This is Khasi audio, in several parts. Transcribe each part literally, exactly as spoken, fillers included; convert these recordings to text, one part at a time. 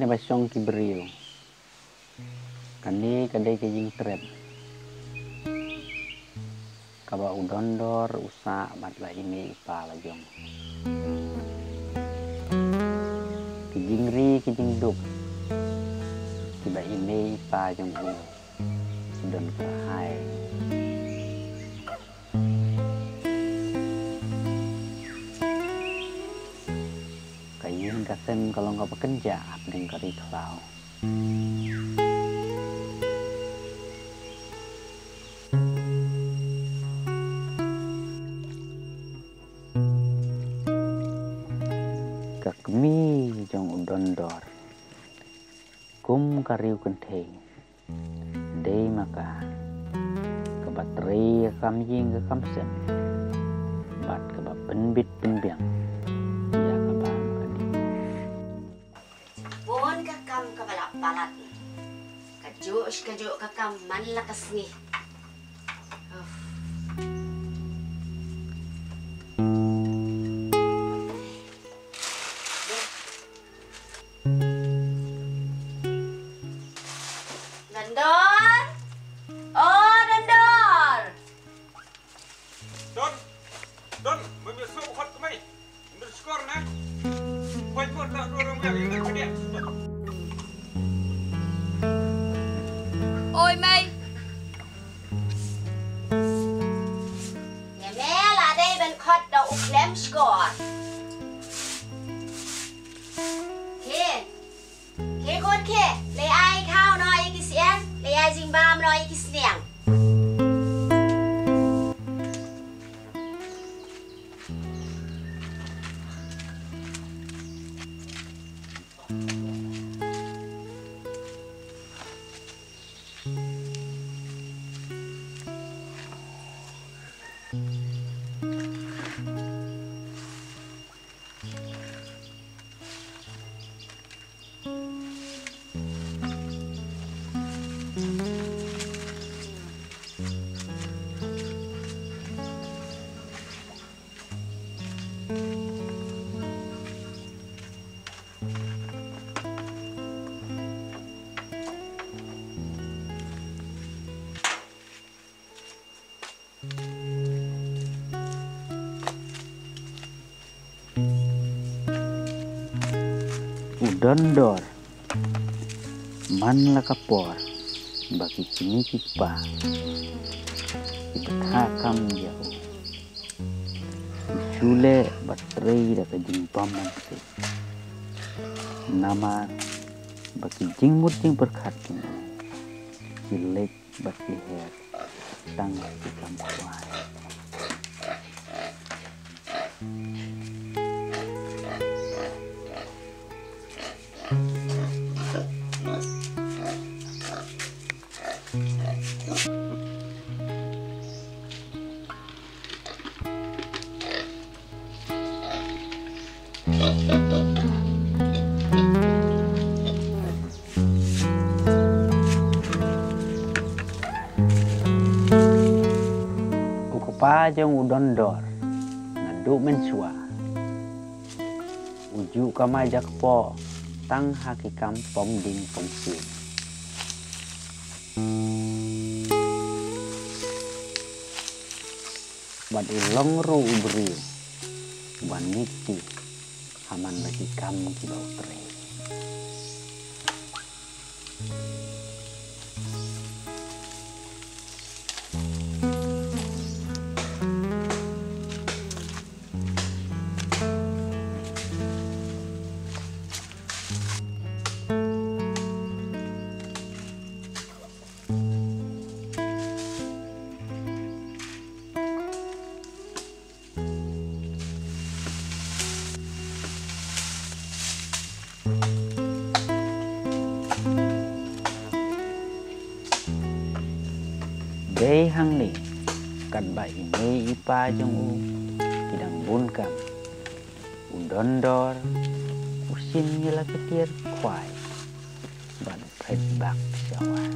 Ïa ba shong ki briew. Kane ka dei ka jingtrep kaba u Dondor u sah bad la i mei i pa la jong. Ki jingri ki jingduk kiba i mei i pa jong u ki don kyrhai. Ka ïing ka sem ka long kaba kynjah hapdeng ka ri khlaw. Ka kmie jong u Dondor kum ka riew kynthei. Dei ma ka kaba trei ïa ka kam ïing ka kam sem bad kaba pynbit pynbiang ïa ka bam ka dik. Bun ka kam kaba la palat. Kajuh shi kajuh ka kam man la ka sngi. Uff. Dondor! Oh, Dondor! Don, Don, mei mei sop hot kmai. Ndur skor na. Koi por tak dua orang yang ini kediak. Oi, mei. Ïa me la dei ban khot da u khlem skor. Khie. Khie khun khie. Leit ai khaw noh ïa ki syiar. Leit ai jingbam noh ïa ki sniang. U Dondor man la ka por ba ki kmie ki kpa ki bthah kam ïa u. U shu leh bad trei da ka jingbam ban sih. Namar ba ki jingmut jingpyrkhat jong u ki leit bad ki her tang ki kam khwai. U kpa jong u Dondor naduh mynshuwa u ju kamai jakpoh tang ha ki kam pom ding pom sien. Bad u long ruh u briew uba niti ha man la ki kam kiba u trei. Dei hangne katba i mei i pa jong u ki dang bun kam, u Dondor u shim ïa la ki tiar khwai bad u phet bak sha wah.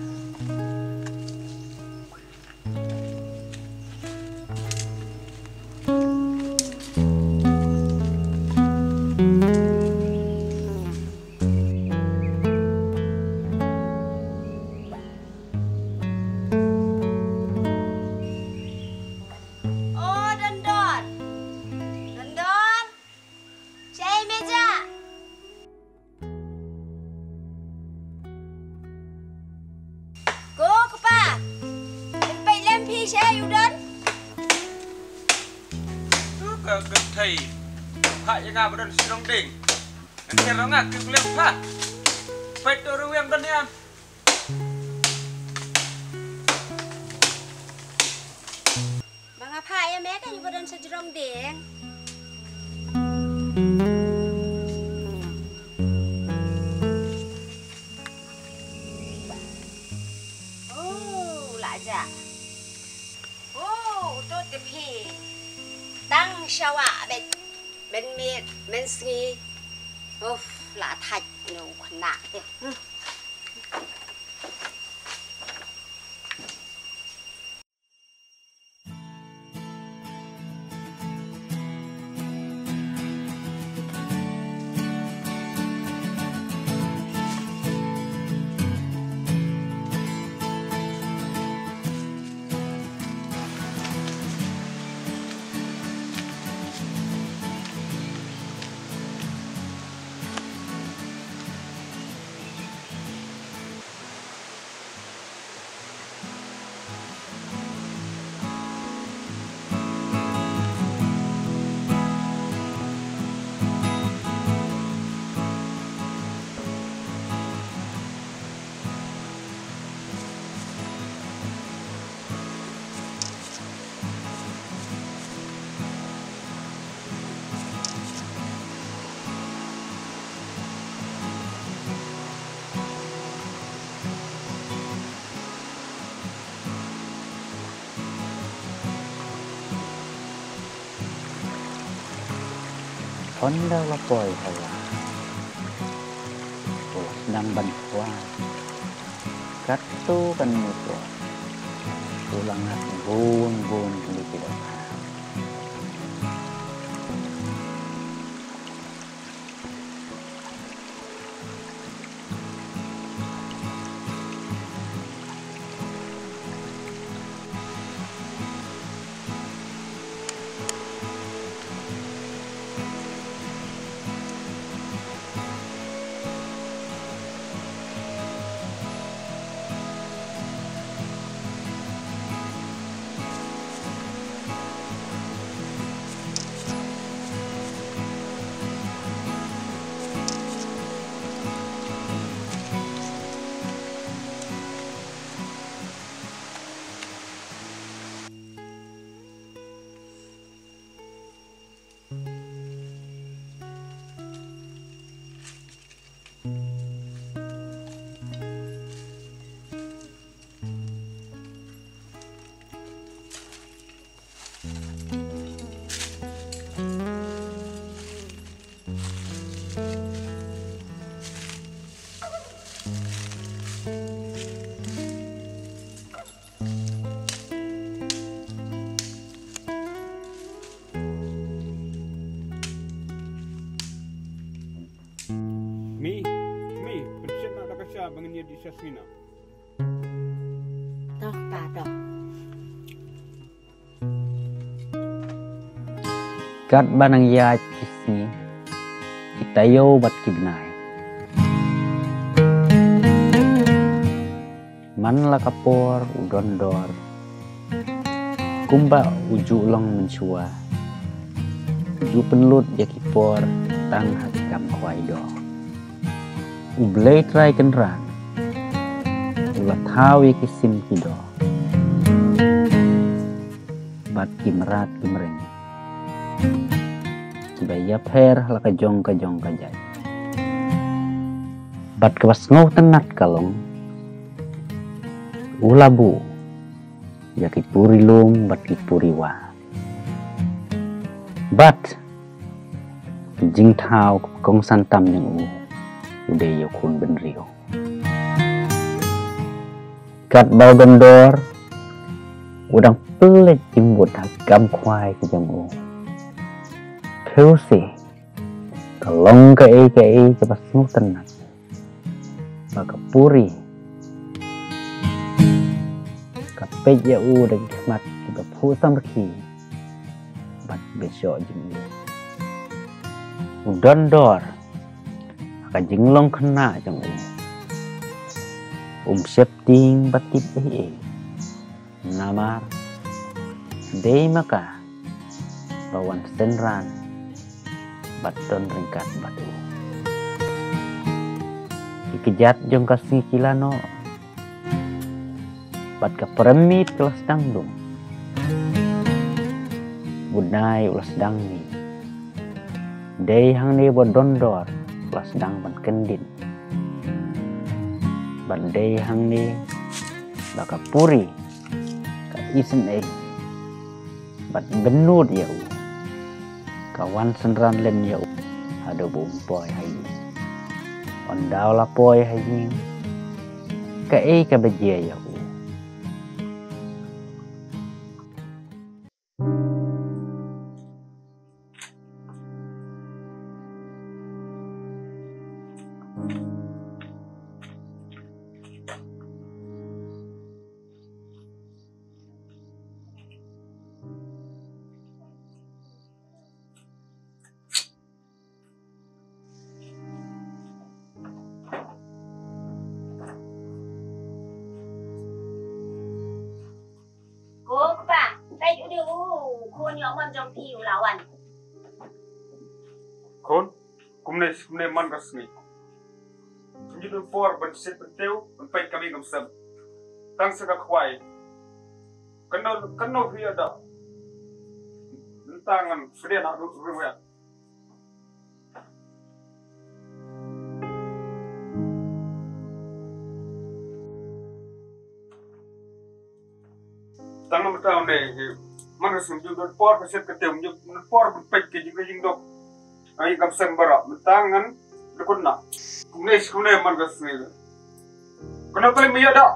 Che, u don? Tu ka kynthei. Pha ïa nga ba don syrong ding. Ngan ïa rong nga ki kuliang pha. Peit tu ruh ïa don ïa. Ba nga pha ïa me ka ïa ba don syrong ding. Oh, la ja. Oh, u to te phi. Tang shawa bet. Men miet, men sngi. Uf, la thach no kena te. Hmm. Ynda la poi ha la, u la sdang ban kwah. Katto katne por u la ngat bun bun kine ki dohkha. Mi, mi, pynshit na da ka sha ba ngin ïa dih sha sngina. Doh, pa, doh. Katba nang ïaid ki sngi, ki taïew bad ki bnai. Man la ka por u don dor, kumba u ju long mynshuwa, u ju pynlut ïa ki por tang ha ki kam khwai doh. U Blei Trai Kynrad u la thaw ïa ki sim ki doh bad ki mrad ki mreng kiba ïapher ha la ka jong ka jong ka jait. Bad kaba sngewtynnat ka long, u la buh ïa ki puri lum bad ki puri wah. Bad ki jingthaw kongsan tam jong u, u dei ïa u khun bynriew. Katba u don dor, u dang pynleit jingmut ha ki kam khwai ki jong u. Phi u se, ka long kaei kaei kaba sngewtynnat ba ka puri ka peit ïa u da ki khmat kiba phuh samrkhie bad ba shoh jingïeit. U don dor ha ka jinglong khynnah jong u. Um sheptieng ba tip ei ei. Namar Dei ma ka ba wan synran bad don ryngkat bad u. Ki kjat jong ka sngi ki la noh bad ka pyrmit ka la sdang dum. U bnai u la sdang ni. Dei hangne ba don dor u la sdang ban kyndit. Bad dei hangne ba ka puri ka isynei bad bynnud ïa u. Ka wan synran lem ïa u haduh ba um poi ha ïing. Ynda u la poi ha ïing, kaei kaba jia ïa u? Ko kpa, peit u dei u khun ïoh mon jong phi u la wan. Khun, kumne kumne man ka sngi. Ngi don por ban sit ban tiew ban peit ka ïing kam sem. Tang sa ka khwai. Kano kano phi ïa da. Nta ngan pdiang ha ru ru ïa. Tang namar ta ne, man ka sngi ju don por ka set ka tem, ju don por ban peit ka jing ka jingdok. Ai kam sem baroh, mynta ngan dukun na. Kumne kumne man ka sngi. Kano kali mia da.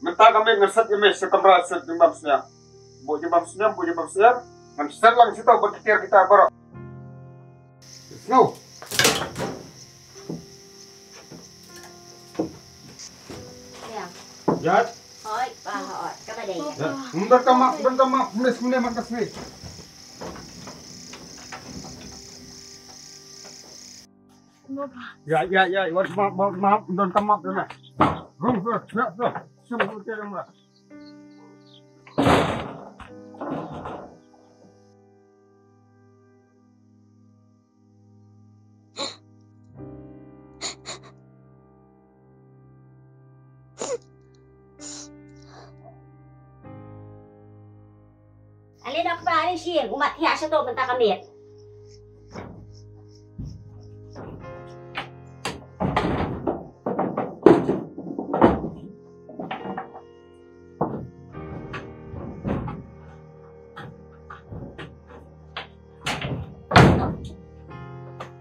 Mynta ka me ngan set ka me sa kamra set jingbam snia. Bo jingbam snia, bo jingbam snia. Ngan set lang sito ba kitir kita baroh. Sngew. Ya. Jat. Hoi, pa hoi. Ka ba dei. Ya. Ym don ka map, ym don ka map. Mles, mles, man ka sngi. Ya, ya, ya. Wan map, map, map. Ym don ka map, don. Rum, rum, rum, rum. Rum, rum, rum, rum. Ale da kpa, ale shim, u mat thiah shato mynta ka miet.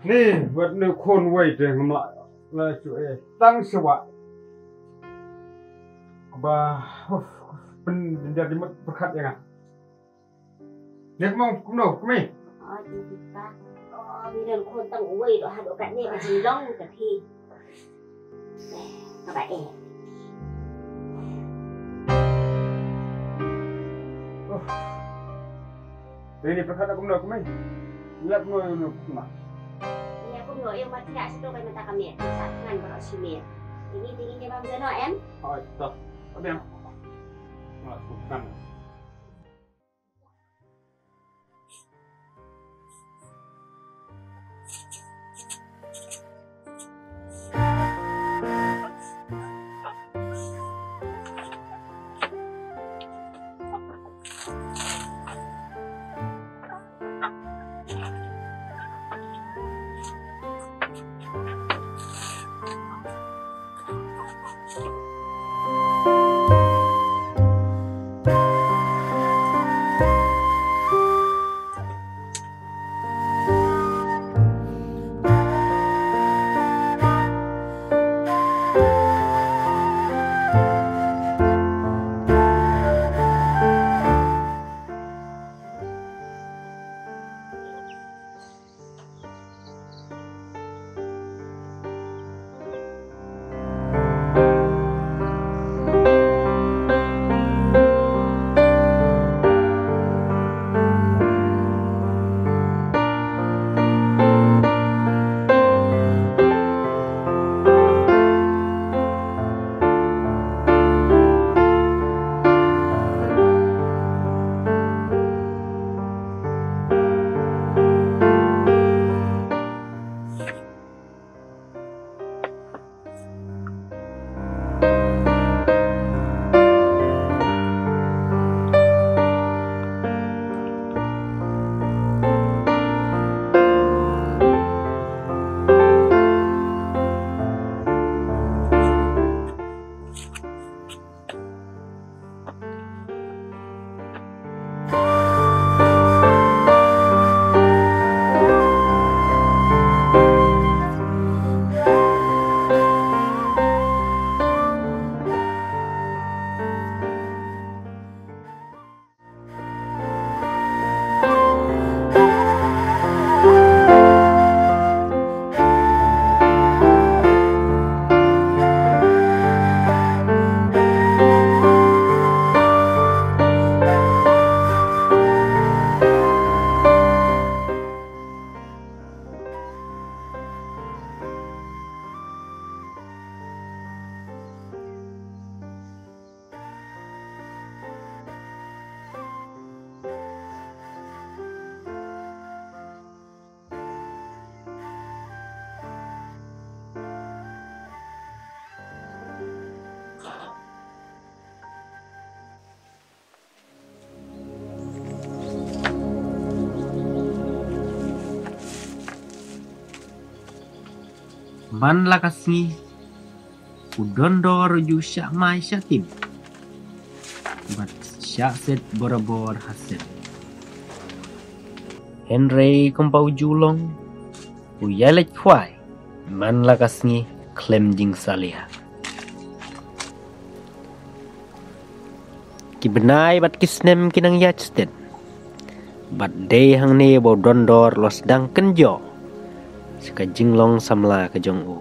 Ni, wat nu khun wei te ngam la, la shu eh, tang shu wa. Ba, uf, pyn, pyn, pyn, pyn, pyrkhat ïa nga. Ngi kumno, kumno, kmie? Oh, jingkita. Oh, ngi don khun tang uwei, doh haduh katne ka jinglong ka phi. Eh, kaba eh. Oh. Ri ni pyrkhat kumno, kmie? Lap kumno, kumno, kumno. Ïa kumno, ïa mati ïa situ kai mata kami. Sat ngan baroh sini. Ini dingin je bam jeno, em? Oh, to. Abang. Nggak, bukan. Man la ka sngi u dondor u ju shah mai shah tim bad shah set borabor ha sem. Hynrei kumba u ju long u ïaleit khwai man la ka sngi khlem jingsalia. Ki bnai bad ki snem ki nang ïaid stet bad dei hangne ba u dondor u la sdang kynjoh sha ka jinglong samla ka jong u.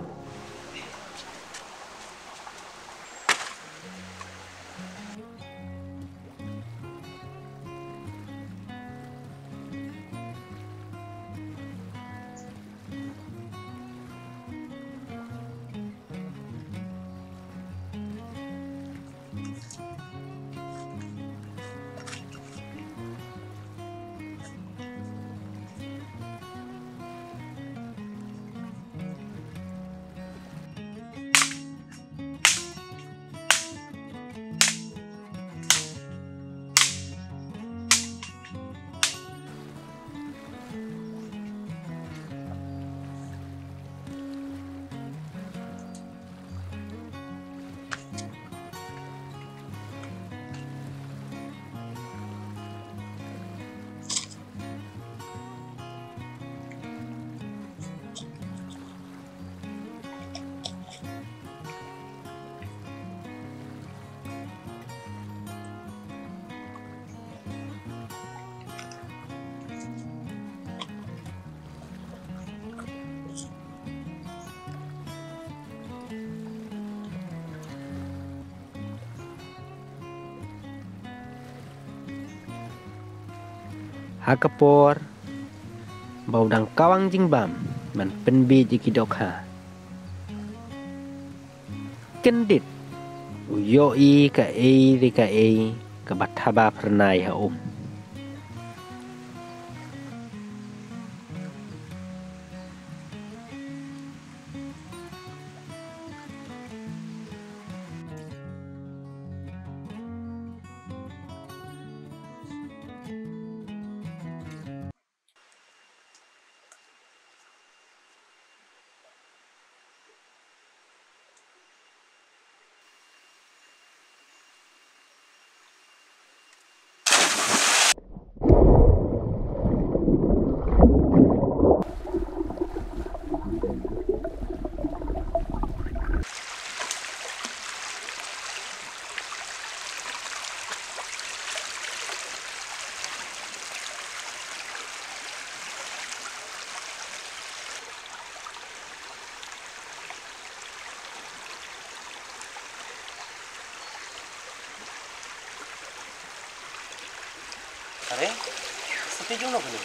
Ha ka por ba u dang kawang jingbam ban pynbiej ïa ki dohkha, kyndit u ïohi kaei re kaei kaba thaba phyrnai ha um. Are, sati jong no kane.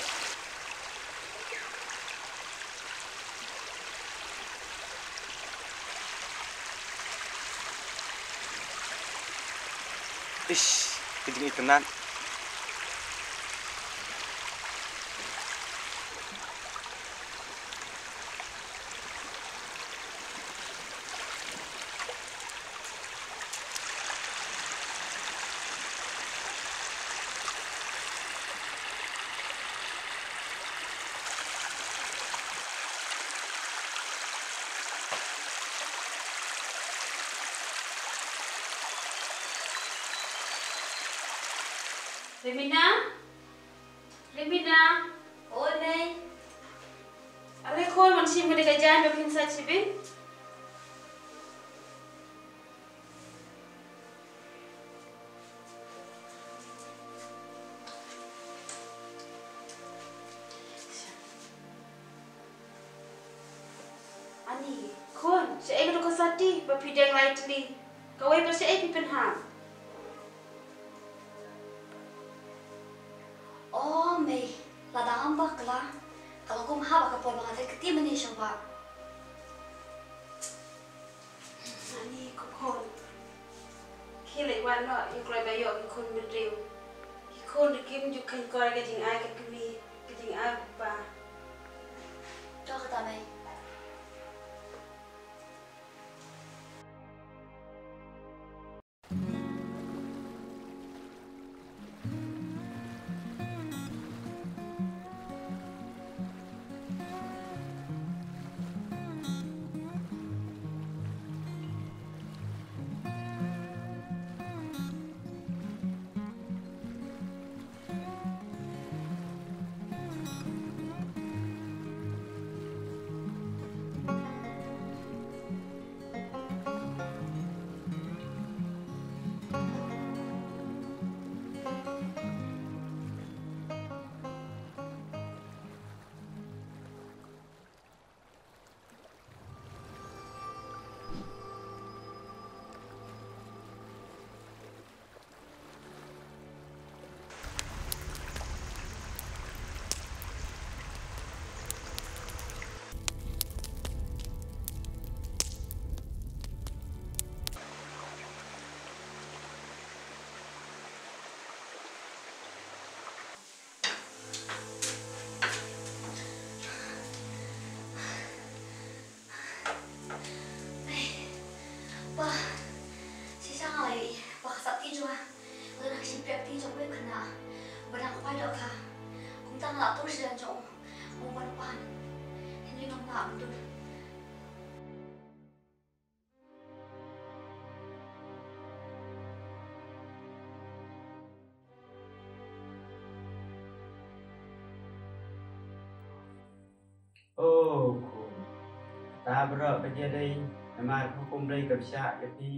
Ish, ka jingitynnad. Rimina? Rimina? Oi, Mei. Are khun, wan shim kane ka jaiñ ba phin sait shibit. Ani, khun, shaei ka dei ka sati ba phi deng lai tylli? Kawei pat shaei phi pynhap? O Mei, lada ngam bakla, ka long kumba ha ka por ba nga dei kti mane sha ba. Ani ko khun. Khie leit wad noh ïa u kloi ba ïoh ki khun bynriew. Ki khun ruh kim ju kheiñ kor ïa ka jingai ka kmie, ka jingai u kpa. To kata Mei. Nga dang shim pek ti jong u khynnah ba dang khwai dohkha. Kumta nga la tur sha jan jong u, u ban pan. Hynrei ngam lah ban tur. O khun, kata baroh ka jia dei namar ka hukum Blei kaba shah ïa phi.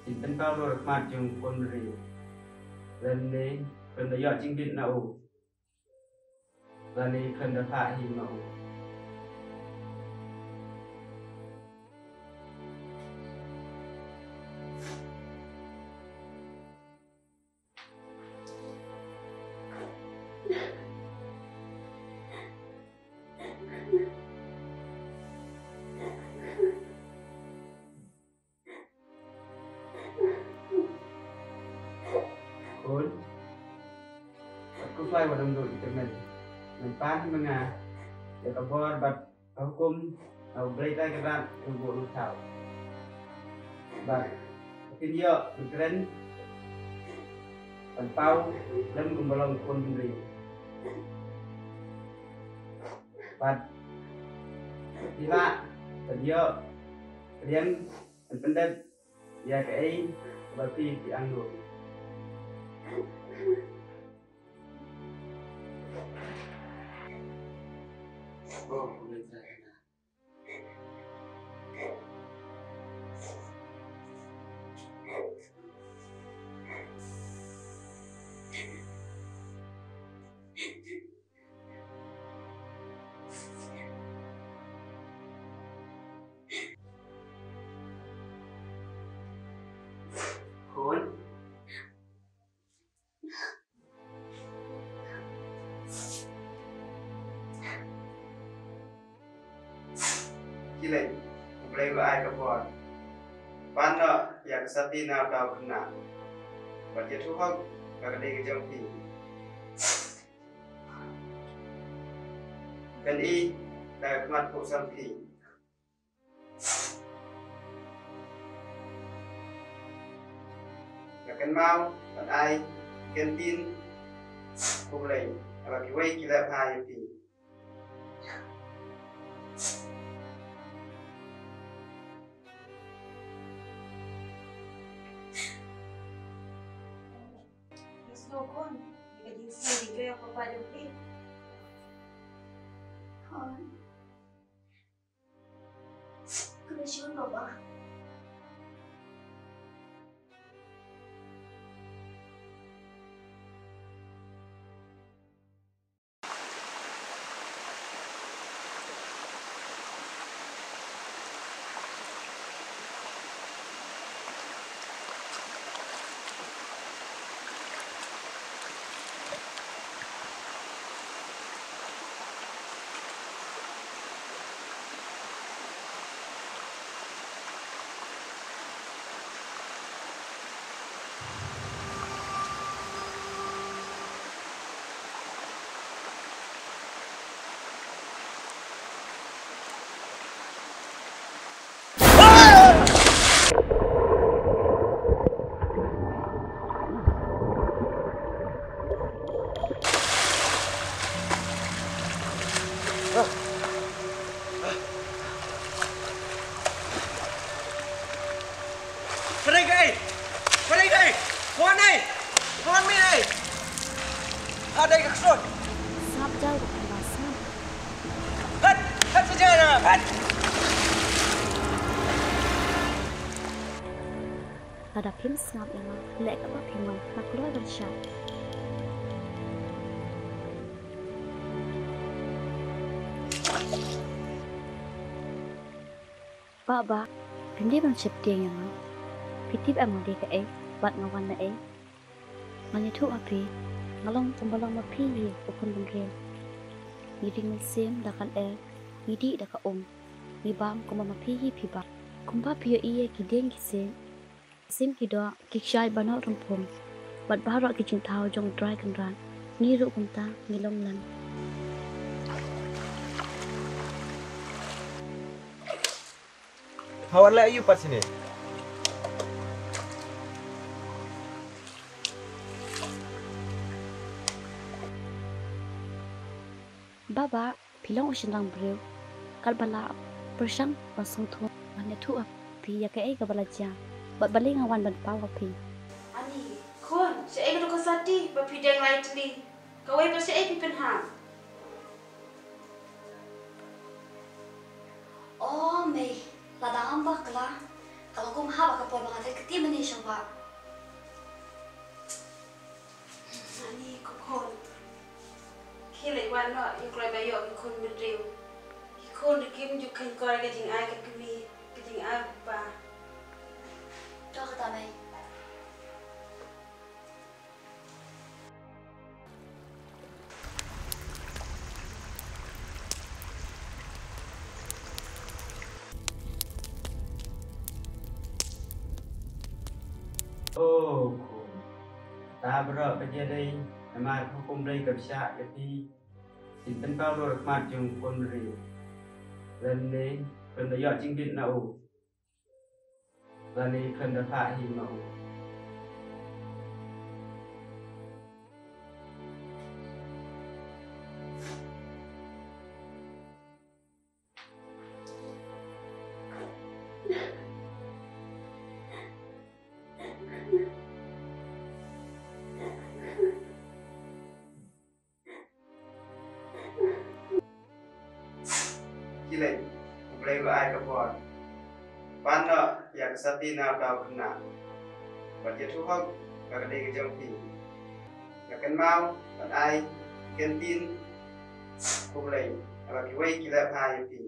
Phin pynpaw ruh ha khmat jong u khun briew. Lymne khlem da ïoh jingbit na u, lane khlem da phah hi ma u. Khun, wat khuslai wat ym duh ïa ki tymmen. Men pan hi ma nga ïa ka bor bad ka hukum na U Blei Trai Kynrad, u buh u thaw. Bad phin ïoh ban kren, ban paw lem kumba long u khun bynriew. Bad phi lah ban ïoh pdiang ban pyndep ïa kaei kaba phi phi angnud. Khun. Ki leit, U Blei u la ai ka bor. Pan noh ïa ka sati na uta u khynnah. Bad ïathuh hok ïa ka dei ka jong phi. Pyni da ka khmat phuh sam phi. Nga kynmaw ban ai ktien U Blei, haba kiwei ki leh bha ïa phi. Nga sngewkhuslai ïa ka jingsngew jong phi. Hooid. Khublei shibun, Baba. Ka dei kaei? Ka dei kaei? Ka wan ei? Ka wan mih ei? Ka dei ka ksuid. Sngap jai ruh kumba sngap. Hat! Hat sha jai na! Hat! Lada phim sngap ïa nga, leh kaba phim wan, nga kloi ban shah. Bah, bah, phim dei ban sheptieng ïa nga. Phi tip em nga dei kaei bad nga wan naei? Ngan ïathuh ha phi, nga long kumba long ma phi hi u khun bynriew. Ngi ring mynsiem da ka lyer, ngi dih da ka um, ngi bam kumba ma phi hi phi bam. Kumba phi ïohi ïa ki dieng ki siej, ki sim ki doh, ki kshaid ba noh rymphum, bad baroh ki jingthaw jong U Trai Kynrad, ngi ruh kumta ngi long lem. Hawan leh aïu pat shane? Baba, phi long u shynrang briew. Katba la pyrshang ban sngewthuh, ban ïathuh ïa phi ïa kaei kaba la jia, bad balei nga wan ban paw ïa phi. Ani, khun, shaei ka dei ka sati ba phi deng lai tylli? Kawei pat shaei phi pynhap? O mei, lada ym bakla, ka la kum haba ka por ba nga leit kti mane sha wah. Ani ko khun, khie leit wad noh ïa u kloi ba ïoh ki khun bynriew. Ki khun ruh kim ju kheiñ kor ïa ka jingai ka kmie, ka jingai u kpa. To kata mei. O khun, kata baroh ka jia dei namar ka hukum Blei kaba shah ïa phi. Phin pynpaw dur ha khmat jong u khun briew. Lane phin da ïoh jingbit na u, lane phin da phah hi ma u. Khie leit, U Blei u la ai ka bor. Pan noh ïa ka sati na uta u khynnah, bad ïathuh hok ïa ka dei ka jong phi. Ïa kynmaw ban ai ktien khublei haba kiwei ki leh bha ïa phi.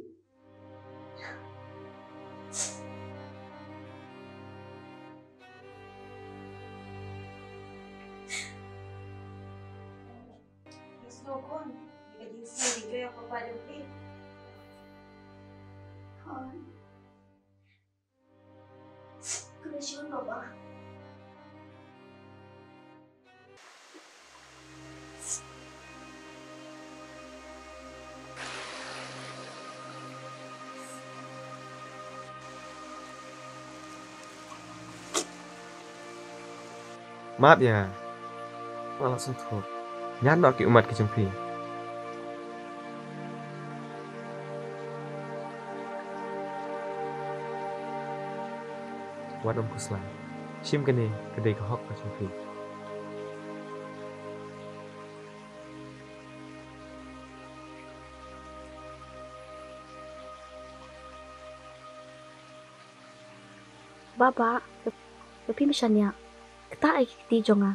Ïa sngewkhun ïa ka jingsngew jong u papa jong phi. Hooid. Khublei shibun baba. Map ïa nga. Nga la sngewthuh. Ñiad noh ki ummat ki jong phi. Wat ym khuslai. Shim kane ka dei ka hok ka jong phi. Baba, ba phim shaniah. Ktah ïa ki kti jong nga.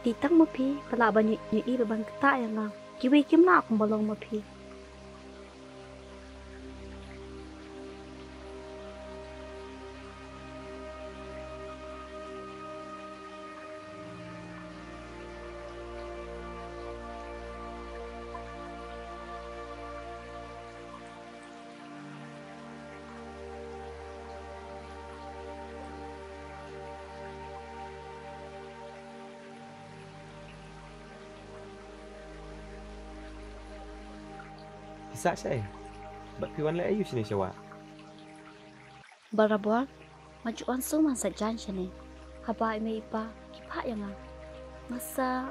Dei tang ma phi ba lah ban ïohi bad ban ktah ïa nga. Kiwei kim lah kumba long ma phi. Phi sah shaei? Bad phi wan leh aïu shane sha wah? Barabor nga ju wan sum ban sah jan shane. Haba i mei i pa ki phah ïa nga, nga sah.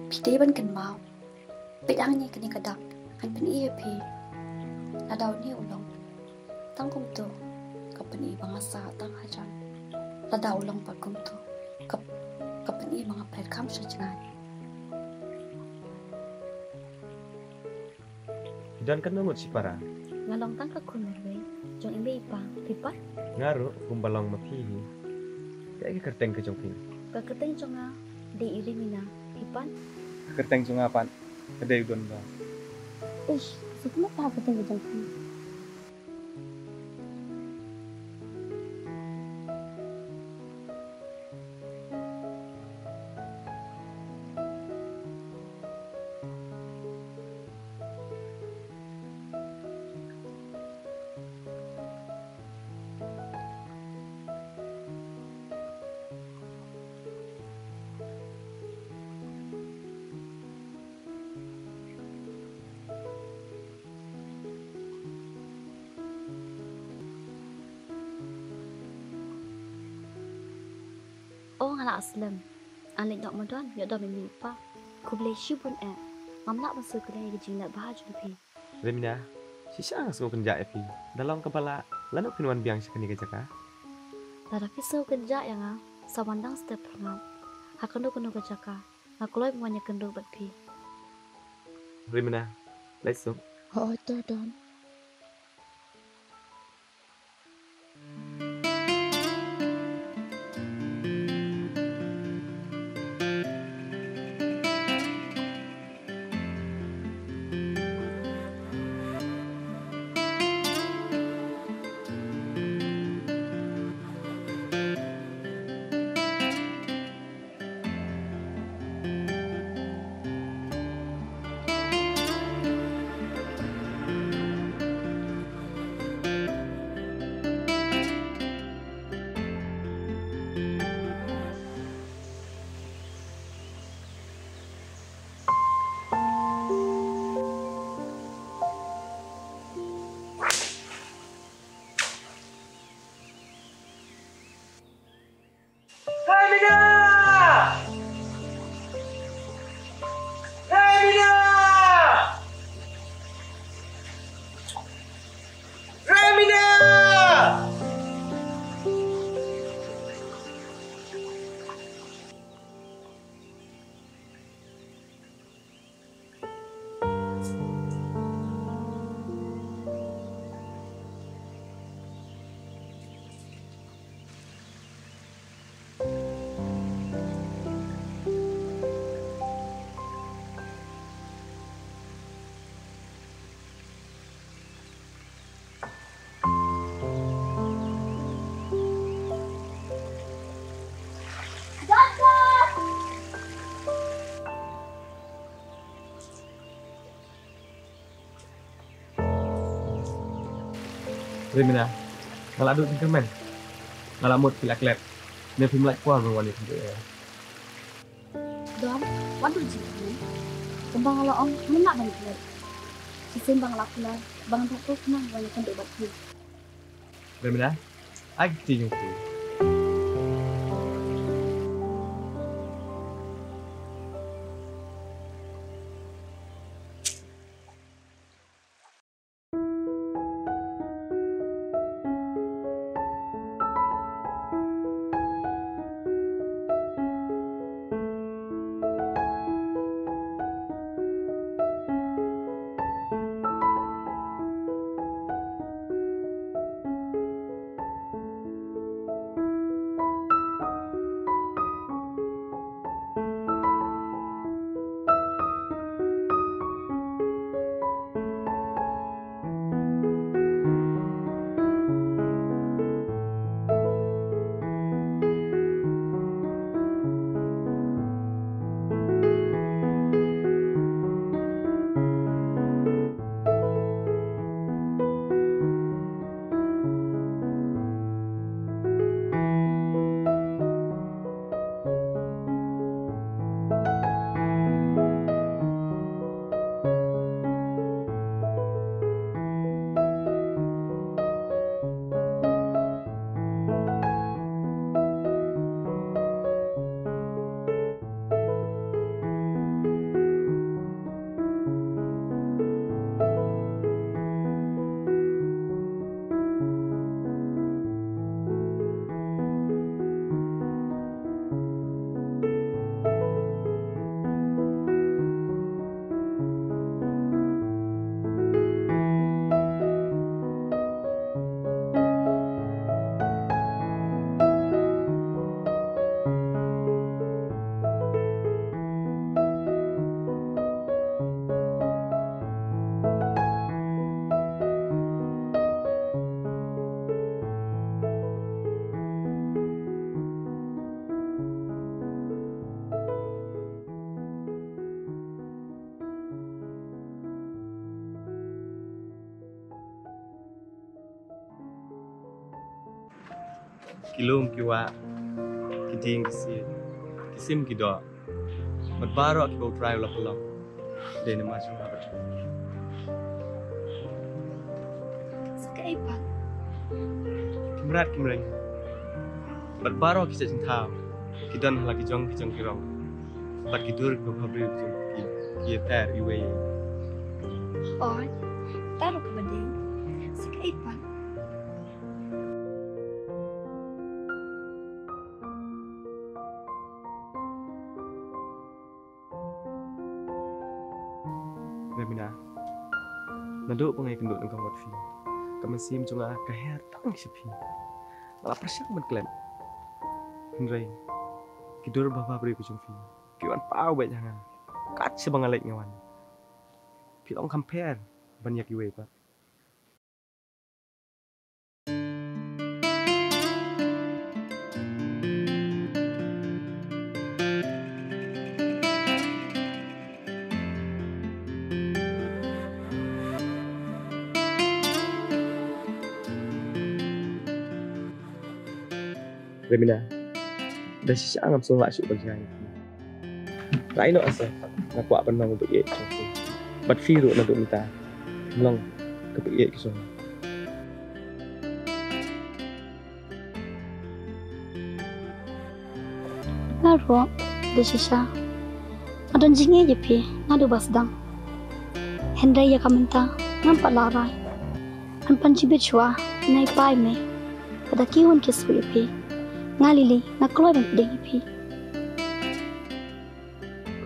Phi dei ban kynmaw. Peit hangne kane ka dak, ngan pyni ïa phi. Lada une u long tang kumto, ka pyni ba nga sah tang hajan. Lada u long pat kumto, ka, ka pyni ba nga pyrkhat sha jngai. Don katno ngut shipara? Nga long tang ka khun marwei jong i mei i pa, phi pat? Nga ruh kumba long ma phi hi. Kaei ka kyrteng ka jong phi? Ka kyrteng jong nga dei i Rimina, phi pat? Ka kyrteng jong nga pat ka dei u Don Ba. Ish, sa kumno ka kyrteng ka jong phi? O nga la slem. An leit noh ma Don, ïoh Don mei mei pa. Khublei shibun eh. Ngam lah ban sngewkmen ïa ka jingleh bha jong phi. Remina, shisha nga sngewkynjah ïa phi. Da long kaba lah, lano phin wan biang sha kane ka jaka? Lada phi sngewkynjah ïa nga, sa wan dang step pyrngap. Ha kano kano ka jaka, nga kloi ban wan ïakynduh bad phi. Remina, leit suk. Hooid to Don. Remina! Remina! Remina! Remina, nga la duh jingkyrmen. Nga la mut phi la klet. Ne phim lait kwah ban wan ïakynduh ïa nga. Don, wat duh jingkyrmen. Kumba nga la ong, ngam lah ban klet. Shisien ba nga la kular ba ngan thok khnang ban ïakynduh bad phi. Remina, ai kti jong phi. Ki lum ki wah, ki dieng ki siej, ki sim ki doh, bad baroh kiba U Trai u la pynlong, dei namar jong nga. Sa kaei pat? Ki mrad ki mreng bad baroh ki jait jingthaw ki don ha la ki jong ki jong ki rong, bad ki dur kiba bhabriew ki jong ki ki ïapher iwei. Oi, tang ruh kaba dei. Sa kaei pat? Remina, naduh ba nga ïakynduh nyngkong bad phi, ka mynsiem jong nga ka her tang sha phi. Nga la pyrshang ban klet, hynrei ki dur ba bhabriew ki jong phi ki wan paw beit ha nga. Kat shaba nga leit nga wan, phi long kham pher ban ïa kiwei pat. Remina, da shisha ngam sngewlah shuh ban jngai. Rai noh ase, nga kwah ban long u ba ïeit jong phi. Bad phi ruh naduh mynta long ka ba ïeit ka jong nga. Nga ruh da shisha nga don jingïeit ïa phi naduh ba sdang. Hynrei ïa ka mynta ngam pat lah rai. Ngan pan jingpeit shuwa na i pa i mei. Lada ki wan ki shu ïa phi, nga Lily nga kloi ban pdiang ïa phi.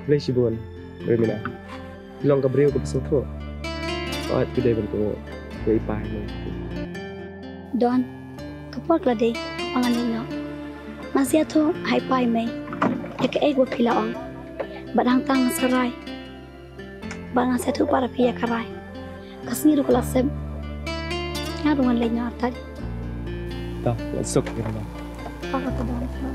Khublei shibun Remina. Phi long ka briew kaba sngewthuh. Ot phi dei ban kohnguh ïa i pa i mei. Don, ka por ka la dei ba ngan leit noh. Ngan sa ïathuh ha i pa i mei ïa kaei kaba phi la ong. Bad hangta ngan sa rai. Bad ngan sa ïathuh pat ïa phi ïa ka rai. Ka sngi ruh ka la sep. Nga ruh ngan leit noh artat. To, leit suk ïa ka. To, to, to, to.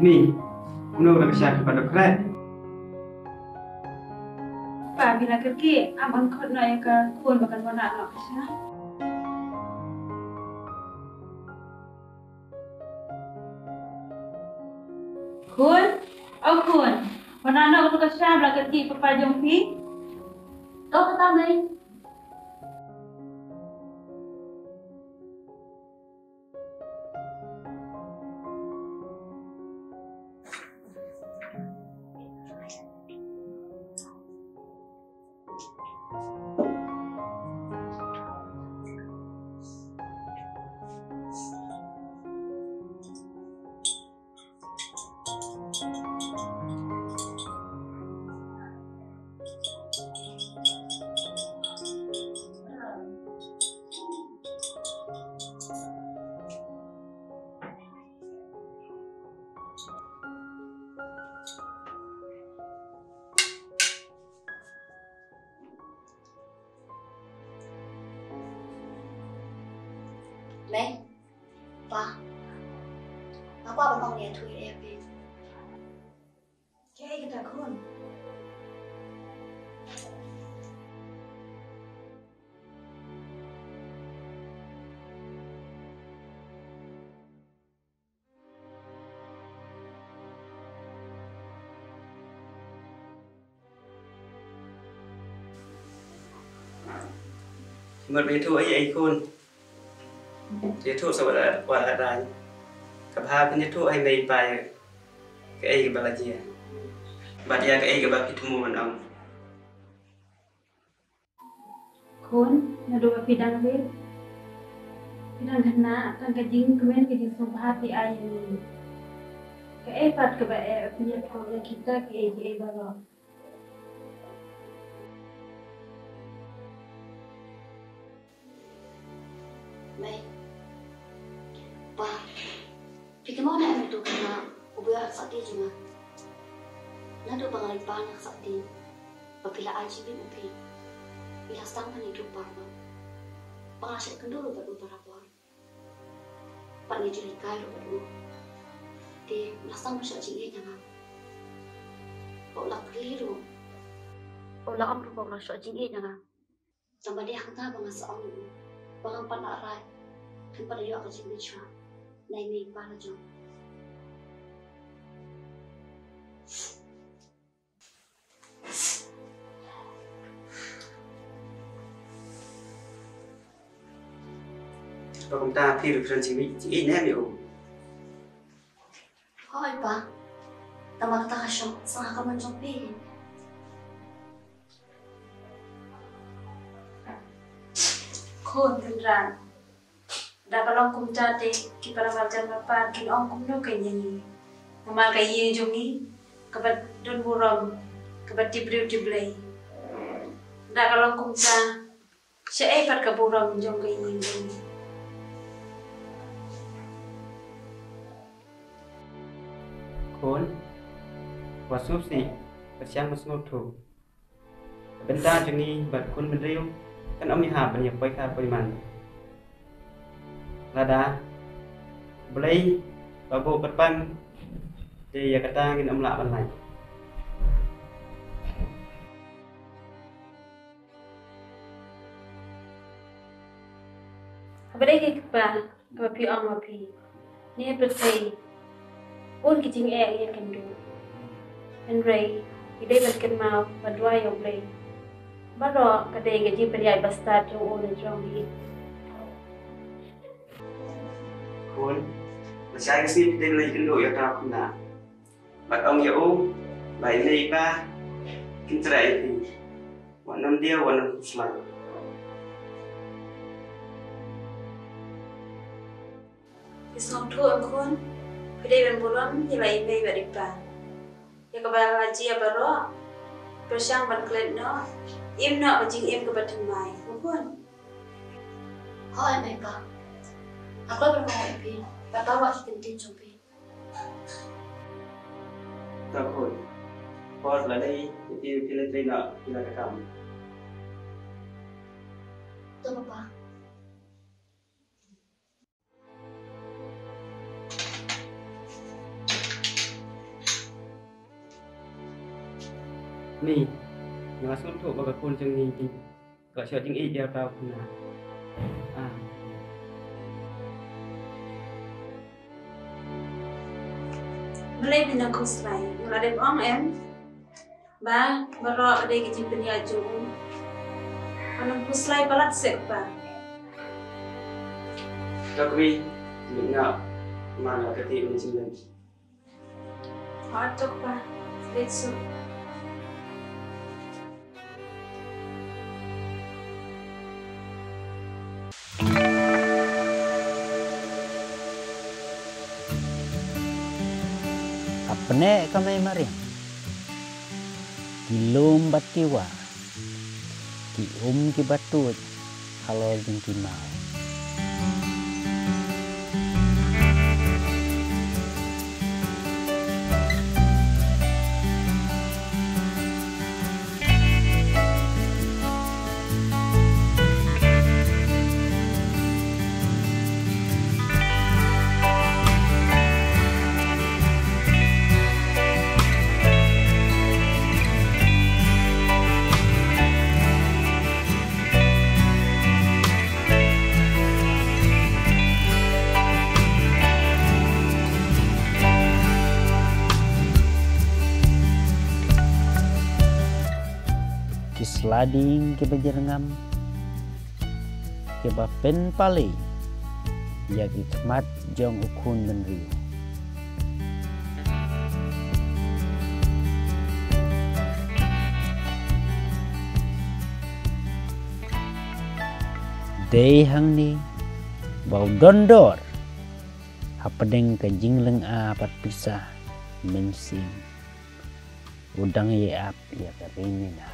Ni, uno uno ka shah ki ba dok khreh. Pa, Bila Kyrkieh, am ban khot noh ïa ka khun ba kan wanrah noh ka shah. Khun, o khun, wanrah noh ka shah, Bila Kyrkieh, papa jong phi. To, kata mei. Mei, pa, nga kwah ban ong ïa phi, ïa phi. Kaei kata khun? Mut ba ïathuh ei ei khun. Ïathuh sa wat la, wat la dang. Kaba phin ïathuh ha i mei i pa ïa kaei kaba la jia bad ïa kaei kaba phi thmu ban ong. Khun, naduh ba phi dang rit, Ki dang khynnah, tang ka jingkmen ka jingsngewbha phi ai ïa ngi. Kaei pat kaba eh, phi ïathuh ïa kita kiei kiei baroh. Mei. Pa. Phi kynmaw ne em uto u khynnah uba ïoh ha ka sopti jong nga? Naduh ba nga leit pan ha ka sopti, ba phi la ai jingmut ïa phi, phi la sdang ban ïathuh paw ba nga la shah ïakynduh ruh bad u para por. Bad ngi ju leit kai ruh bad u. Te u la sdang ban shah jingïeit ïa nga. Bad u la kylli ruh, bad u la ong ruh ba u la shah jingïeit ïa nga. Tang ba dei hangta ba nga sa ong ïa u ba ngam pat lah rai, ngam pat ïoh ka jingbishwa na i mei i pa la jong. Ba kumta phi ruh phi don jingmut jingïeit ne em ïa u? Hooid pa. Tang ba kata ka shong sha ka mon jong phi. Khun Tynrang. Da ka long kumta te ki para marjan mapar kin ong kumno kein ïa ngi. Namar ka ïing jong ngi kaba don burom, kaba tip briew tip Blei. Da ka long kumta, shaei pat ka burom jong ka ïing jong ngi. Khun, wat sngewsih, pyrshang ban sngewthuh. Ka bynta jong ngi bad khun bynriew kan ym ïahap ban ïa poi kha poi man. Lada Blei ba buh kyrpang, te ïa kata ngin ym lah ban lait. Haba dei ki kpa, kaba phi ong ma phi, ne pyrthei bun ki jingeh ïa kynduh. Hynrei ngi dei ban kynmaw ban duwai ïa U Blei. Baroh ka dei ka jingpynïaid bastad jong u na jong ngi. Khun, lashai ka sngi phi dei ban ïakynduh ïa uta u khynnah bad ong ïa u ba i mei i pa kin treh ïa phi. Wat nym diaw, wat nym khuslai. Phi sngewthuh em khun, phi dei ban burom ïa la i mei bad i pa. Ïa kaba la jia baroh, pyrshang ban klet noh, im noh ka jingim kaba thymmai, em khun? Hooid mei pa. Nga kwah ban ong ïa phi, bad paw ïa ki ktien jong phi. To khun, por la dei, phi, phi leit trei noh ïa la ka kam. To papa. Mei, nga la sngewthuh ba ka khun jong ngi ka la shah jingïeit ïa uta u khynnah. Ah. Balei phi nang khuslai? Nga la dep ong em ba baroh ka dei ka jingpynïaid jong u. Wat nym khuslai palat seh kpa. To kmie, mih noh, ma la kti une jingleh. Hooid to kpa, leit suk. Ka pneh ka mei mariang, ki lum bad ki wah, ki um kiba tuid halor jong ki maw. Ki sla dieng kiba jyrngam, kiba pynpalei ïa ki khmat jong u khun bynriew. Dei hangne ba u don dor hapdeng ka jinglynga bad pisa mynsiem u dang ïa ap ïa ka Rimina.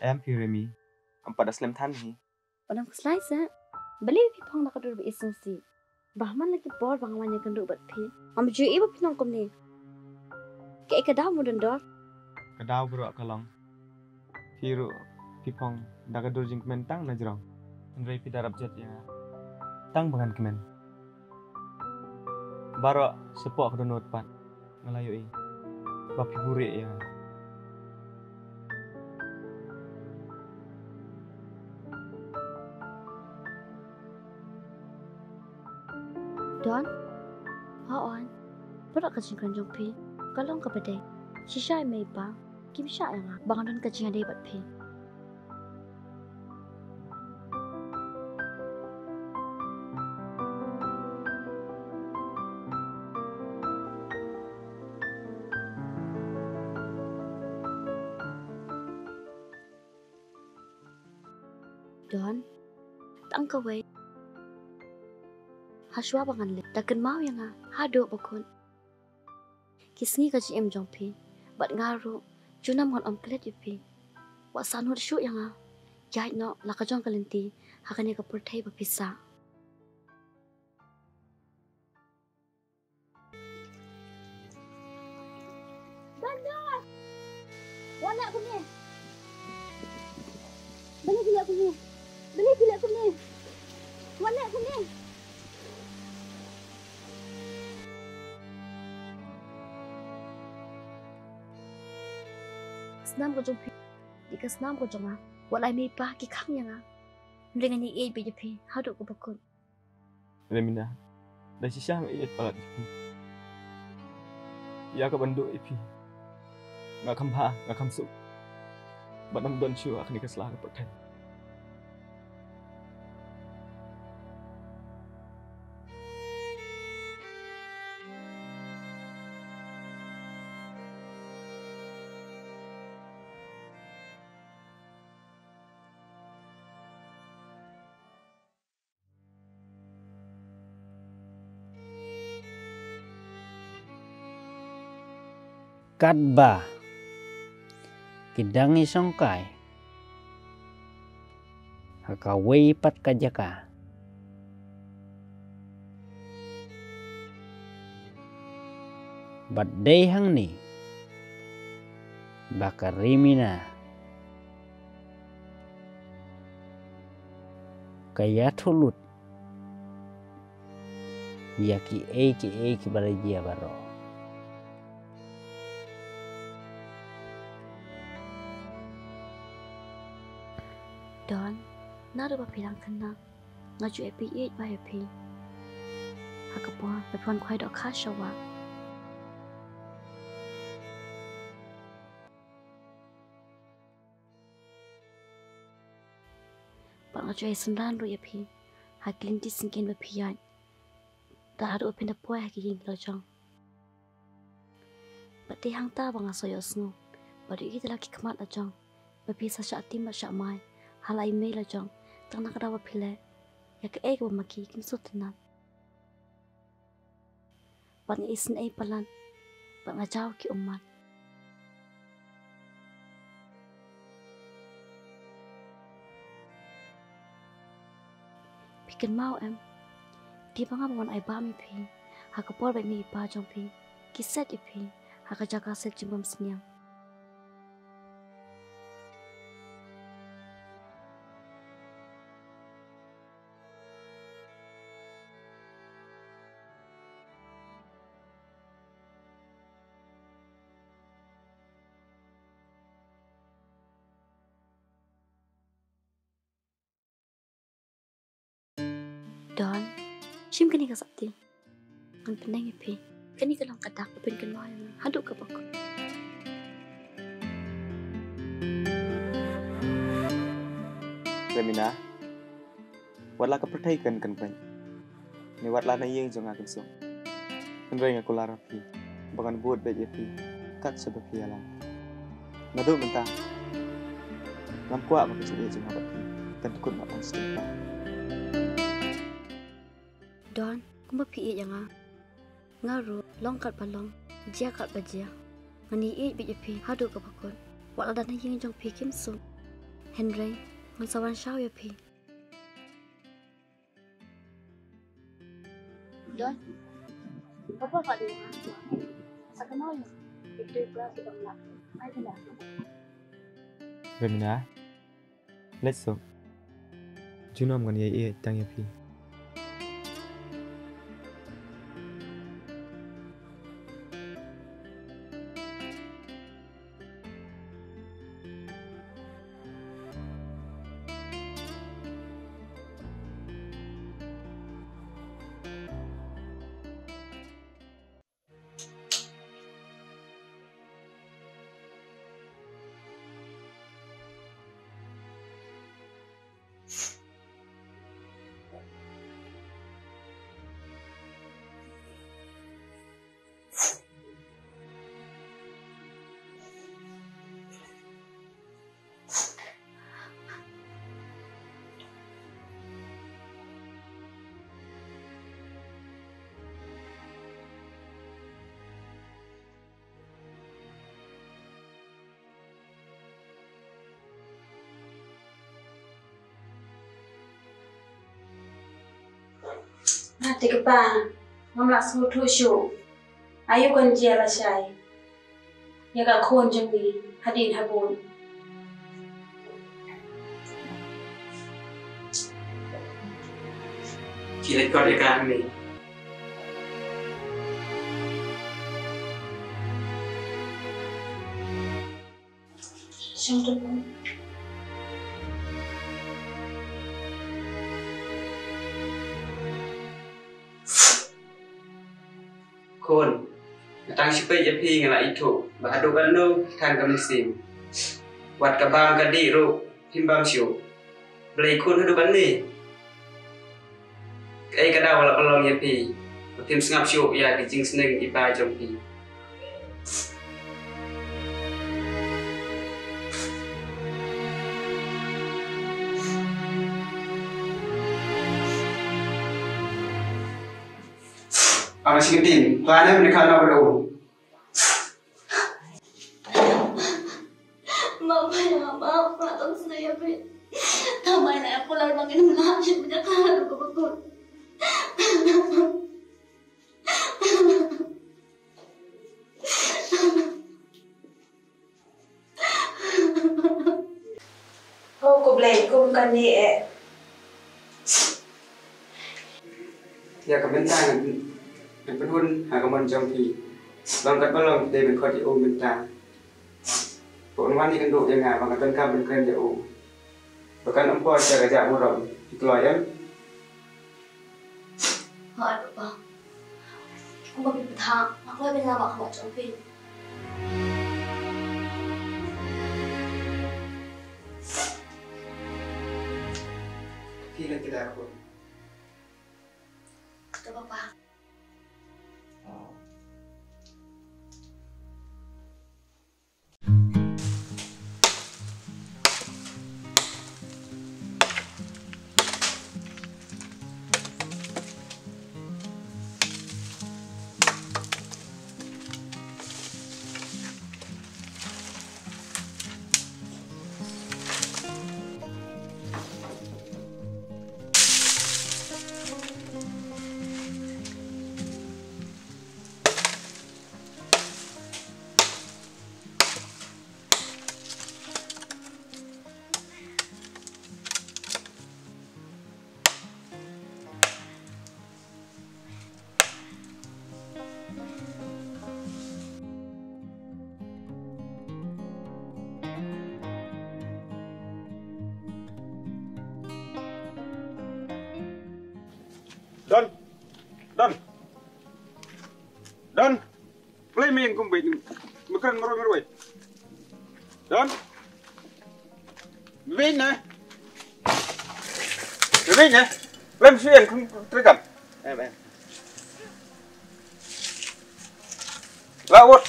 Em phi Rimi, em pat da slem than hi. Wadam khuslai sa. Balei phi phong da ka dur ba ising si? Ba man la ki por ba nga wan ïakynduh bad phi, ngam ju i ba phi long kumne. Kaei ka daw mo Dondor? Ka daw baroh ka long phi ruh phi phong da ka dur jingkmen tang na jrong. Hynrei phi da rap jot ïa nga tang ba ngan kmen. Baroh shapoh ka dohnud pat nga la ïohi ba phi buhrieh ïa nga. Don, hooid, baroh ka jingkren jong phi ka long kaba dei. Shisha i mei i pa kim shah ïa nga ba ngan don ka jingïadei bad phi. Don, tang kawei. Hashwa ba ngan leit, da kynmaw ïa nga haduh ba kut. Ki sngi ka jingim jong phi bad nga ruh junom ngan ym klet ïa phi. Wat sahnud shuh ïa nga. Ïaid noh la ka jong ka lynti ha kane ka pyrthei ba phi sah. Don, Don! Wat leh kumne. Balei phi leh kumne? Balei phi leh kumne? Wat leh kumne. Ka snam ka jong phi dei ka snam ka jong nga. Wat la i mei i pa ki khang ïa nga, hynrei ngan ïaieit beit ïa phi haduh kaba kut. Rimina, da shisha nga ïeit palat ïa phi. Ïa kaban duh ïa phi, nga kham bha, nga kham suk. Bad ngam don shuh ha kane ka sla ka pyrthei. Katba ki dang ïashongkai ha kawei pat ka jaka, bad dei hangne ba ka Rimina ka ïathuh lut ïa kiei kiei kiba la jia baroh. Don, naduh ba phi dang khynnah nga ju ïeit bha ïa phi. Ha ka por ba phi wan khwai dohkha sha wah, bad nga ju ai synran ruh ïa phi ha ki lynti syngkien ba phi ïaid, da haduh ba phin da poi ha ki ïing la jong. Bad dei hangta ba nga shu ïohsngew bad ïohi da la ki khmat la jong ba phi sa shah tim bad shah mai ha la i mei la jong, tang na ka daw ba phi leh ïa kaei kaba ma ki kim sngewtynnat. Bad nga isynei palat bad nga jaw ki ummat. Phi kynmaw em, dei ba nga ba wan ai bam ïa phi ha ka por ba i mei i pa jong phi ki set ïa phi ha ka jaka set jingbam sniang. Don, shim kane ka sapti. Ngan pynneng ïa phi. Kane ka long ka dak ba phin kynmaw ïa nga haduh kaba kut. Remina, wat la ka pyrthei kan kan pyrthei, ne wat la na ïing jong nga kan suk. Hynrei nga kular ïa phi ba ngan bud beit ïa phi kat shaba phi ïalam. Naduh mynta ngam kwah ba ka jingïeit jong nga bad phi kan kut nga pang sting pa. Don, kumba phi ïeit ïa nga, nga ruh long kat ba long, jia kat ba jia. Ngan ïeit beit ïa phi haduh kaba kut. Wat la da na ïing jong phi kim suk, hynrei ngan sa wan shaw ïa phi. Don, papa ka dei nga sa kynmaw ïa nga. Ito ipra ki bang la. Ai kena. Remina, let's go. Junom ngan ïai ïeit tang ïa phi. Nga te kpa, ngam lah sngewthuh shuh. Aïu kan jia lashai ïa ka khun jong ngi hadien habud. Ki leit kot ïa ka hangne. Shong te. Khun, nga tang shu peit ïa phi nga la ithuh ba haduh katno phi than ka mynsiem. Wat ka bam ka dih ruh phim bam shuh. Balei khun haduh katne? Kaei ka daw ba la pynlong ïa phi ba phim sngap shuh ïa ki jingsneng i pa jong phi? Ara shi ktien, kane mynta ka na ba dei. Ma, ma, ma, ma, ma, tang sngewbha. Tang ma ïa kular ma ngin ma, shu ma ka ka ko ko. Ho, khublei kum kane eh. Ïa ka bynta ngan pynhun ha ka mon jong phi. Long katba long dei ban khot ïa u mynta. Ba un wan ïakynduh ïa nga ba nga donkam ban kren ïa u. Ba kan ym poi sha ka jaka burom. Phi kloi em? Hooid papa. Kumba phi bthah, nga kloi ban ïalam ha khmat jong phi. Phi leit kyrdan khun. To papa. Don. Don. Don. Play me kum bait. Me kren marwei marwei. Don. Bait na. Ri ne. Lem sien khun trekan. Em em. La wot.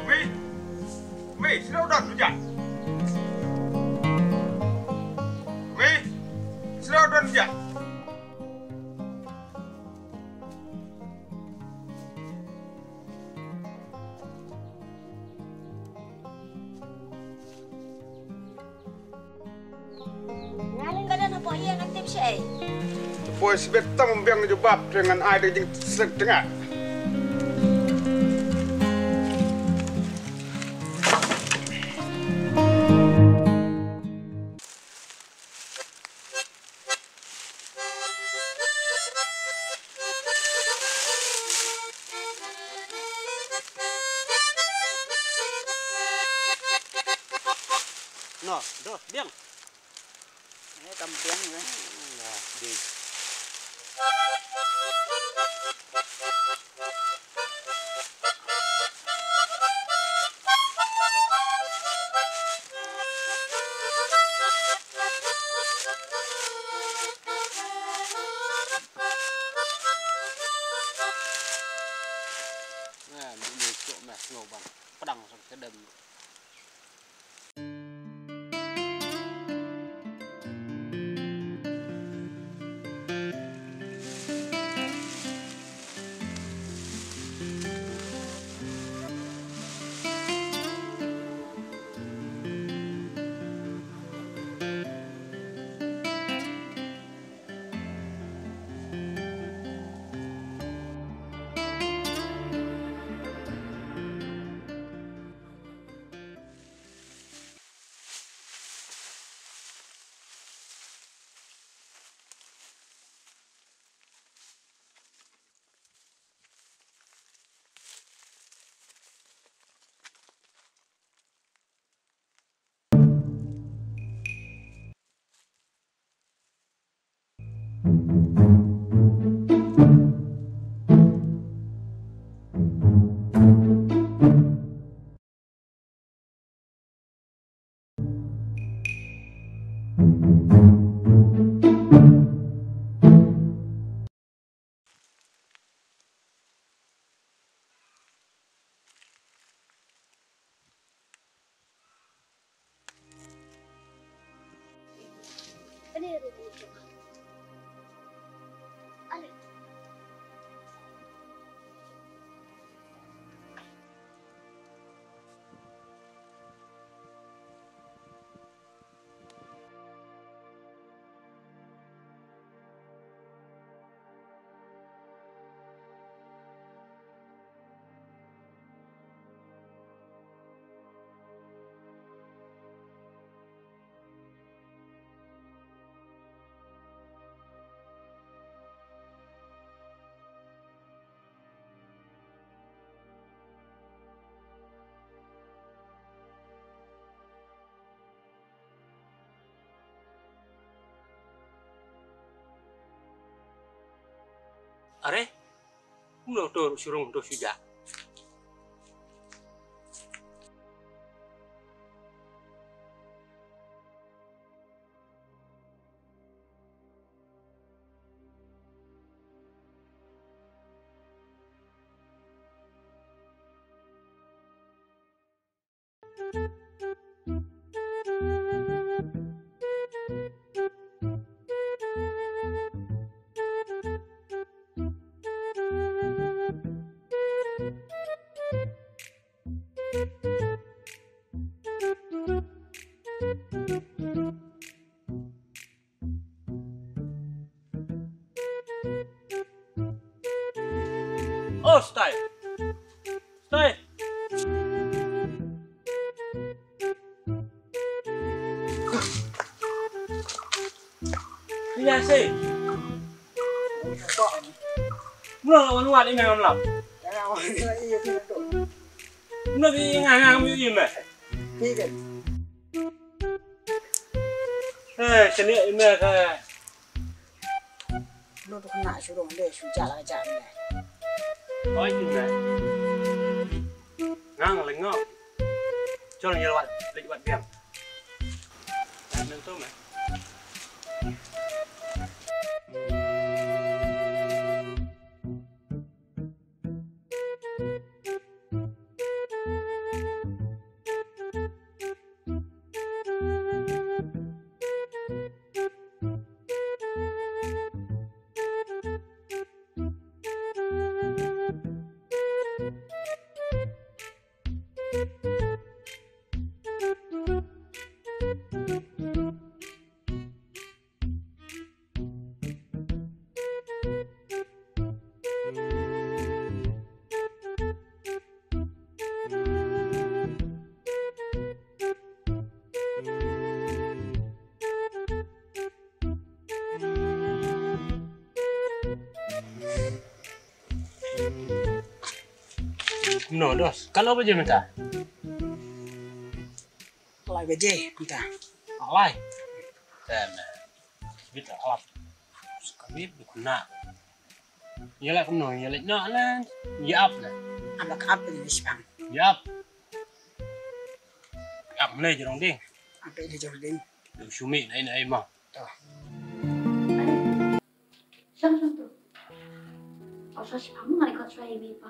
Umi, Umi, sino don tu ja. Umi, sino don tu ja. Nga ling ka don hapoh ïing ngan tip shaei. Poi sibit tam biang jubab te ngan ai da jingseng tengah. No, dos, biang. Eh, kam biang, eh. Nah, di. Nah, ini sok meh, ngoban. Pedang sok kedem. Are, uno to surung to suja. Oh, stay. Stay. Sei. Mula wan wan ime ngam lap. Mula bi nga nga mi ime. Eh, sini ime ka. Mula tu kena suruh dia sujak lah kejap ni. Oh, itu dah. Ngang lengok. Col nyel wat, lek wat biang. Nang tu meh. No, dos. Kano baje mynta? Lai baje mynta. Lai. Tem. Bit la hap. Sekali dukna. Ïa la kumno, ïa la na la. Ïa ap la. Ap la ka ap ni sibang. Ïa ap. Ap ne jrong ding. Ap ne jrong ding. Sumi nai nai ma. To. Shong shong tu. Aw sa sibang ngai ko try mi pa.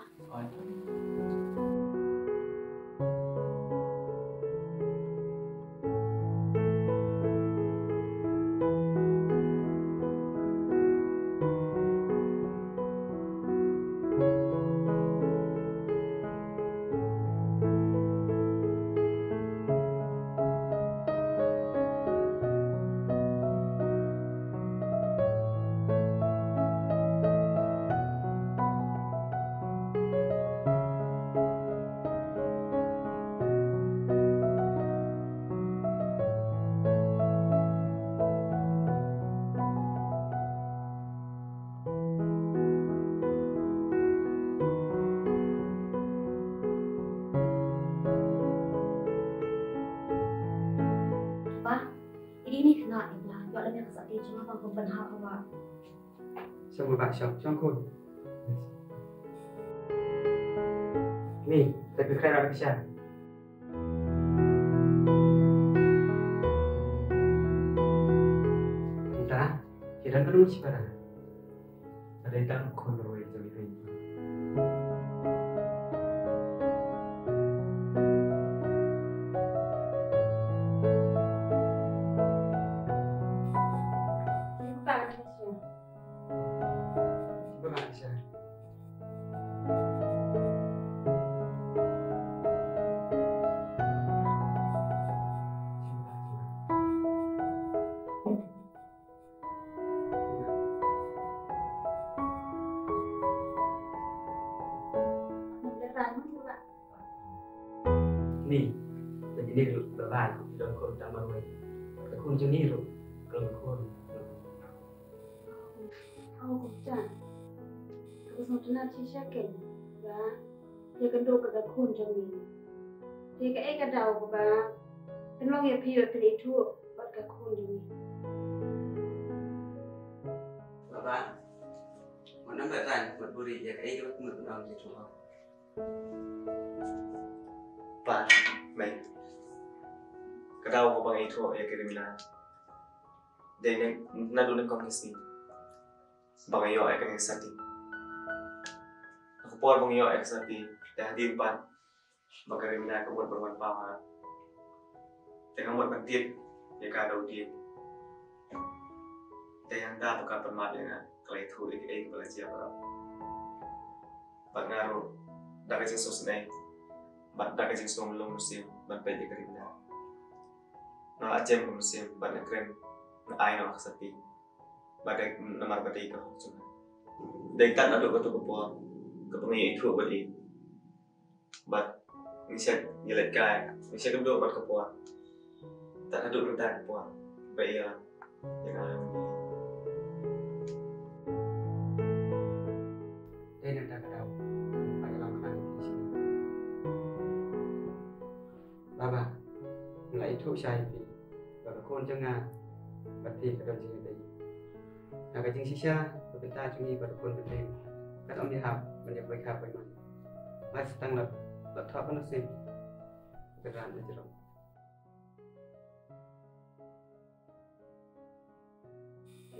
Pa, ini ni kena ila, ya lem yang sati cuma pang pun penhal awak. Shong ba shong, shong khun. Ni, tapi kena ada kisah. Entah, kita perlu sih pada. Ada yang tak khun roi tu ni. Ni, ni ruh ba ban, don khun tang marwei. Ka khun jong ni ruh, ka long khun. Aw, Kong Jan. Ka sngewtynnat shisha kein ba ïa kynduh ka da khun jong ngi. Te kaei ka daw kaba pynlong ïa phi ba phin ithuh bad ka khun jong ngi? Baba, ngan ym leh tang bad buri ïa kaei kaba mut ngan ithuh. Pa, mei. Ka daw kaba nga ithuh ïa ka Rimna. Dei na, naduh nyngkong ka sngi ba nga ïoh ïa kane ka sati. Ha ka por ba nga ïoh ïa ka sati, te hadien pat ba ka Rimna ka mut ban wan paw ha. Te nga mut ban tip ïa ka da u Diep. Te hangta ba ka pynmap ïa nga, ka la ïathuh ïa kaei kaba la jia baroh. Bad nga ruh da ka jingsngewsynei bad da ka jingsngew lung mynsiem ban peit ïa ka Rimna. Nga la jem ka mynsiem bad nga kren, nga ai noh ka sati. Bad dei namar ba dei ka hok jong nga. Dei tang naduh kato ka por kaba nga ïaithuh bad i. Bad nga shet ïaleit kai, nga shet kynduh bad ka por. Tang naduh mynta ka por ba ïa, ïa nga. Shisha ïa phi ba ka khun jong nga bad phi ka don jingïadei. Na ka jingshisha, ka bynta jong ngi bad ka khun bynta, kan ym ïahap ban ïa poi kha poi man. Mai sa tang la, la thoh ban sngewsih ka ran na jrong.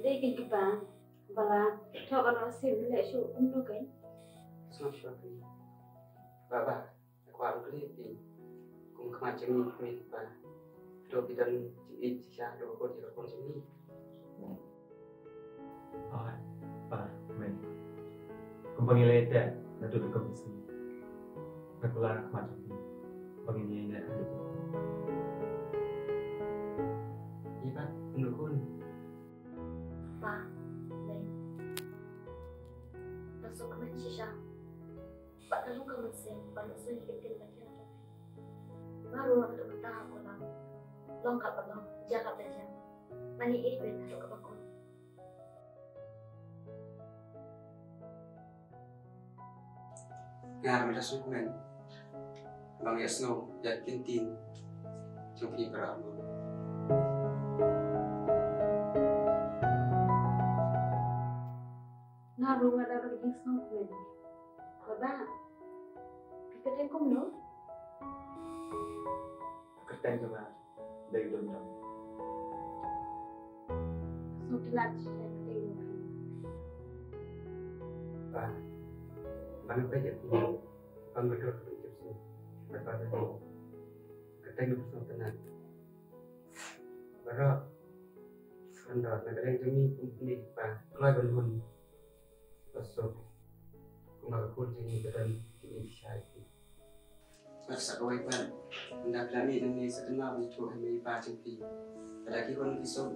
Dei kin kpa ba la thoh ka la sim leh shu kumno kein. Sngap shuwa kein. Ba ba, nga kwah ban kylli phi kum khmat jong ngi, phi pa. Hato phi don jingïeit shisha hato ka khun jong ngi? Hooid pa, mei. Kumba ngi la ïateh naduh da ka mynsiem, nga kular khmat jong phi ba ngin ïaineh haduh. Ïa pat, kumno khun? Pa, mei. Nga sngewkmen shisha. Bad ka long ka mynsiem ban ïohsngew ïa ki ktien ba khia jong phi. Nga ruh nga dei uta ha Kulam. Long katba long, jia katba jia, ngan ïaieit beit haduh kaba kut. Nga ruh nga da sngewkmen ban ïohsngew ïa ki ktien jong phi para. Nga ruh nga da ka jingsngewkmen. Baba, phi kyrteng kumno? Kyrteng jong nga dei Dum Dom. Sngewtynnat shisha ïa ka kyrteng jong phi. Ba, ban peit ïa phi, ban ba dor ka jingïaseng. Ba ba dor ka kyrteng jong phi sngewtynnat. Baroh, ban dor na ka liang jong ngi kum kmie kpa, kloi ban hun. Ba suk, kumba ka khun jong ngi ka don jingïeit shisha ïa phi. Bad sa kawei pat, ynda phi la mih nangne sa kynmaw ban ïathuh ha i mei i pa jong phi. Lada ki hun ki suk,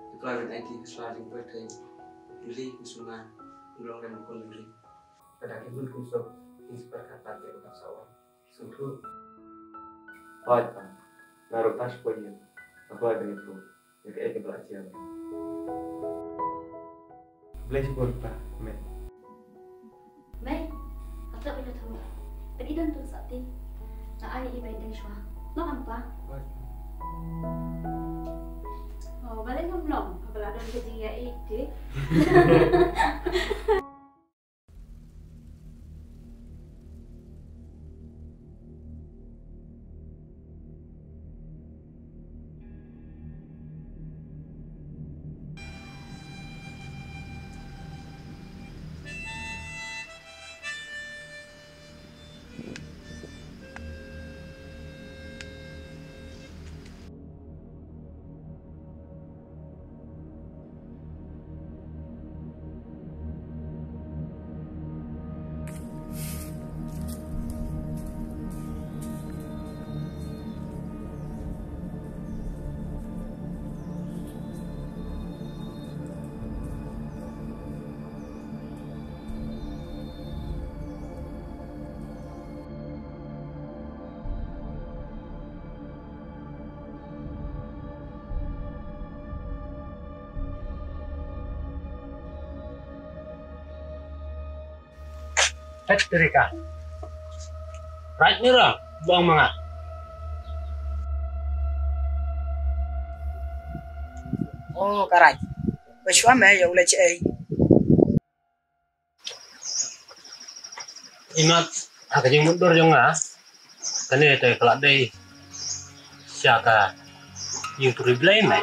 ki kloi ban aiti ha sla jong pyrthei. Bynriew musulman, ym long lem khun bynriew. Lada ki hun ki suk, kin sa pyrkhat pat ïa ka ban sa wan. Sngewthuh. Hooid pa, nga ruh nga shu poi ïing, nga kloi ban ïathuh ïa kaei kaba la jia. Khublei shibun pa, mei. Mei, nga tlot ban ïathuh. Peit i don tu sa ti. Nga ai ïa i ba ïadei shuwa. Long em pa? Hooid. Oh, balei ngam long? Haba la don ka jingïaid te. Hat Rika. Raj nira bang manga. Oh, ka Raj. Ba shuwa me ïa u leit shaei? Imat, ha ka jingmutdur jong nga, kane te ka la dei sha ka ïing puri Blei me.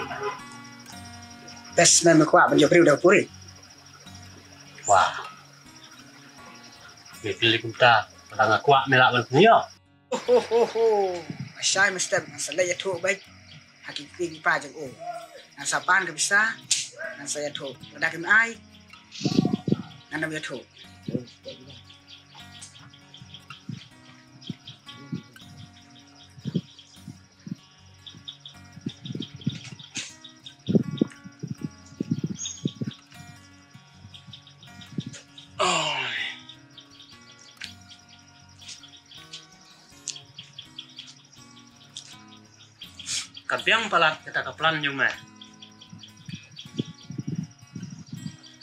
Bes me, me kwah ban ïoh briew da puri. Wah. Me pili kumta, lada nga kwah me lah ban pynïoh. Ho, ho, ho. Ashai me step, ngan sa leit ïathuh beit ha ki kmie ki kpa jong u. Ngan sa pan ka pisa, ngan sa ïathuh. Lada kim ai, ngan ym ïathuh. Oh. Ka biang palat kata ka plan jong me.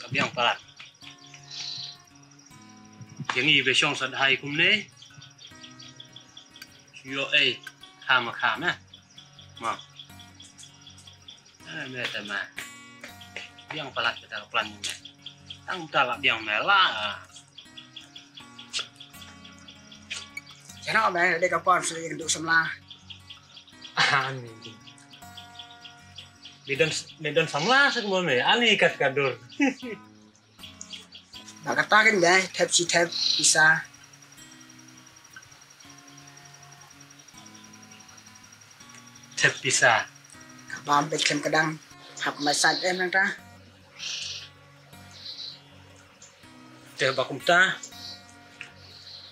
Ka biang palat. Jong i ba shong sa dei kumne. Ïoh ei, kha ma kha me. Ma. Eh, me te me. Biang palat kita ka plan me. Tang ta la biang me la. Jangan me, dei ka por seli duk samla. Ani. Ni don, ni don samla sa kumne. Ani kat ka dur. Ba kata kan dei, thep shi thep pisa. Thep pisa. Ka bam peit klem ka dang. Hap mai sait em nang ta. Te ba kumta.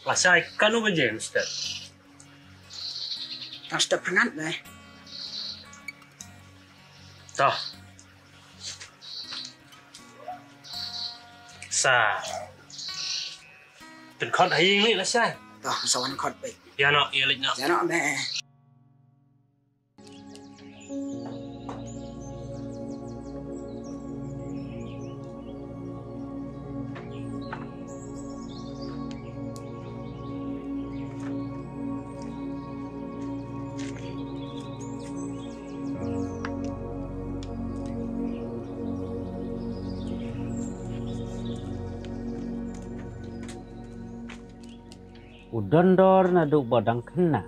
Lashai kano baje, mister? Tang step pyngat dei. Toh. Sa. Pynkhot ha ïing lei lashai. Toh, sa wan khot beit. Ïa noh, ïa leit noh. Ïa noh beit. U don dor naduh ba dang khynnah.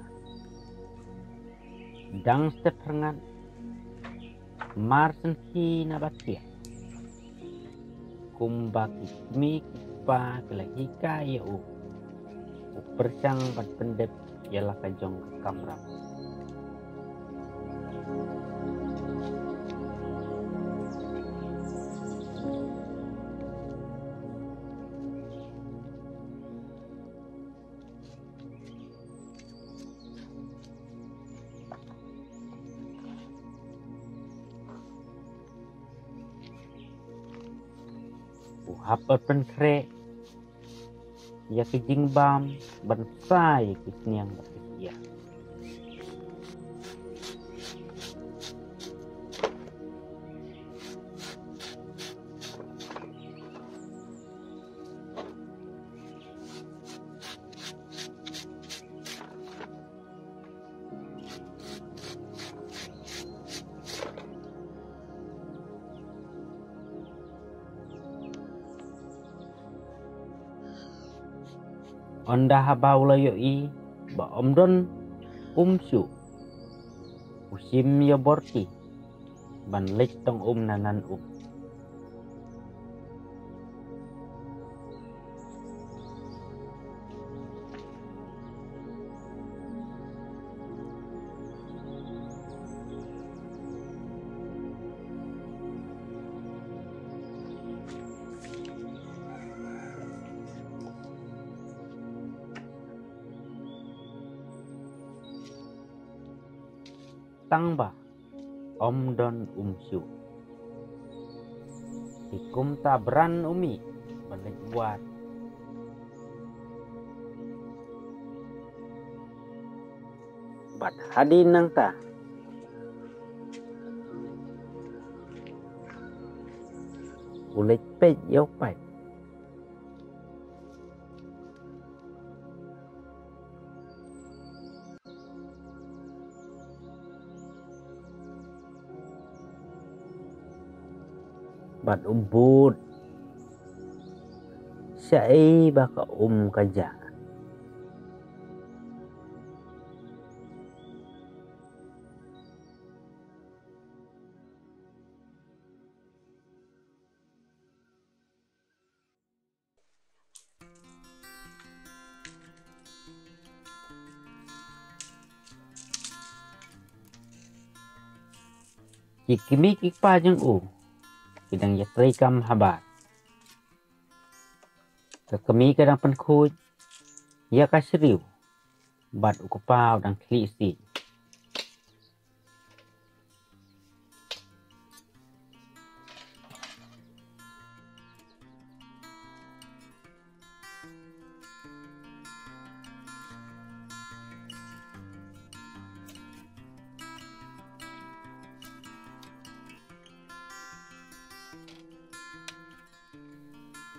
Dang step pyrngat. Mar sngewsih na ba thiah. Kumba ki kmie ki kpa ki la hikai ïa u. U pyrshang ban pyndep ïa la ka jong ka kamram. U hap ban pynkhreh ïa ki jingbam ban sa ïa ki sniang bad ki sia. Ynda haba u la ïohi ba ym don um shuh, u shim ïa u borti ban leit tong um na nan um. Tang ba ym don um shuh. Te kumta bran u mih ban leit wad. Bad hadien nangta u leit peit ïa u paip. Bad u bud shaei ba ka um ka jah. Ki kmie ki kpa jong u ki dang ïatrei kam habar. Ka kmie ka dang pynkhuid ïa ka shriew bad u kpa u dang khlieh siej.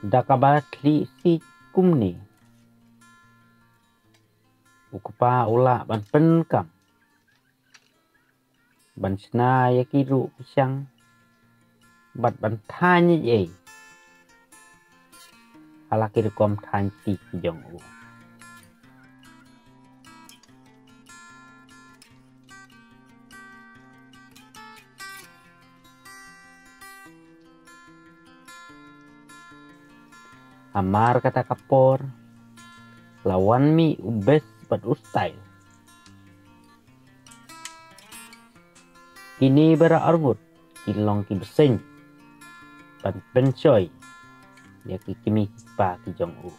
Da kaba khlieh siej kumne, u kpa u lah ban pynkam. ban shna ïa ki ruh ki shang bad ban thaiñ ei ei ha la ki rukom thaiñ ti ki jong u. Hamar kata ka por la wan mih u best bad u style. Kine ba rah arngut ki long ki bseiñ ban pynshoi ïa ki kmie ki kpa ki jong u.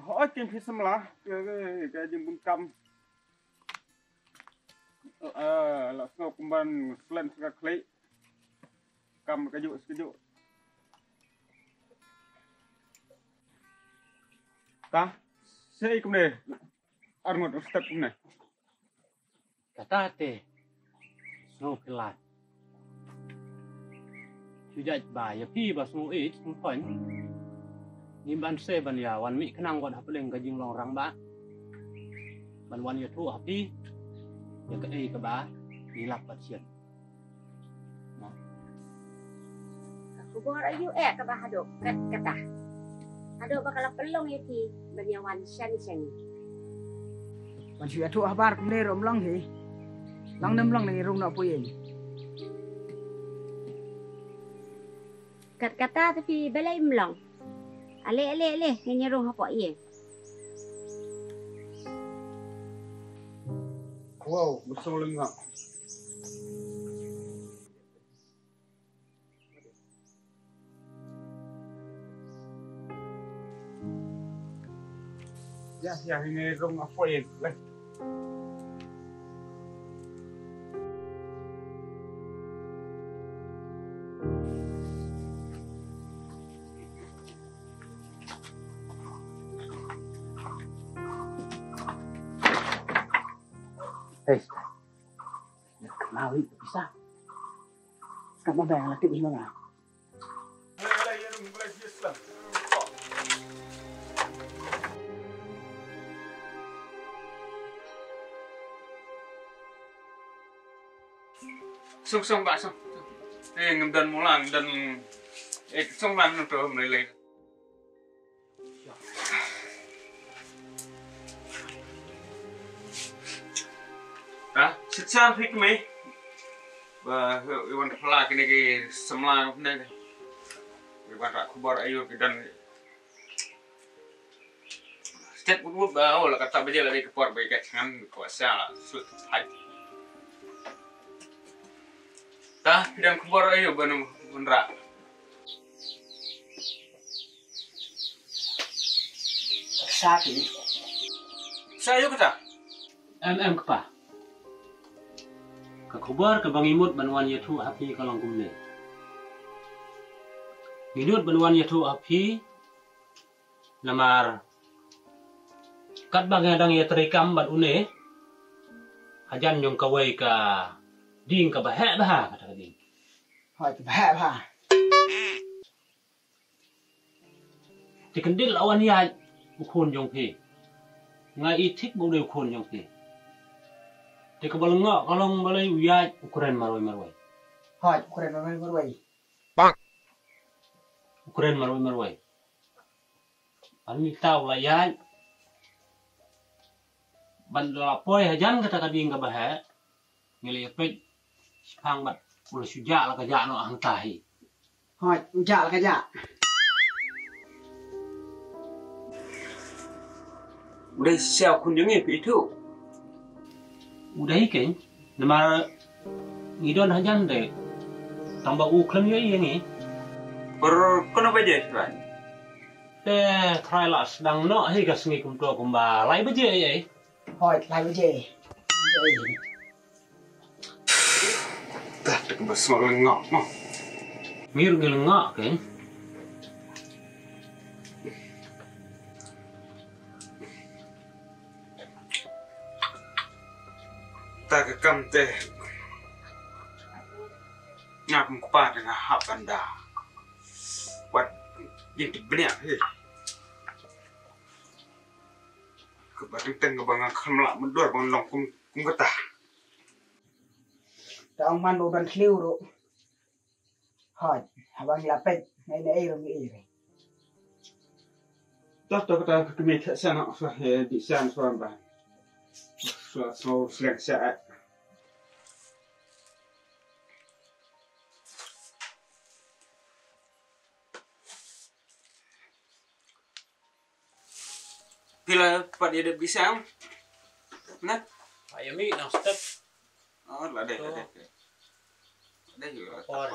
Hooid, kin phi samla ka, ka, ka jingbunkam. Eh, la sngewbha ban slen sa ka khlieh. Kam kajuh sa kajuh. Ta, sei kumne. Arngut u step kumne. Kata te sngewkhlaiñ. Shu jait ba ïa phi ba sngew ïeit sngew thoiñ. Ngim ban sei ban ïa wan mih khnang wat hapdeng ka jinglong rangbah. Ban wan ïathuh ha phi ïa kaei kaba ngi lap bad shem. Ka khubor aïu eh kaba haduh kat kata? Haduh ba ka la pynlong ïa phi ban ïa wan shane shane. Ban shu ïathuh habar kumne ruh ym long hi. Long ne ym long ne ngi rung noh poi ïing. Kat kata te phi balei ym long? Ale ale ale, ngin ïa rung hapoh ïing. Wow, bersong lengkap. Ya, ya, ini rung apa ya? Leh. Hei, Nawi bisa. Sekarang bayang lagi ini mana? Song song ba song. Eh, ngam don mula, ngam don. Eh, song lan nang tu meleleh. Ha, sitsan hik me. Ba, iwan pala kini ki samla kini. Iwan rak khubor ayu ki dan. Stet wut wut ba, oh, la kata baje la dei ka por ba ka changan ko sa la sut hai. Ta, phi don khubor ayu ba nu ban rak. Sa ki. Sa ayu kata. Em em kpa. Ka khubor kaba ngi mut ban wan ïathuh ha phi ka long kumne. Ngi mut ban wan ïathuh ha phi namar katba nga dang ïatrei kam bad une, hajan jong kawei ka ding kaba heh bha, kata ka ding. Hooid, kaba heh bha. Te kyndit la wan ïaid u khun jong phi. Nga i thik ba u dei u khun jong phi. Te kaba lyngngoh ka long balei u ïaid u kren marwei marwei. Hooid, u kren marwei marwei. U kren marwei marwei. Ar mi taw la ïaid. Ban la poi hajan kata ka ding kaba heh. Ngi la ïa peit. Shipang bad u la shu jah la ka jah noh hangta hi. Hooid, u jah la ka jah. U dei shisha u khun jong ngi phi ithuh? U dei keiñ, namar ngi don hajan de. Tang ba u khlem ïohi ïa ngi. Por kano baje shwa? Te trai la sdang noh hi ka sngi kumto kumba lai baje ei ei. Hooid, lai baje. Ei. Ba sngewlyngngoh mo. Ngi ruh ngi lyngngoh ke. Ta ka kam te. Nga kum kpa te nga hap ban da. Wat yin te bniah he. Kaba teng teng kaba nga kham lah mendor ban long kum kum kata. Ta ong man ba ban thliew ruh. Hooid, haba ngi la peit, ngi ne ei ruh ngi ei re. Toh toh kata ka kmie theh san sa he di san sa ba. Sa sa sleng sa. Phi la pat ïa dep di sang. Nah. Ayo mi nang step. Oh, la deh, la deh. La deh. Por.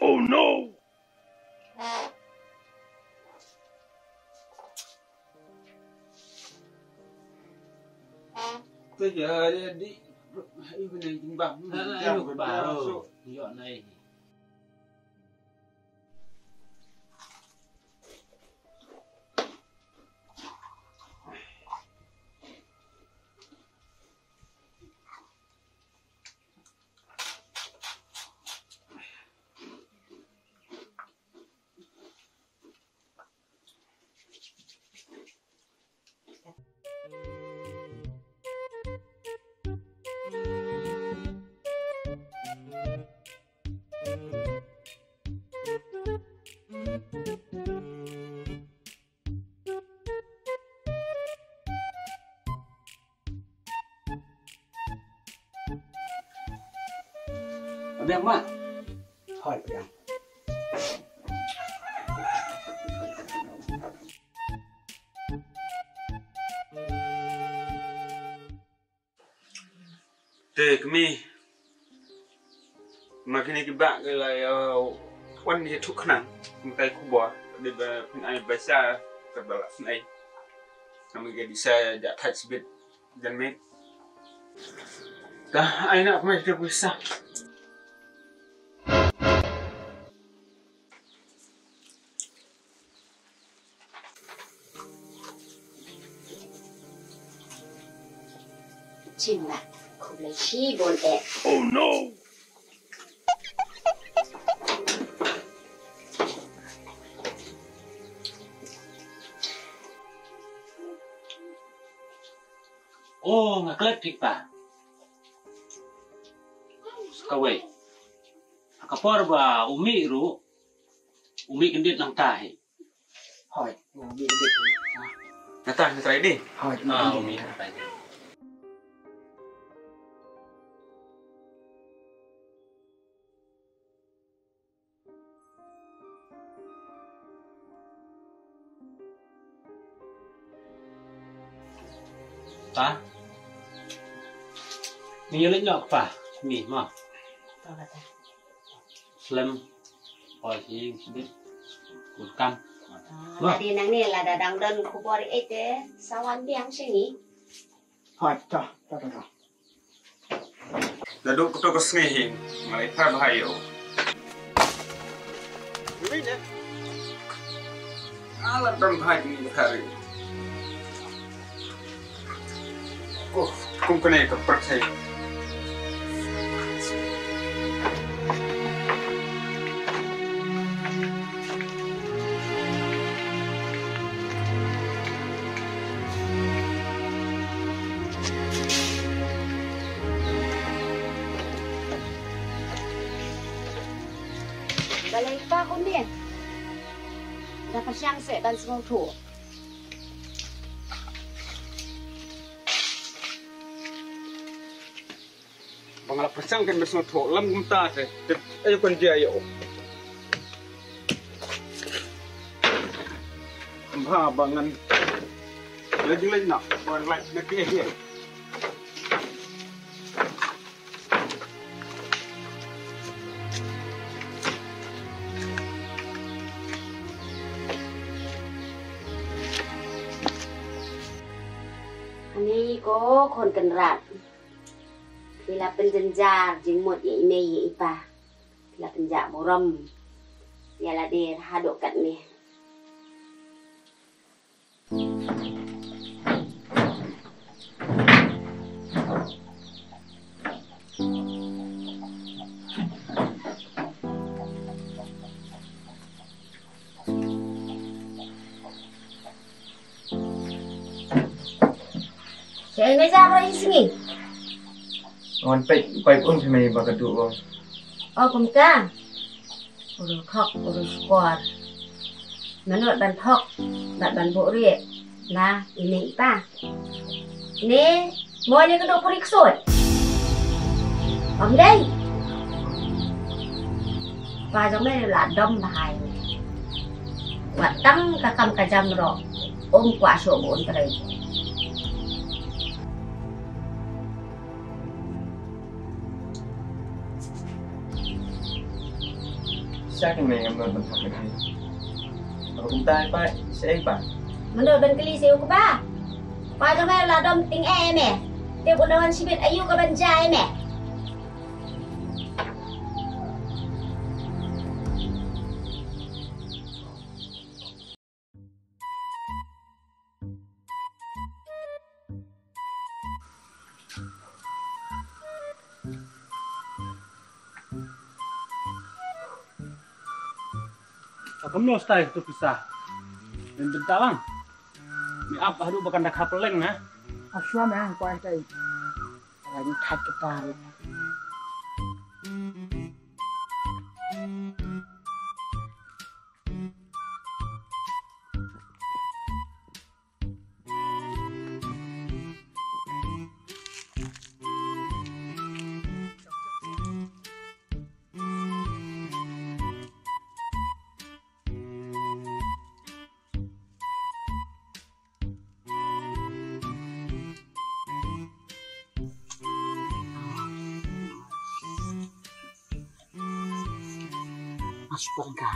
Oh no! Te ja, ja, di, ibu ni jimbang. Ah, jam ibu baru. Yo nai. Biang ma. Hoi biang. Te kmie. Ma kine ki bah ki la ïa wan ïathuh khnang. Kumta i khubor. Dei ba phin ai pisa kaba la phin ai. Namar ka dei sa jah thait sbit. Jan miet. Ka ai na kmie ka pisa. Chin na, khublei shibun eh. Oh no! Oh, nga klet thik pa. Kawei. Ka por ba u mih ruh, u mih kyndit nangta hi. Hooid, u mih kyndit. Nangta, nangta hi di. Hooid, ah, u mih nangta hi. Pa. Ni lek nok pa. Ni ma. Slem. Oi hi bit. Kut kam. Lada nang ni lada dang don khubor ite sawan biang sini. Hooid, ta, ta, ta, ta. Naduh kato ka sngi hi nga la ïapher bha ïa u. Nga la don bha ïa u. Kum kane ka pyrthei. Balei pa kumne? Da pyrshang seh ban sngewthuh. Ba nga la pyrshang kan ban sngewthuh lem kumta te. Te ayu kan jia ïa u. Ba ba ngan leh leh na ba ngan leh na ke. Ko khun kynrad, phi la pynjynjar jingmut ïa i mei ïa i pa. Phi la pynjah burom ïa lade haduh katne. Shaei me ja ba ïa sngi? Wan peit paip um phi mei ba ka duh um. O kumta. Uru khok uru shkor. Mano ban thok bad ban buh rieh na i mei i pa. Ne mo ne ka duh puri ksut. Ym dei. Pa jong me la dom bha ïa me. Wat tang ka kam ka jam ruh um kwah shuh ba un trei. Sha kane ngam don ban thok ïa phi. Haba kumta pa, shaei pa? Mano ban kylli sha u kpa? Pa jong me la dom tyngeh ïa me. Te u la wan shibit aïu ka ban jia ïa me? Ka kumno stai tu pisa? Min bynta lang. Mi ap haduh ba kan da khap leng na. Aswa me ko ai tai. Ai ni thak kita. Aspar ka.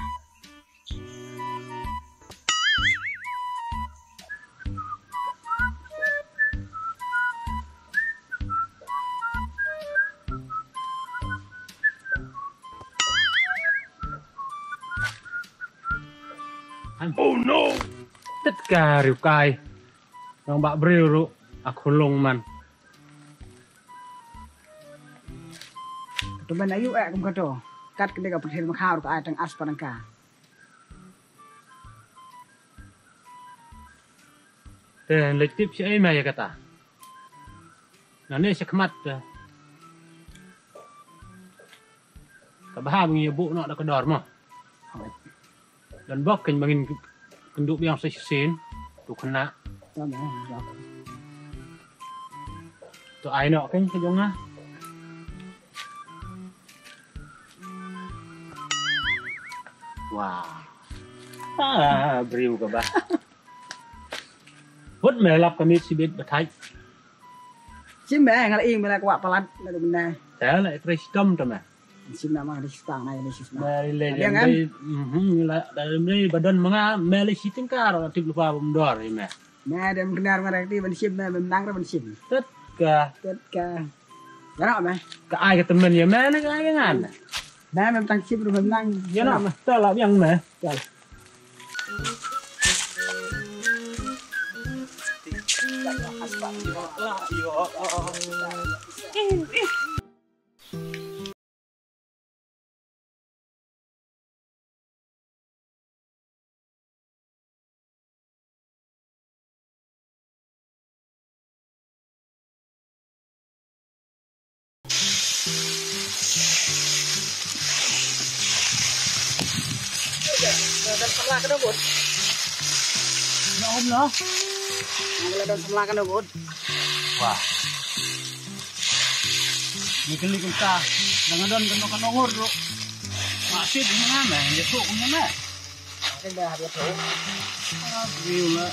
Oh no! Tet ka riewkai. Nang bak briew ruh a khulung man. Ka tu ban ayu eh kum ka tu. Kat kene ka pyrthei ma khaw ka ai tang as panang ka. Te leit tip shi ai ma ïa kata. Nane shi khmat te. Ka bha ba ngi ïa buh noh da ka dor mo. Don bok kein ba ngin kynduh biang sa shisien. Tu khynnah. To ai noh kein ka jong nga. Wah. Ah, briew kaba. Hut me lap ka miet shibit ba thait. Shim me nga la ing me la kwah palat na du me. Te la trei shitom to me. Shim na ma di shitang na di shitang. Mary le yang kan. Mhm la dari meri badon menga meli shiting kar tip lupa bumdor me. Me dem kenar mara ti ban shim me menang ra ban shim. Tet ka. Tet ka. Kana me. Ka ai ka temen ïa me ne ka ai ka ngan. Me mem tang shim ru menang. Ïa na me. Ta la biang me. Tal. Don samla ka dong bud. Nga um noh. Nga la don samla ka dong bud. Wah. Ni kali kumta. Dang don kano kano ngur ruh. Masih di mana? Dia tu punya meh. Dia dah habis tu. Ah, view lah.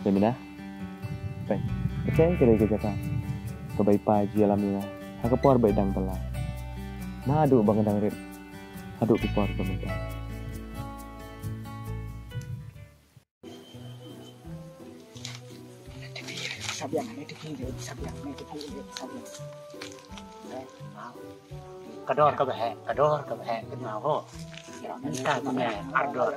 Yamina. Peit. Peit ka dei ka jaka kaba i pa i ju ïalam ïa nga ha ka por ba i dang bylla. Naduh ba nga dang rit haduh ki por ba mynta. Ka dor kaba heh, ka dor kaba heh, kynmaw ko. Mynta kumne ar dor.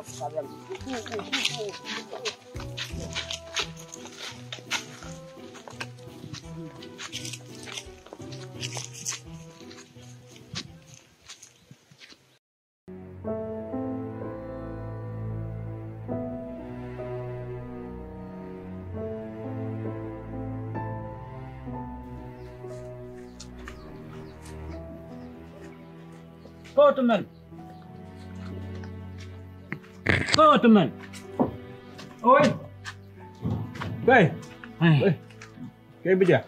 Ko Tymmen. Ko Tymmen. Oi. Kai. Hai. Oi. Kai, ba ïa.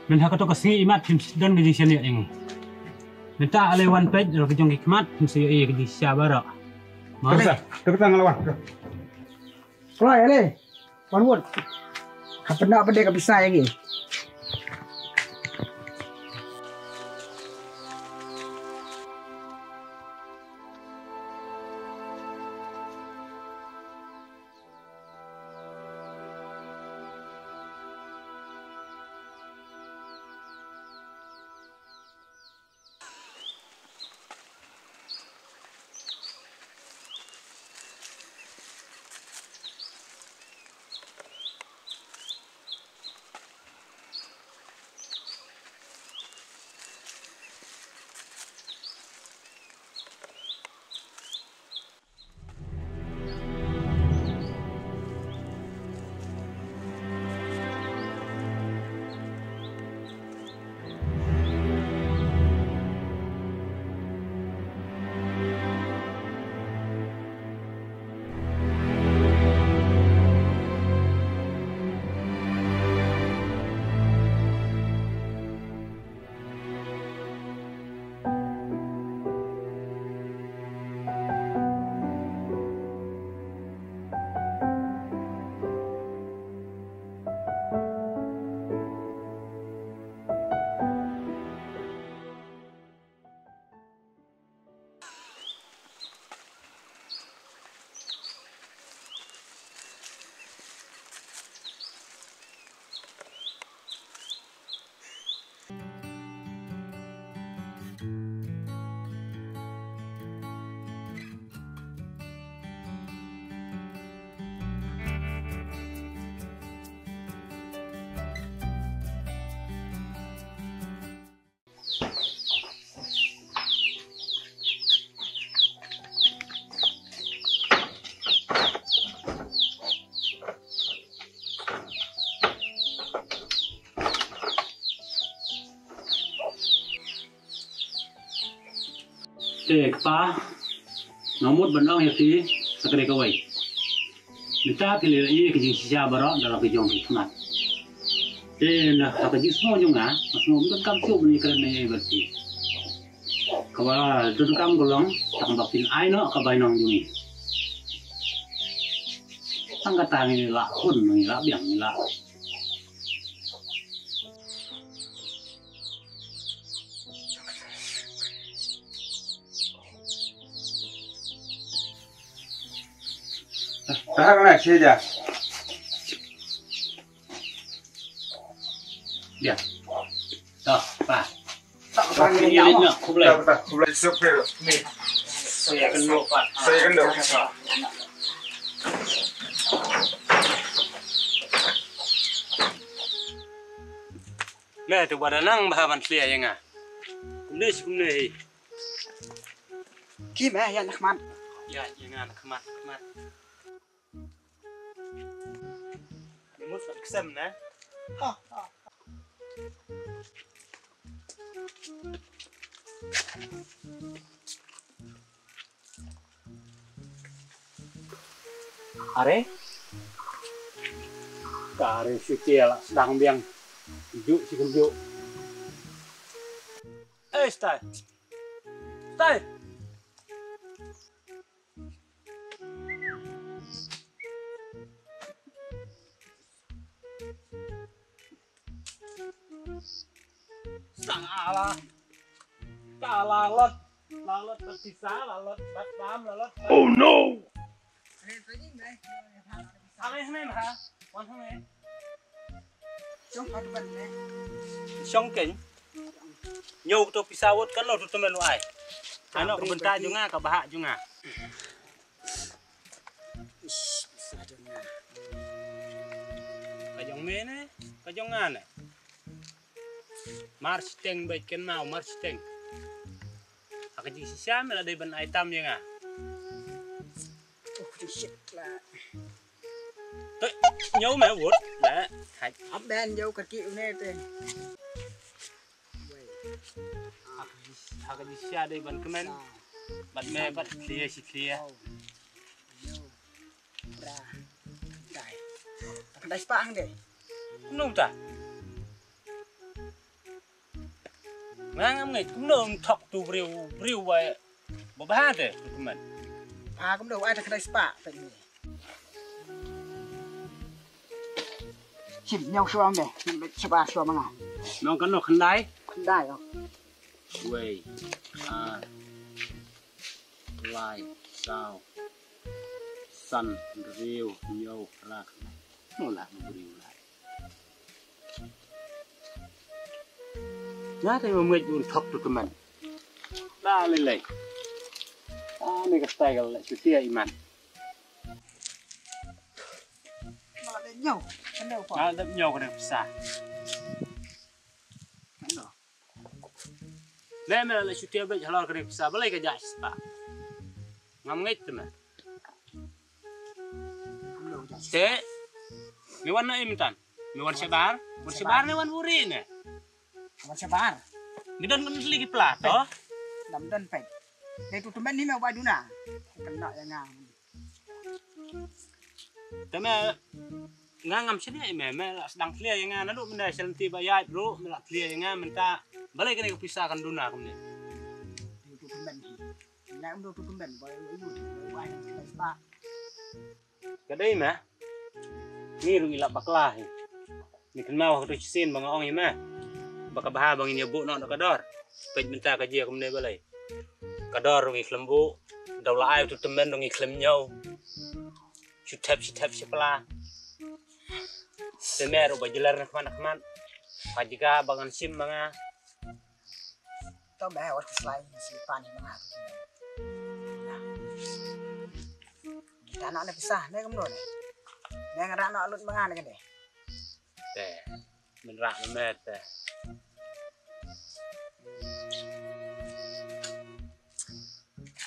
Mynta ha kato ka sngi imat phim don ka jingsngewsih ïa ngi. Mynta ale wan peit ruh ka jong ki khmat phim sa ïohi ïa ka jingshisha baroh. Mare. Te kata, te kata nga la wan. Kloi ale. Wan wut. Hap pyndonkam pat ka pisa ïa ngi. Te kpa, nga mut ban ong ïa phi sa kane kawei. Mynta phi la ïohi ka jingshisha baroh da la ka jong ki khmat. Te na ha ka jingsngew jong nga, nga sngew ym donkam shuh ban ïakren ïa bad phi. Kaba donkam ka long tang ba phin ai noh ka bainong jong ngi. Tang kata ngi la khun, ngi la biang, ngi la. Tahan na sini aja. Biang. Dah, pa. Tak apa ni. Khublei. Dah, dah, khublei. Saya kena, Pak. Saya kena. Meh, tu ba da nang ba ban slia ïa nga. Kumne shi kumne hi. Ki meh ïa na khmat. Ïa, ïa nga na khmat, khmat. Ni mut sa ksem ne. Ha, ha. Are? Ka are shutia la sdang biang. Juk si kem juk. Eh, stai. Stai. Sala. Sala lot. La lot bat pisa, la lot bat pam, la lot. Oh no! Are hne ha? Wan hne. Shong pat ban ne. Shong ken. Ñiew to pisa wot kan lo to temen lo ai. Ano ka bynta jong nga ka bha jong nga. Ish, pisa jong nga. Ka jong me ne, ka jong nga ne. Mar shiteng bad ken mau mar shiteng. Aka jingshisha me la dei ban ai tam ïa nga. Oh, shit la. Te ñiew me wut la. Hai. Ap ben ñiew ka ki une te. Aka jingshisha dei ban kmen. Bad me bad thlia shi thlia. Bra. Dai. Ka dai spah hang dei. Kumno ta? Nga ngam ngeit kumno ym thok tu briew briew wa ba bha te tu kmen. Ah, kumno ai ta ka dai spah ta ni. Sim nyau shuwa me, sim shuwa shuwa ma nga. Nong kan no khyndai? Khyndai, oh. Wei. Ah. Lai, saw, san, hynriew, hynñiew, phra, khyndai. Mo lah mo briew lai. Nga te mo mej un thok tu teman. Da lei lei. Ah, ni ka style la chutia iman. Nga dep ñiew ka dep pisa. Ne me la shutia bej halor kane pisa balei ka jah shispa. Ngam ngeit te me. Te me wan na im tan. Me wan shabar, wan shabar ne wan buri ne. Wan shabar. Me don kan lagi pla to. Dam don pej. Dei tu temen ni me bai duna. Kena ya nga. Te me nga ngam shaniah ïa me, me la sdang thlia ïa nga naduh mynne sha lynti ba ïaid ruh me la thlia ïa nga mynta balei kane ka pisa kan duna kumne. Ka dei me. Ngi ruh ngi lap bakla hi. Ngi kynmaw ha katu shisien ba nga ong ïa me ba ka bha ba ngin ïa buh noh da ka dor. Peit mynta ka jia kumne balei. Ka dor ruh ngi khlem buh, daw la ai utu tymmen ruh ngi khlem ñiew. Shu thep, shu thep, shu pla. Te me ruh ba jler na khmat na khmat. Ka jaka ba ngan shim ma nga. To me wat khuslai ngi shu pan hi ma nga. Kita nak na pisa, ne kumno ne. Ne nga rak nak lut ma nga ne kane. Te, men rak na me te.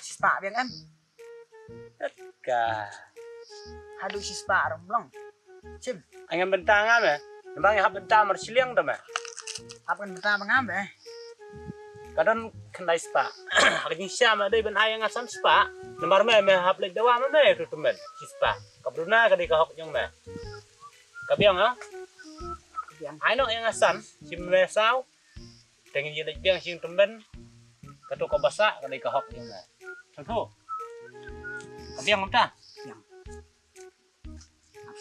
Shispa biang em. Ka. Haduh shispa ram long. Sim. Ai ngam bynta ngam eh. Nembang hap bynta mar shiliang da me. Hap kan bynta ma ngam eh. Ka don khyndai spah. Ka jingshisha me dei ban ai nga san spah. Namar me me hap leit dawa ma me tu temen. Shispa. Ka bruna ka dei ka hok jong me. Ka biang ha? Ka biang. Ai noh ïa nga san, shim me saw. Te ngin ïa leit biang shing tymmen. Kato ka basa ka dei ka hok jong me. Satu. Ka biang kumta? Biang.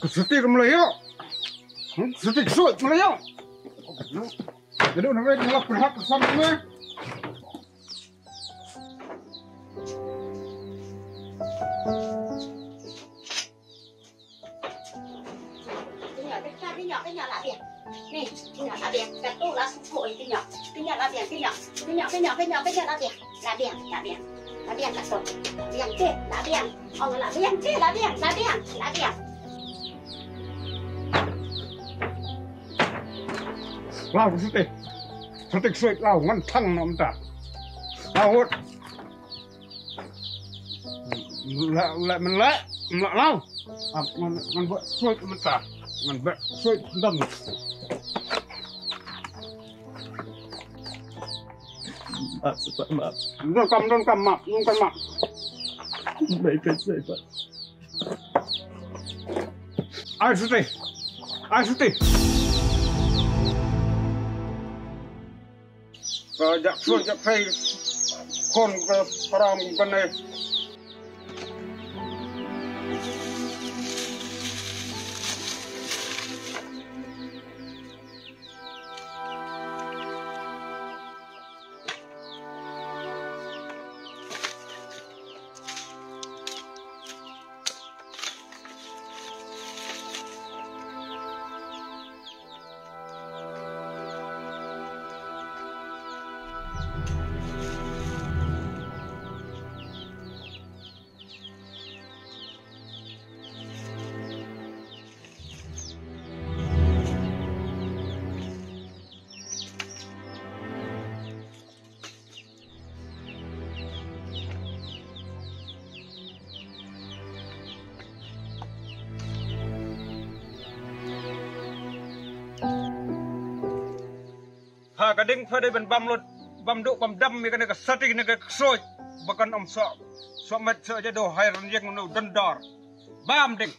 Ka siti ka mlayo. Hmm, siti ka soi ka mlayo. Jadi, una rai, nga la pyrhap ka sam me. Tinyo, tinyo, tinyo, tinyo, la biang. Ni, tinyo, la biang. Katu la suku, tinyo. Tinyo, la biang, tinyo. Tinyo, tinyo, tinyo, tinyo, la biang. La biang, la biang. La biang katu. La biang, cik, la biang. Oh, la biang, cik, la biang, la biang, la biang. Law, siti. Siti suit law, ngan thang noh mynta. Law, hut. La, la, men la, men la, law. Ap, ngan, ngan buh suit mynta. Ngan buh suit ndam. Maaf, Sepa, maaf. Don kam, don kam, maaf, don kam, maaf. Baik, baik, baik, Pak. Ai suti. Ai suti. Ka jak suit jak pei. Khun ka param ka ne. Ha ka ding pha dei ban bam lut, bam duh, bam dam ïa kane ka sati ne ka ksuid ba kan ym soh. Somet so ja do hai ran yek no dondor. Bam ding.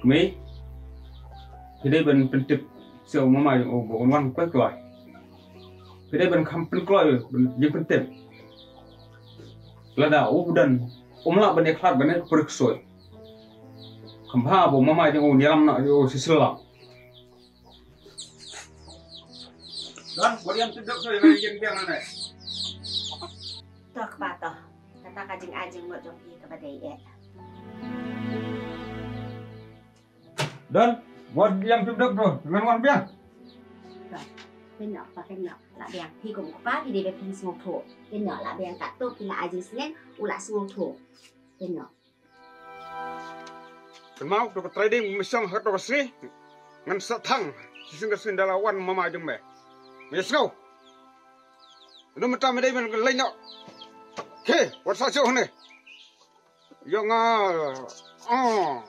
Kmie, phi dei ban pyntip sha u mama jong u ba un wan kloi kloi. Phi dei ban kham pynkloi, ban jingpyntip. Lada u ba don um lah ban ïakhlad ban ïa pyrkhat soi. Kham bha ba u mama jong u un ïalam noh ïa u shisha. Don, wat ïam tip dok soi, ngan ïeng biang nangne. To kpa to. Kata ka jingai jingmut jong phi kaba dei eh. Don, wat ïam tip dok to, ngan wan biang. Don, pynïoh, pa pynïoh, lah biang. Phi kum u kpa, phi dei ba phin sngewthuh. Pynïoh, lah biang katto, phi la ai jingsneng, u la sngewthuh. Pynïoh. Kynmaw to ka trai ding, me shong ha to ka sngi. Ngan sa thang shisien ka sngi da la wan mama jong me. Me sngew. Ynda mynta me dei ban leit noh. Khie, wat sa shuh hangne. Ïa nga. Ah.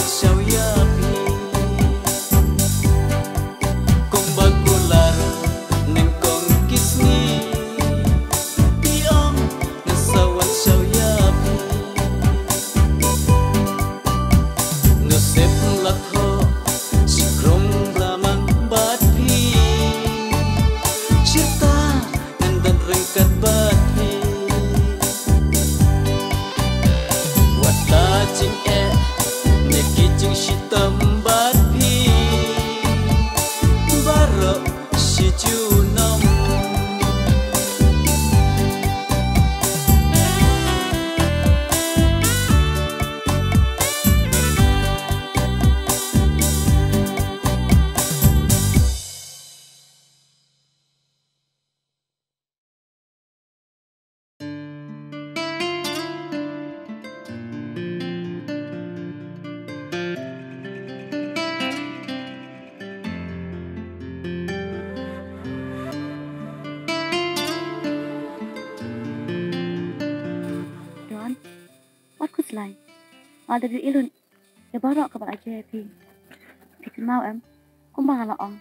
Shaw ïa phi. Kumba kular nyngkong ki sngi, phi ong ngan sa wan shaw ïa phi. Nga sep la thoh shi krong bla mang bad phi. Shirta ngan don ryngkat bad phi. Wat la jingeh ne ki jingshitom bad phi baroh shi junom. Don, wat khuslai. Nga da ïohi lut ïa baroh kaba la jia ïa phi. Phi kynmaw em, kumba nga la ong,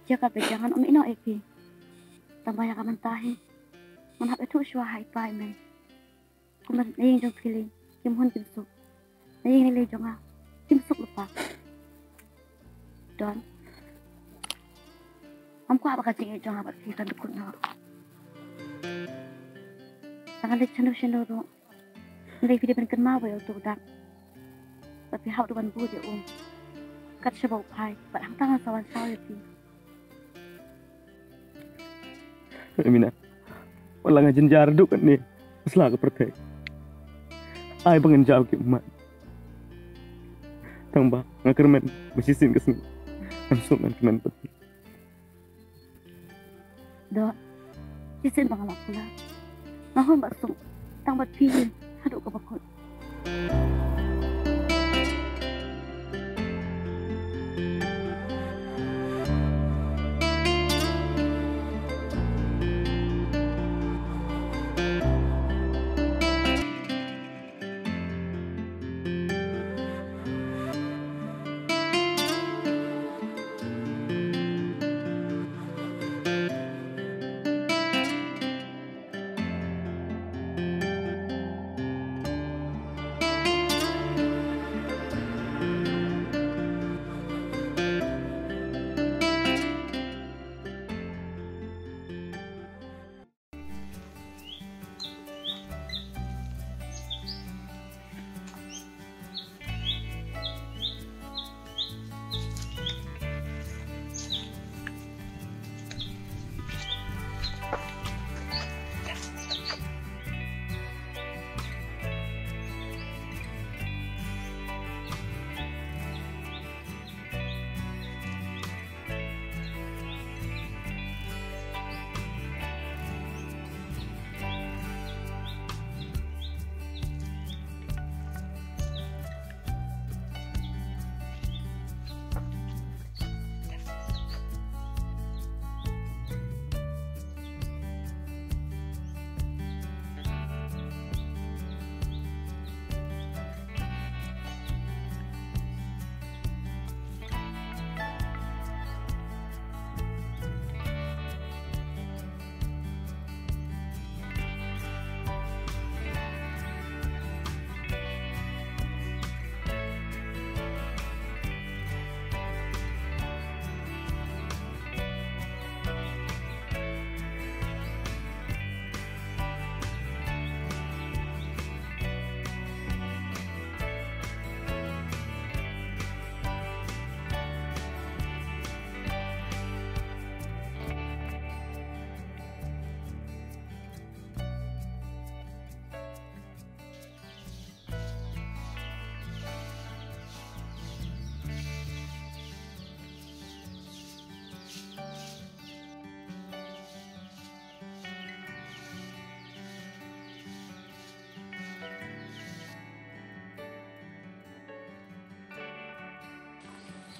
ïa ka pyrshang ngan ym ïehnoh ïa phi. Tang ba ïa ka mynta hi ngan hap ïathuh shuwa ha i pa i mei. Kumba na ïing jong phi lei kim hun kim suk, na ïing lei jong nga kim suk lypa. Don, ngam kwah ba ka jingïeit jong nga bad phi kan dukut noh. Tang ngan leit shano shano ruh, ngan leit phi dei ban kynmaw ba ïa uto u dak ba phi hap duh ban bud ïa u kat shaba u phai, bad hangta ngan sa wan shaw ïa phi. Mina, wat la nga jynjar haduh katne ha sla ka pyrthei, ai ba ngan jaw ki ummat. Tang ba nga kyrmen ba shisien ka sngi ngan suk ngan kmen bad phi. Don, shisien ba nga la kular, nga hun ba suk tang bad phi haduh kaba kut.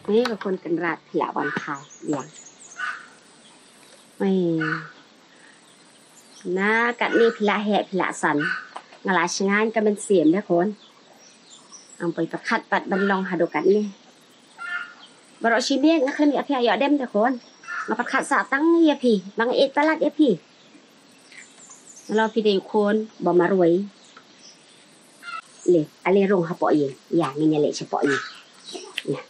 Ni ka khun kynrad phi la wan phai ïa. Ai. Na katne phi la heh phi la san. Nga la sngewsih ka mynsiem de khun. Ngam poi pyrkhat pat ban long haduh katne. Baroh shi miet nga khlem ïa phi ïoh dem te khun. Nga pyrkhat sa tang ïa phi, ba nga ïeit palat ïa phi. Nga long phi dei u khun ba marwei. Le, ale rung hapoh ïing. Ïa, ngin ïa leit shapoh ïing. Ïa.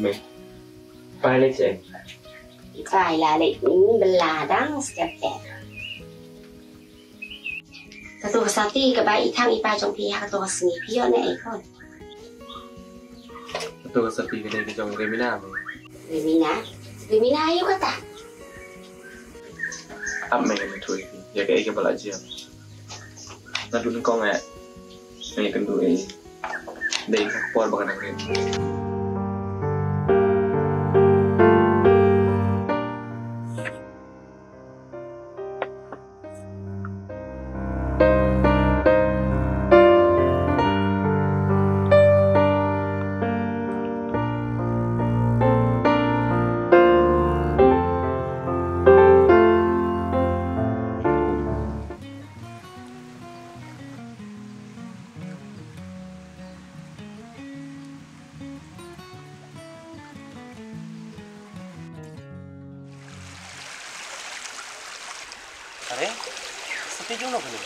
Me. Pai leit seh? Pai la leit, ni bela dang step eh. Kato ka sati kaba i thang i pa jong phi ha kato ka sngi phi ïoh ne ei khun? Kato ka sati ka dei ka jong Remina, me. Remina? Remina aïu kata? Ap me, me thui phi ïa kaei kaba la jia. Naduh nyngkong eh me ïakynduh ei. Dei ka por ba ka dang rit. Are, sati jong no kane?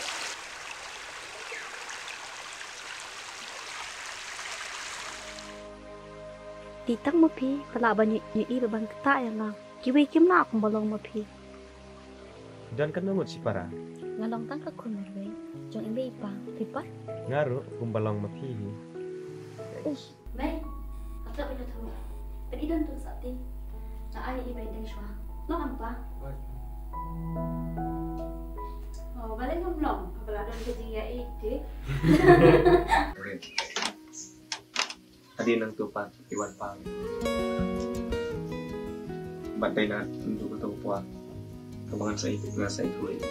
Te tang ma phi, phi lah ban ïohi ban ktah ïa nga. Kiwei kim lah kumba long ma phi. Don katno ngut shipara? Nga long tang ka khun marwei jong i mei i pa, phi pat? Nga ruh kumba long ma phi hi. Mei, ka tlot ba ïa thoh. Peit i don tu sati. Nga ai i bai dei shwa. Long am pa? Oh, balei ngam long? Ba la don ka jingïaid te. Hadien nangtu pat i wan pang. Bad dei na ntu ka tong pua. Kaba ngan sa i, ngan sa i khuid.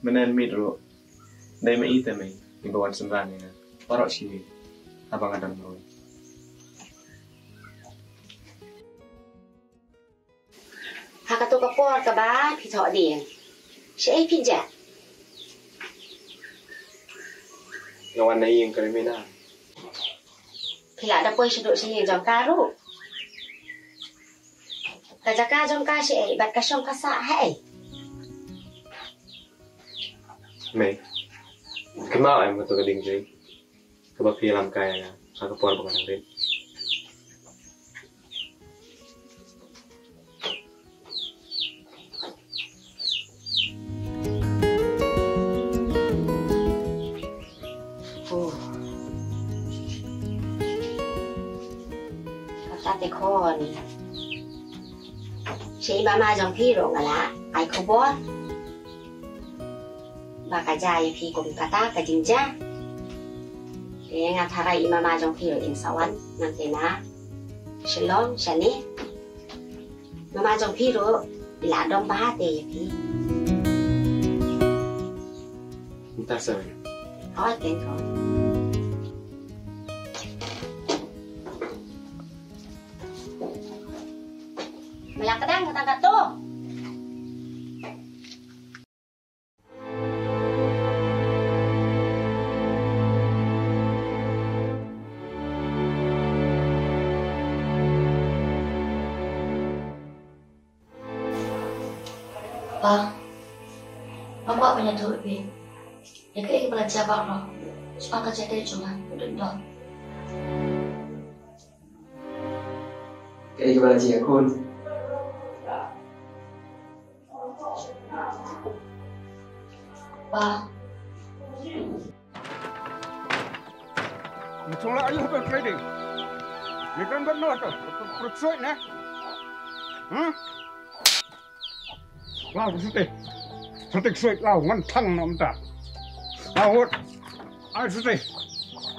Mynne mynmiet ruh dei ma i te mei iba wan synran ïa nga baroh shi miet haba nga dang marwei. Ha kato ka por kaba phi thoh dieng, shaei phi jia? Nga wan na ïing ka Remina. Phi lah da poi shaduh sha ïing jong ka ruh. Ka jaka jong ka shaei bad ka shong ka sah haei? Mei, kynmaw em kato ka dieng jong i kaba phi ïalam kai ïa nga ha ka por ba nga dang rit. Oh. Kata te khun. Sha i mama jong phi ruh nga la ai khubor ba ka jia ïa phi kum kata ka jingjia. Te nga tharai i mama jong phi ruh in sa wan nangta na Shillong shane. Mama jong phi ruh i la dom bha te ïa phi. Mynta sa. Oi, thank you. Me la ka dang kata kato. Pa, nga kwah ban ïathuh ïa phi ïa kaei kaba la jia baroh. Shaphang ka jingïadei jong nga, u don dor. Kaei kaba la jia, khun? Pa. Ngi chong la ayu hapdeng trading. Ngi kan ban noh to. Perut suit na. Huh? Lau suit. Suit suit lau ngan thang noh mynta. Lau hut. Ai suit.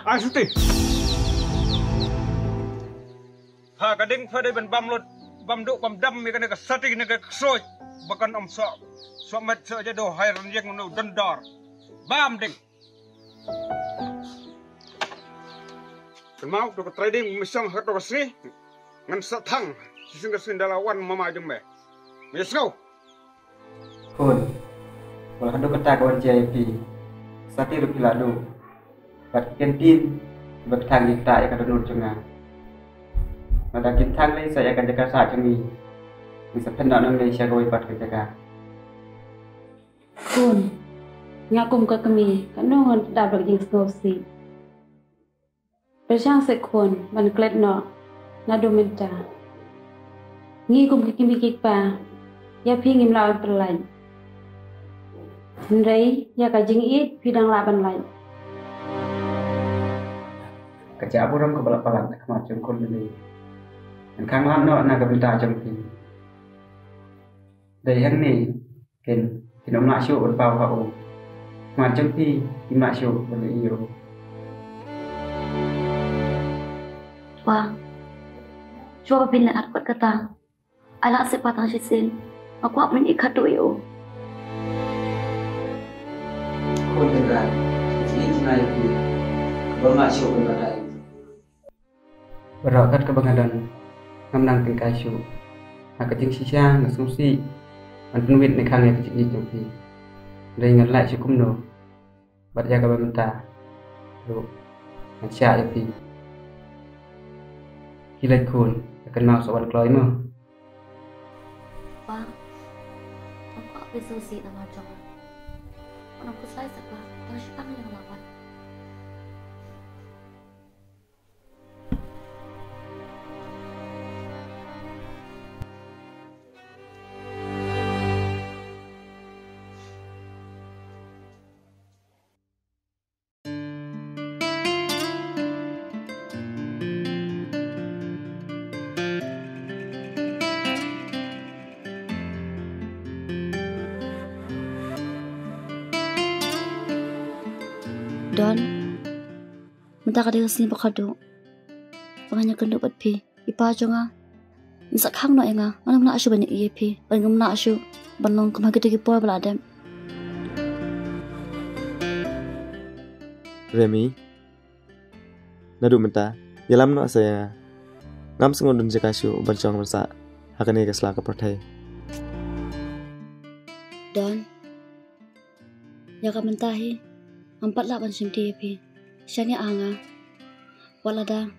Ai suit. Ha ka ding pha dei ban bam lut bam duh bam dam ïa kane ka sati ne ka ksuid. Ba kan ym soh soh met soh jado hai rynïeng nu dondor. Bam ding. Kynmaw to ka trading mynsong ha to ka sngi. Ngan sa thang shisien ka sngi da la wan mama jong me. Me sngew. Khun, wat haduh katta ka wan jia ïa phi. Sati ruh phi la duh. Bad ki kyntien kiba ktah ngi ktah ïa ka dohnud jong nga. Lada kin thang lei sa ïa ka jaka sah jong ngi, ngi sa pyndonkam lei sha kawei pat ka jaka. Khun, nga kum ka kmie, kano ngan dap da ka jingsngewsih. Pyrshang seh khun ban klet noh naduh mynta. Ngi kum ki kmie ki kpa, ïa phi ngim lah ban pynlait. Hynrei ïa ka jingïeit phi dang lah ban lait. Ka jingburom kaba la palat na khmat jong khun lei. Ngan khang lad noh na ka bynta jong phi. Dei hangne kin, kin ym lah shuh ban paw ha u. Khmat jong phi kim lah shuh ban ïohi ïa u. Pa, shuwa ba phin leh artat kata, ai lah seh pa tang shisien. Nga kwah ban ïakynduh ïa u. Khun Tynrah, ka jingïeit jong nga ïa phi, kaba ym lah shuh ban batai. Baroh kat kaba nga don, ngam nang tyngkai shuh. Ha ka jingshisha nga sngewsih ban pynwit ne khang ïa ka jingïeit jong phi. Hynrei ngan lait shuh kumno? Bad ïa kaba mynta ruh ngan shah ïa phi. Ki leit khun, ïa kynmaw sa wan kloi mo. Pa, nga kwah phi sngewsih namar jong nga. Wan ong khuslai sa pa, tang shi tang ïa nga la wan. Don, mynta ka dei ka sngi ba khatduh ba ngan ïakynduh bad phi. I pa jong nga, un sa khang noh ïa nga, ngan ym lah shuh ban ïohi ïa phi, bad ngam lah shuh ban long kum ha kito ki por ba la dep. Remi, naduh mynta ïalam noh sa ïa nga. Ngam sngewdon jaka shuh ban shong ban sah ha kane ka sla ka pyrthei. Don, ïa ka mynta hi ngam pat lah ban shim ti ïa phi. Shaniah ha nga. Wat lada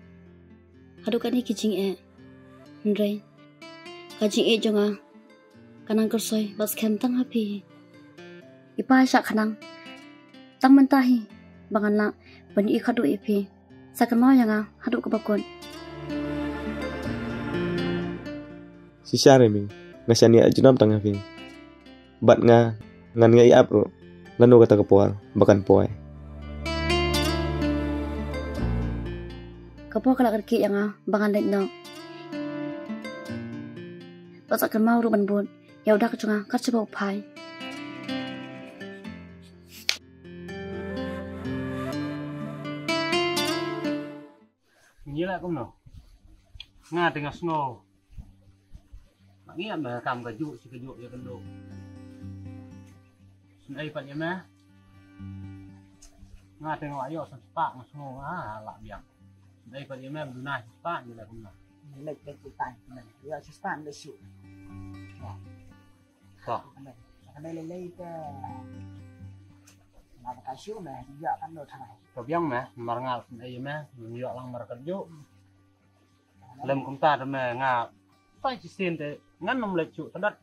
haduh katne ki jingeh, hynrei ka jingïeit jong nga ka nang kyrsoi bad skhem tang ha phi. I pa, shah khnang tang mynta hi ba ngan lah ban ïakynduh ïa phi. Sa kynmaw ïa nga haduh kaba kut. Shisha Remi, nga shaniah junom tang ha phi. Bad nga, ngan ïai ap ruh lano kata ka por ba kan poi. Ka por ka la kyrkieh ïa nga ba ngan leit noh. Bad sa kynmaw ruh ban bud ïa u dak jong nga kat shaba u phai. Ngi lah kumno? Nga te nga sngew. Ngi ïa me kam kajuh shi kajuh ïa kynduh. Sngewbha pat ïa me. Nga te nga ïoh san spah nga sngew nga lah biang. Sngewbha pat ïa me, duna shi spah ngi lah kumno? Ngi leh leh shi spah, ngi leh shi spah ngi leh shu. Ka. Ka lei lei ka. Na ka shu me, ïa kan lo thanai. To biang me, mar ngal sngewbha ïa me, ïoh lang mar ka juh. Lem kumta te me nga. Pai shisien te ngan ym leit shuh, tdat.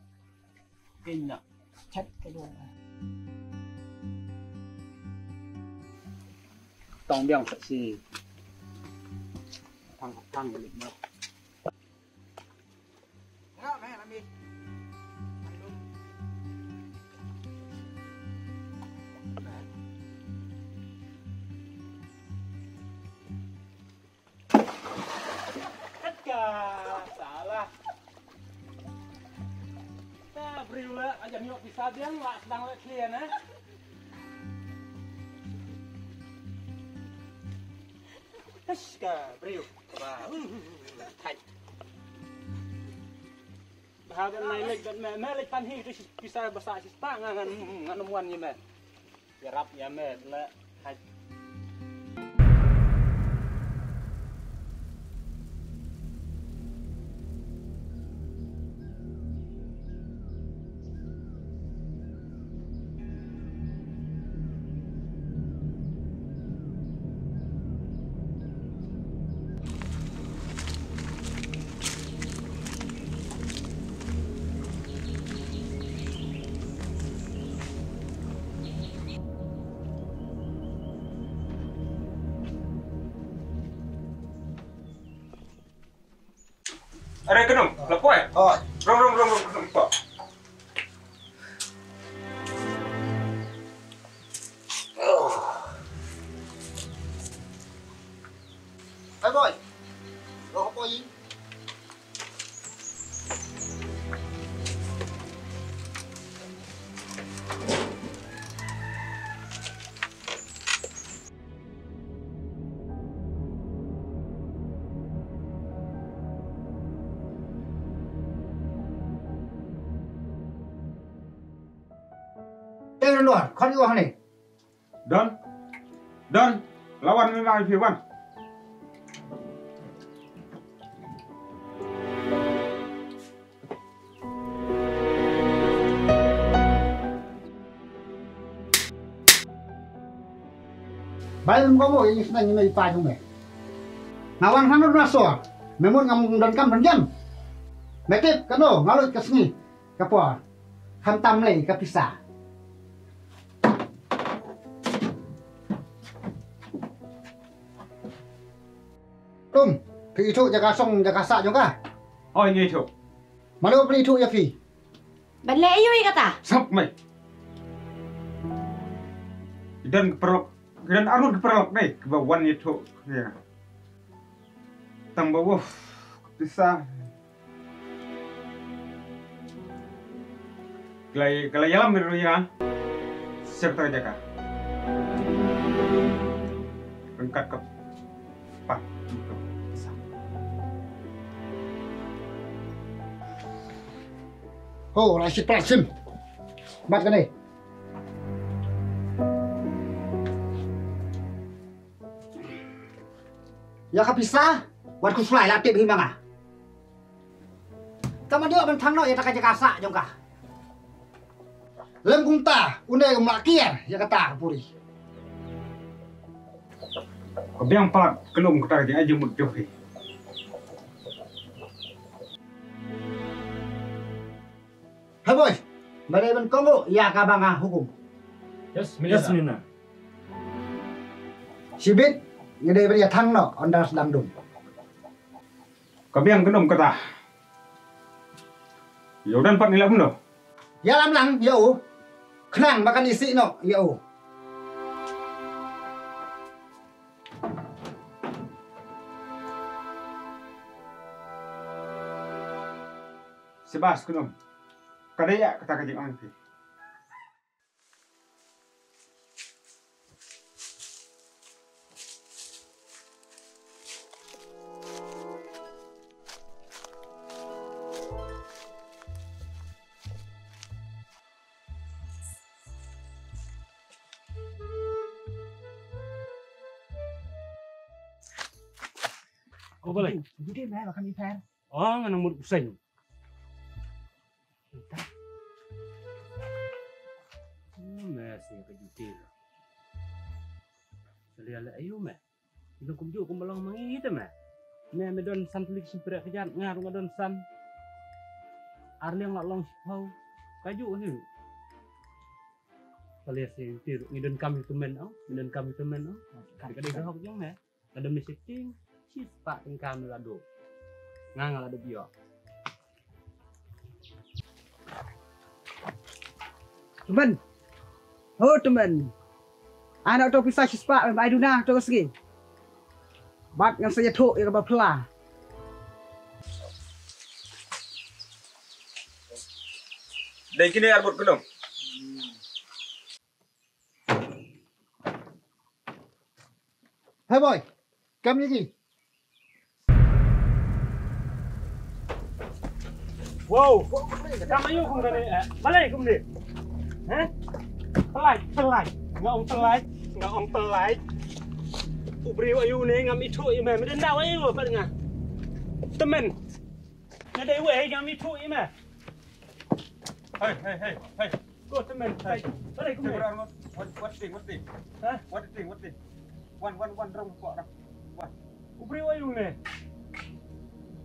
Keiñ na. Tong biang sa si. Thang thang balik mo. Ka salah. Ta briew la ajan ïoh pisa biang la sdang la clear na. Ish ka briew. Ba. Thait. Ba ban nai lek ban me me lek pan hi tu pisa ba sa sista ngan ngan ngan wan ïa me. Ïarap ïa me la. Thait. Are khnum, la poi. Oi. Rong, rong, rong, rong, khnum, poi. Hai boy. Rong poi. Teng luar, khot ïa u hangne. Don. Don. Lawan memang ïa phi wan. Bai lem kobo ïa ngi sdang ïa me i pa jong me. Nga wan hangno na sor. Me mut ngam donkam pyndiam. Me tip kano nga lut ka sngi ka por. Khamtam lei ka pisa. Tum, phi ithuh jaka song jaka sah jong ka? Oi, ngi ithuh. Mano phi ithuh ïa phi? Ban leh aïu ïa kata? Sap mai. Ki don ki paralok, ki don arngut ki paralok dei kiba wan ïathuh ïa nga. Tang ba, uff, ka pisa. Ka la, ka la ïalam ïa nga sha kata ka jaka. Ryngkat ka pat ka pisa. Ho, la shi plat sim. Mat kane. Ïa ka pisa, wat khuslai la tip hi ma nga. Tang ban ïoh ban thang noh ïa kata ka jaka sah jong ka. Lem kumta, une um lah kiar ïa kata ka puri. Ka biang palat khlem kata ka jingai jingmut jong phi. Hai boy, ba dei ban kohnguh ïa kaba nga hukum. Yes, Minina. Yes, Minina. Shibit, nga dei ban ïa thang noh ynda sdang dum. Ka biang khlem kata. Ïa u don pat ngi lah kumno? Ïalam lang ïa u. Khnang ba kan isih noh ïa u. Shibas khnum. Ka dei ïa kata ka jingong phi. Ko balei? Judi me makan iper. Oh, ngan mut kuseng. Mes ni ka juti la. Selia le ayu me. Ina kum ju kum balong mangi ite me. Me me don san tulik simpre kejat ngar nga don san. Arliang la long sipau. Kaju ni. Kali si ti ngi don kam ïa u tymmen, oh, ngi don kam ïa u tymmen, oh. Ka dei ka hok jong me. Ka dei me shifting, shift pa tengkam la do. Nga nga la do bio. Tymmen. Ho tymmen. Anak to pisa shispah, ai duna to ka sngi. Bad ngan sa ïathuh ïa kaba phylla. Dei kine ar bud kynong. Hey boy, kam ïa ki. Wow. Kam aïu kum kane, eh? Balei kum ne? Heh? Pynlait, pynlait. Nga ong pynlait, nga ong pynlait. U briew aïu ne ngam ithuh ïa me. Me dang daw aïu bad nga? Tymmen. Nga dei wei ngam ithuh ïa me. Hey, hey, hey, hey. Go tymmen. Hey. Balei kum ne? What, what thing, what thing? Hah? What thing, what thing? Wan, wan, wan, rong ko, rong. Wan. U briew aïu ne?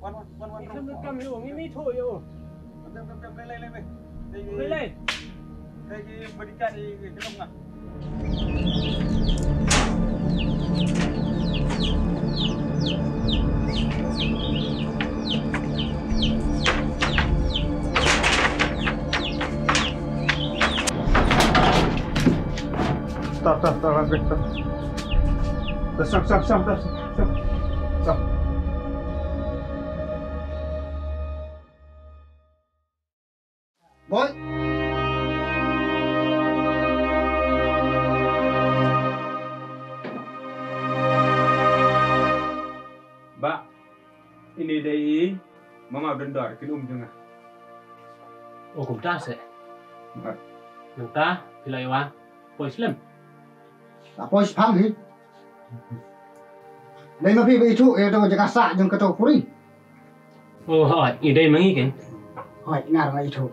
Wan, wan, wan, wan, rong ko. Kam ïa u, ngi mi tho ïa u. Kam, kam, kam, lei, lei, lei, lei. Lei, lei. Lei, lei, berikan di, di, di, di, Stop, stop, stop, stop, stop. Stop, stop, stop, stop, stop, stop. Stop. Boy. Ba, ini dei i mama u dondor kin um jong nga. O kumta se. Ba. Nangta phi la ïa wan poi slem. La poi shipang hi. Dei ma phi ba ithuh ïa kato jaka sah jong kato puri. O hooid, i dei ma ngi keiñ. Hooid, nga ruh nga ithuh.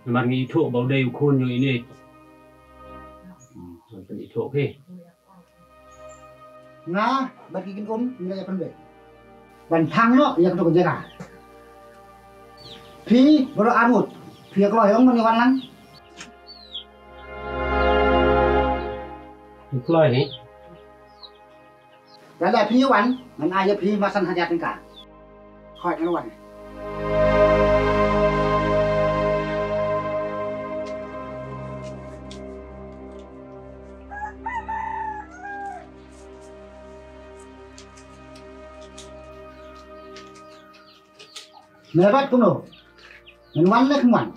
Namar ngi ithuh ba u dei u khun jong ine. Hmm, ngan pynithuh phi. Nga bad ki kin um ngi la ïa pynbeit ban phang noh ïa kato ka jaka. Phi baroh arngut phi ïa kloi ong ban ïa wan lang. Ïa kloi hi. Lada phi ïa wan ngan ai ïa phi ma san hajar tyngka. Hooid, ngan wan. Me bad kumno? Ngan wan ne khlem wan?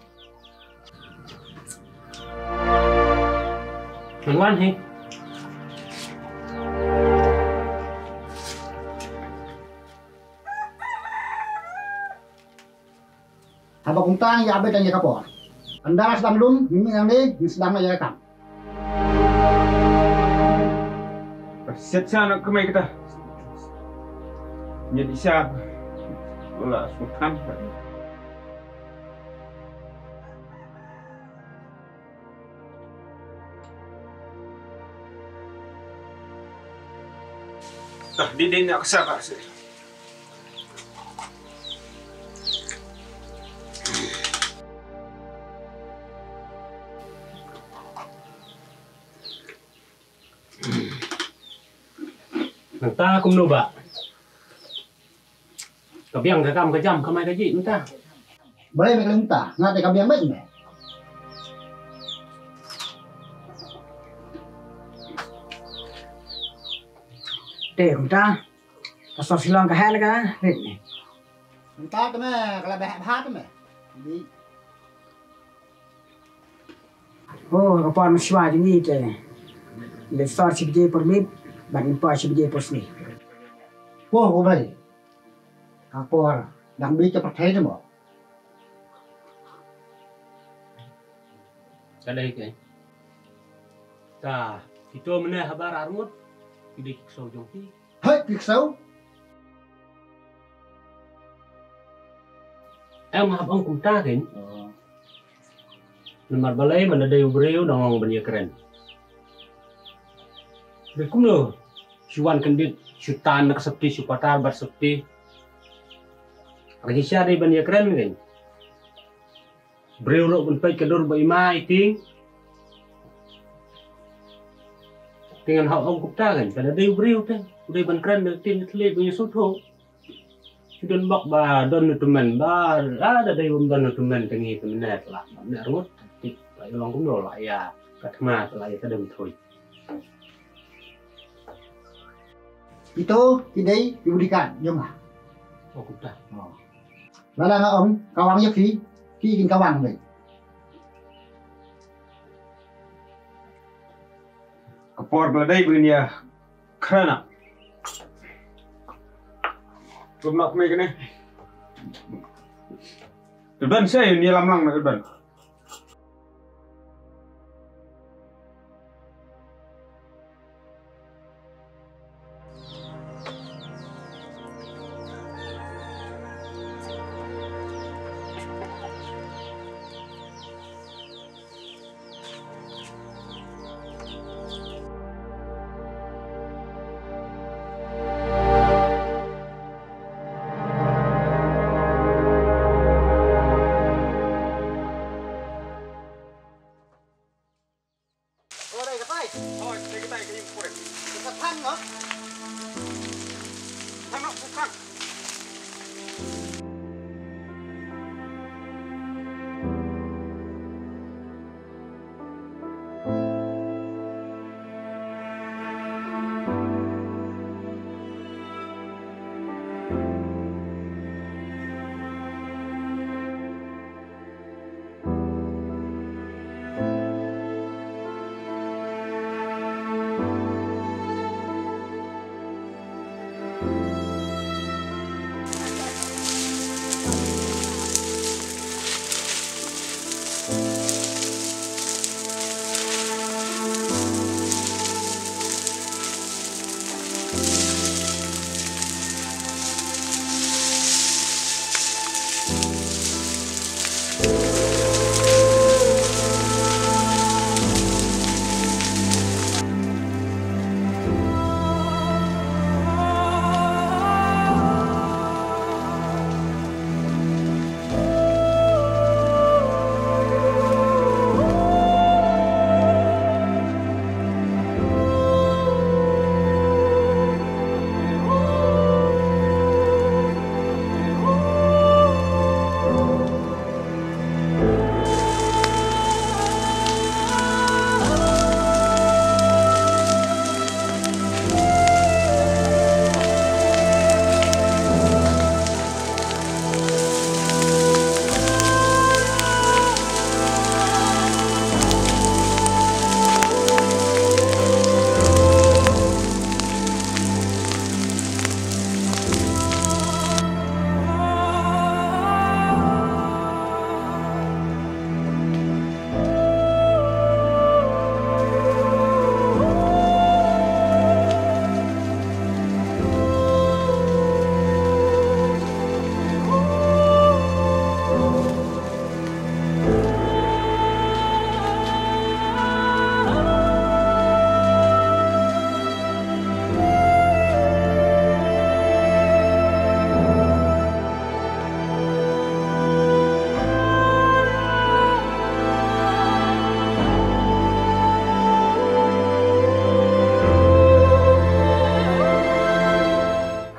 Ngan wan hi. Haba kumta ngi ïa beit tang ïa ka por. Ynda la sdang lum, ngi nang dei ngi sdang ïa ka kam. Siat sa na kmai kita. Nyet isa. Lola sukhan. Tah, di di nak sa ka se. Nangta kumno ba? Ka biang ka kam ka jam ka mai ka jih mynta. Balei me khlem mynta? Nga te ka biang bad me. Te mynta ka sor Shillong ka heh ka rit me. Mynta te me ka la beh bha te me. Ni. Oh, ka por mynshuwa jong ngi te. Leit sor shi baje por miet bad ngin poi shi baje por sngi. Oh, ko bai. Ka por dang bit ka pyrthei te mo. Ka dei keiñ. Ta kito mynne habar arngut. Ki dei ki ksew jong ki. Hai, ki ksew. Em, nga hap ong kumta keiñ. Oh. Namar balei mynta dei u briew dang ong ban ïakren. Dei kumno? Shu wan kyndit, shu tan na ka sopti, shu patar bad sopti. Ka jingshisha dei ban ïakren keiñ. Briew ruh ban peit ka dur ba i ma i tieng. Te ngan hap ong kumta kan, ka da dei u briew te, u dei ban kren da ktien ka thylliej ban ïa sngewthuh. Shu don bok ba don u tymmen ba, la da dei bym don u tymmen te ngi tymmen la, la ne rngut, tik la ïa long kumno la ïa ka thma la ïa ka dem thui. Ito ki dei ki bodyguard jong nga. Oh, kumta. Oh. Lada nga ong kawang ïa ki, ki kin kawang dei. Ka por ka la dei ba ngin ïa kren. Kum nak me kane. Ka don sa ïa lam lang na ka don. Oi, dai katai. Oi, dai katai, ka ïing pore. Ka thang, no? Thang, no, ka thang.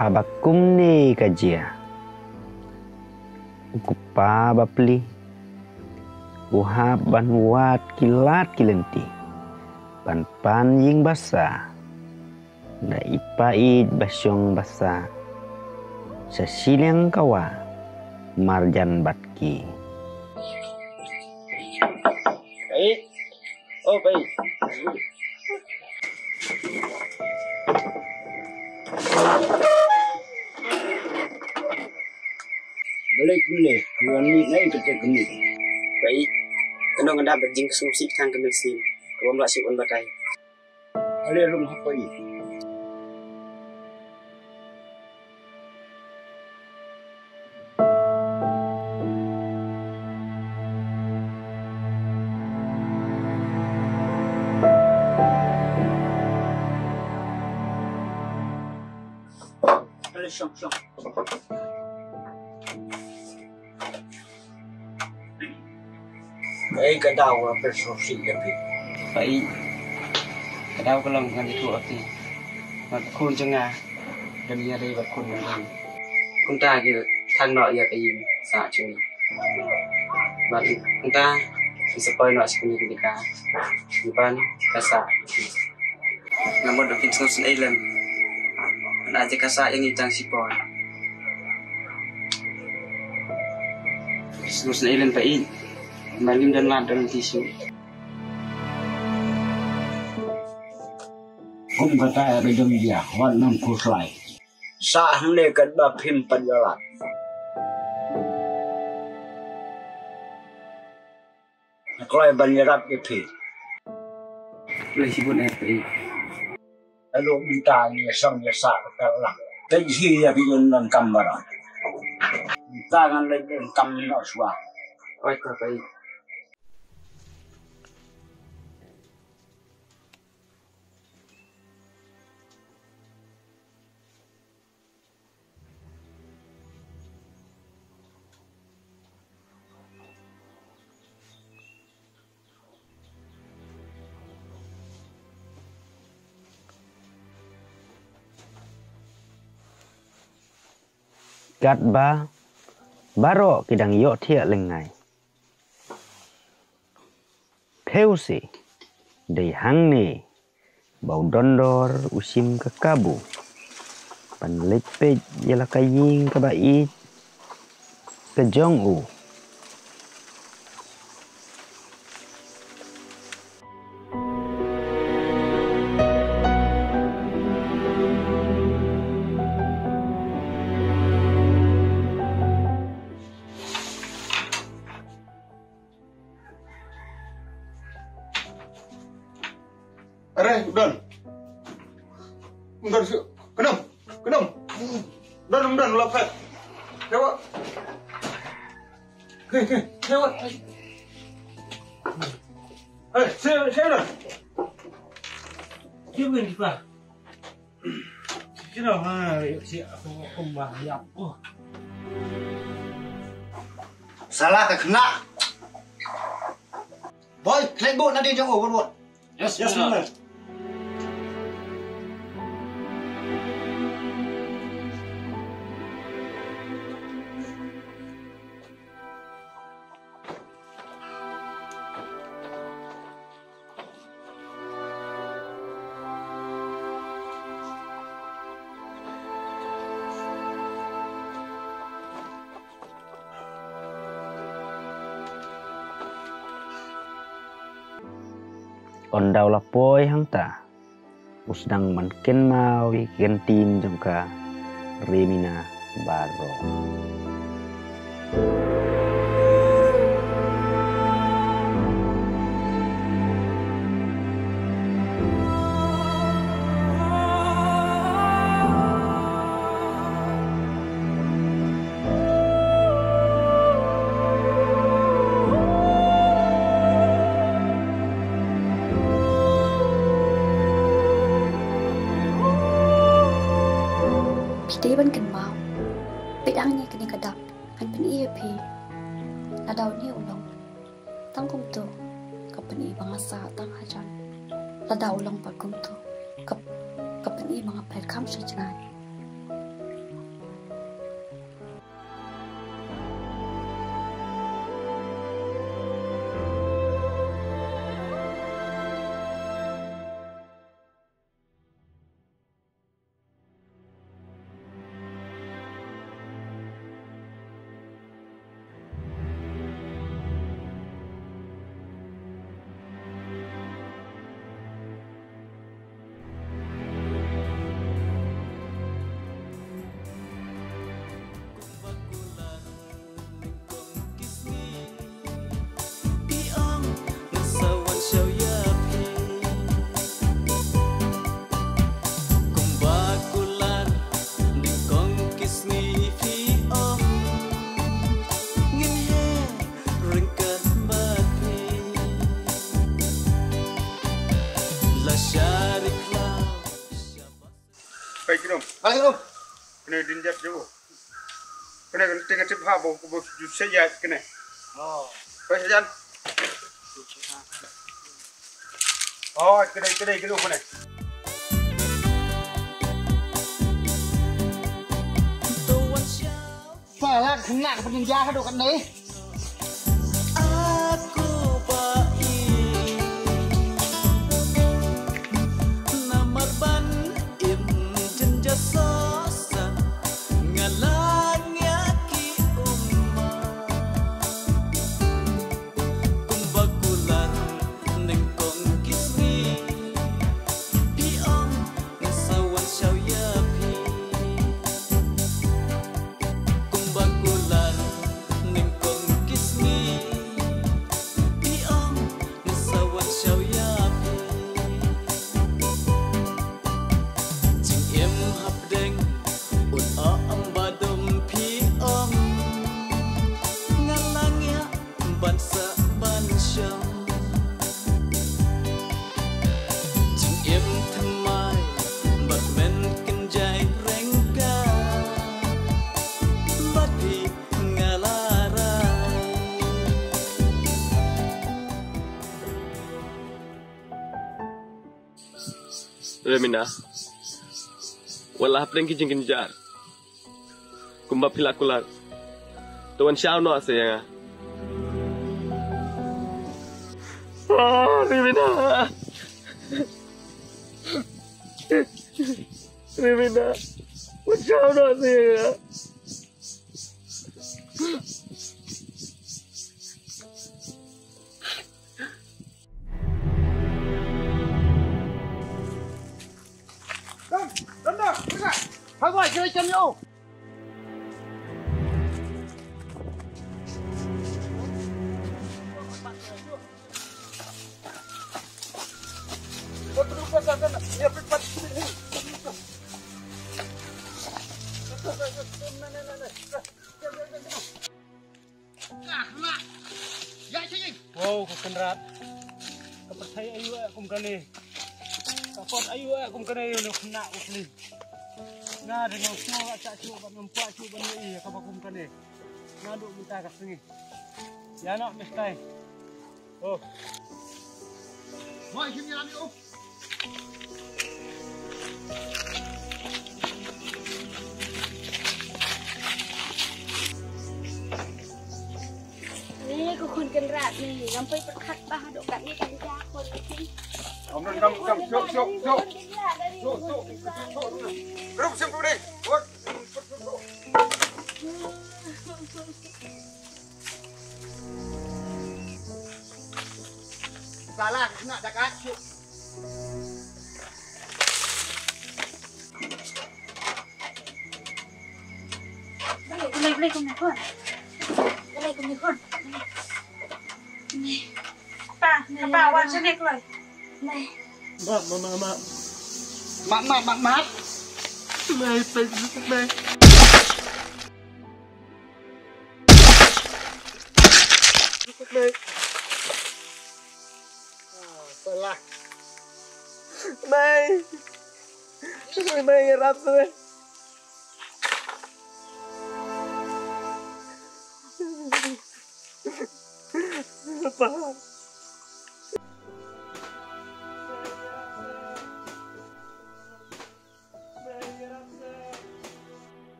Haba kumne ka jia, u kpa bapli u hap ban wad ki lad ki lynti ban pan ïing basa da i paieit ba shong basa sha shiliang kawa marjan bad ki. Paieit. Oh, paieit. Balei kumne, kumne nai kata kumne. Paieit, kano nga dap da jingsngewsih tang ka mynsiem, ka bym lah shuh ban batai. Ale rung ha paieit. Ale shong, shong. Ei, ka daw nga pyrshah sih ïa phi. Ei. Daw ka long ngan ïathuh ïa phi. Bad khun jong nga don ïa dei bad khun jong nga. Kumta ki thang noh ïa ka ïing sah jong ngi. Bad kumta ki sa poi noh sha kane ka jaka. Ngi pan ka sah. Nga mut ba phin sngewsynei lem. Nga ai ka sah ïa ngi tang shipor. Sngewsynei lem pa ïeit. Ba ngim don lad don lynti shuh. Kum kata ka jong jia, wat nang khuslai. Sa hangne katba phim pat ïa lad. Kloi ban ïarap ïa phi. Kloi shibun eh phi. Alo mynta ngi ïa song ïa sah ka lang. Teng shi ïa phi un nang kam baroh. Mynta ngan leit nang kam noh shuwa. Oi ka phi. Katba baroh ki dang ïohthiah lyngngai. Phewse, dei hangne ba u Dondor u shim ka kabu ban leit peit ïa la ka ïing kaba ïeit ka jong u. Are, u don. U don shu. Khnum, khnum. U don, u don, la phet. Dewa. Hei, hei, dewa. Hei, sini, sini, don. Sini, sini. Sini, ha, si aku, aku mah, ya. Oh. Salah ka kena. Boy, klet bot na ding jong u, bot, bot. Yes, yes, sir. Ynda u la poi hangta, u sdang ban kynmaw ïa ki ktien jong ka Remina baroh. Phi dei ban kynmaw. Peit hangne kane ka dak, ngan pyni ïa phi. Lada une u long tang kumto, ka pyni ba nga sah tang hajan. Lada u long pat kumto, ka, ka pyni ba nga phet kham shajngai. Hai, kino. Hai, kino. Kino din jat jo. Kino kan tengah tip ha bo, bo ju se ya kino. Oh. Hai, sajan. Oh, kedai, kedai, kedai, mana? Salah kena kepeninja haduh kan ni. Aku baik namar ban im jenjasa. Nga la ngiah ki ummat kumba kular nyngkong ki sngi. Phi ong nga sa wan shaw ïa phi kumba kular nyngkong ki sngi. Phi ong nga sa wan shaw ïa phi. Jingim hapdeng un ym ba dum phi ong. Nga la ngiah ban sah ban shong. Jingim thymmai bad men kynjai rengka. Bad phi nga la rai. Remina, wat la hapdeng ki jingkynjah kumba phi la kular. To wan shaw noh seh ïa nga. Oh, Remina. Remina, wan shaw noh seh ïa nga. Wow, ka Kynrad. Ka pyrthei ayu eh kum kane. Ka kot ayu eh kum kane ïa u khynnah u kli. Nga dei nongshong la shah shuh ban ym kwah shuh ban ïohi ïa kaba kum kane. Naduh mynta ka sngi. Ïa noh meh tai. Oh. Hoi, shim ïa la mih, oh. Ni ko khun Kynrad ni, ngam poi pyrkhat ba haduh katne kan ja khun ni. Ngam don ngam kam, syuk, syuk, syuk. Syuk, syuk, syuk, syuk. Grup sim tu deh. Hoi. Salah kena dekat tu. Boleh, boleh, boleh, boleh, boleh. Boleh, boleh, boleh. Boleh. Pa, pa, wan sini keluar. Boleh. Mat, mat, mat, mat. Mat, mat, mat, mat. Mai, mai, mai. Mai. Ah, salah. Mai. Mai, ïarap sa, mai. Pa. Ka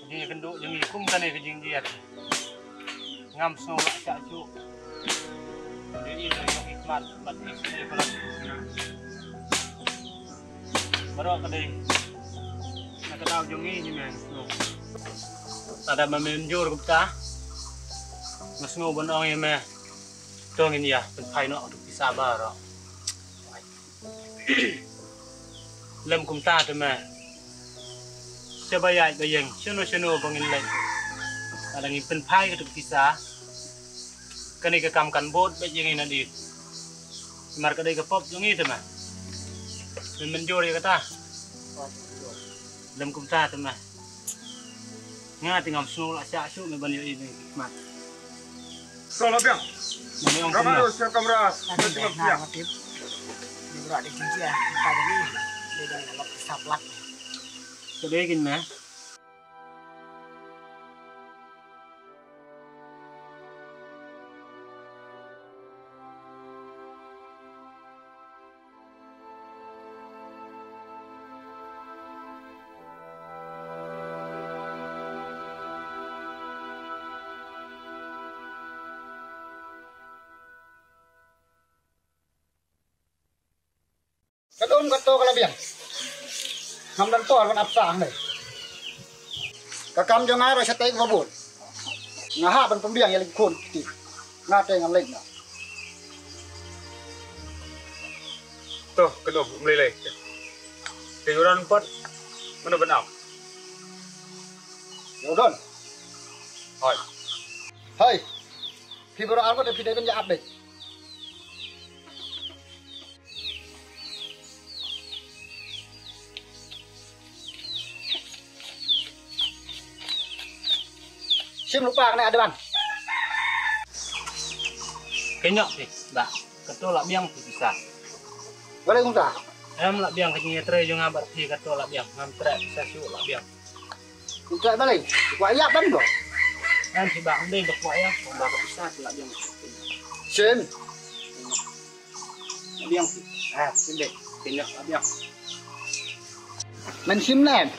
jingïakynduh jong ngi kum kane ka jingjied. Ngam sngew lah shah shuh. Ïohi ïa ka khmat bad ïa ka baroh ka dei na ka daw jong ngi, ngi men sngew. Lada ma men mynjur kumta, nga sngew ban ong ïa me, to ngin ïa pynphai noh tu pisa baroh. Lem kumta te me. Sha ba ïaid ba ïeng, shano shano ba ngin leit. Lada ngin pynphai katu ka pisa, kane ka kam kan bud beit ïa ngi nadien. Namar ka dei ka pop jong ngi te me. Me mynjur ïa kata. Lem kumta te me. Nga te ngam sngew lah shah shuh me ban ïohi ïa ka khmat. Sa la biang. Mane ong kumno? Kamra, sel kamra. Aduh, dah, nah, matip. Ni bro, ada jinjia. Kita jadi. Dia dah nak kisah pelat. Ka dei kin me. Kum kato ka la biang. Ngam don por ban ap sa hangne. Ka kam jong nga ruh shatei kaba bun. Nga hap ban pynbiang ïa lade khun kti. Nga te ngan leit noh. To, kano, um lei lei. Te yuran pat, mano ban ap? Ïa u Don. Hoi. Hoi. Phi baroh arngut phi dei ban ïa ap beit. Shim lypa kane Adeban. Kenyok phi, bah. Kato lah biang phi pisa. Balei kumta? Em lah biang ka jingïatrei jong nga bad phi, kato lah biang. Ngam treh pisa shuh lah biang. Kumta balei? Kwah ïap ban ko. Em phi bah, ym dei ba kwah ïap, ba ka pisa phi lah biang. Shim. Lah biang phi. Ah, shim dei. Kenyok lah biang. Men shim lem.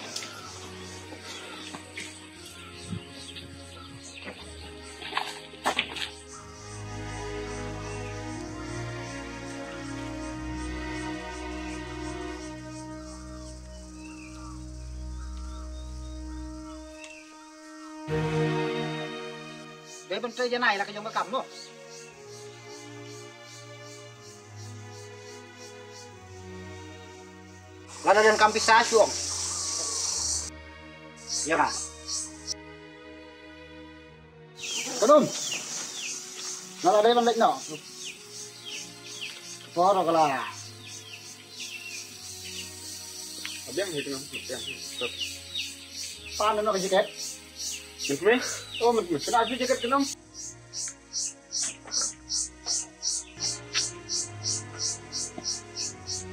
Dei ban trei janai la ka jong ka kam mo. Lada don kam pisa shuh ong. Ïa ka. Kanum. Nga la dei ban leit noh. Por ka la. Abiang hi tengah. Pan noh ka jaket. Mentme? Oh, mentme. Kena abi jaket Kanum.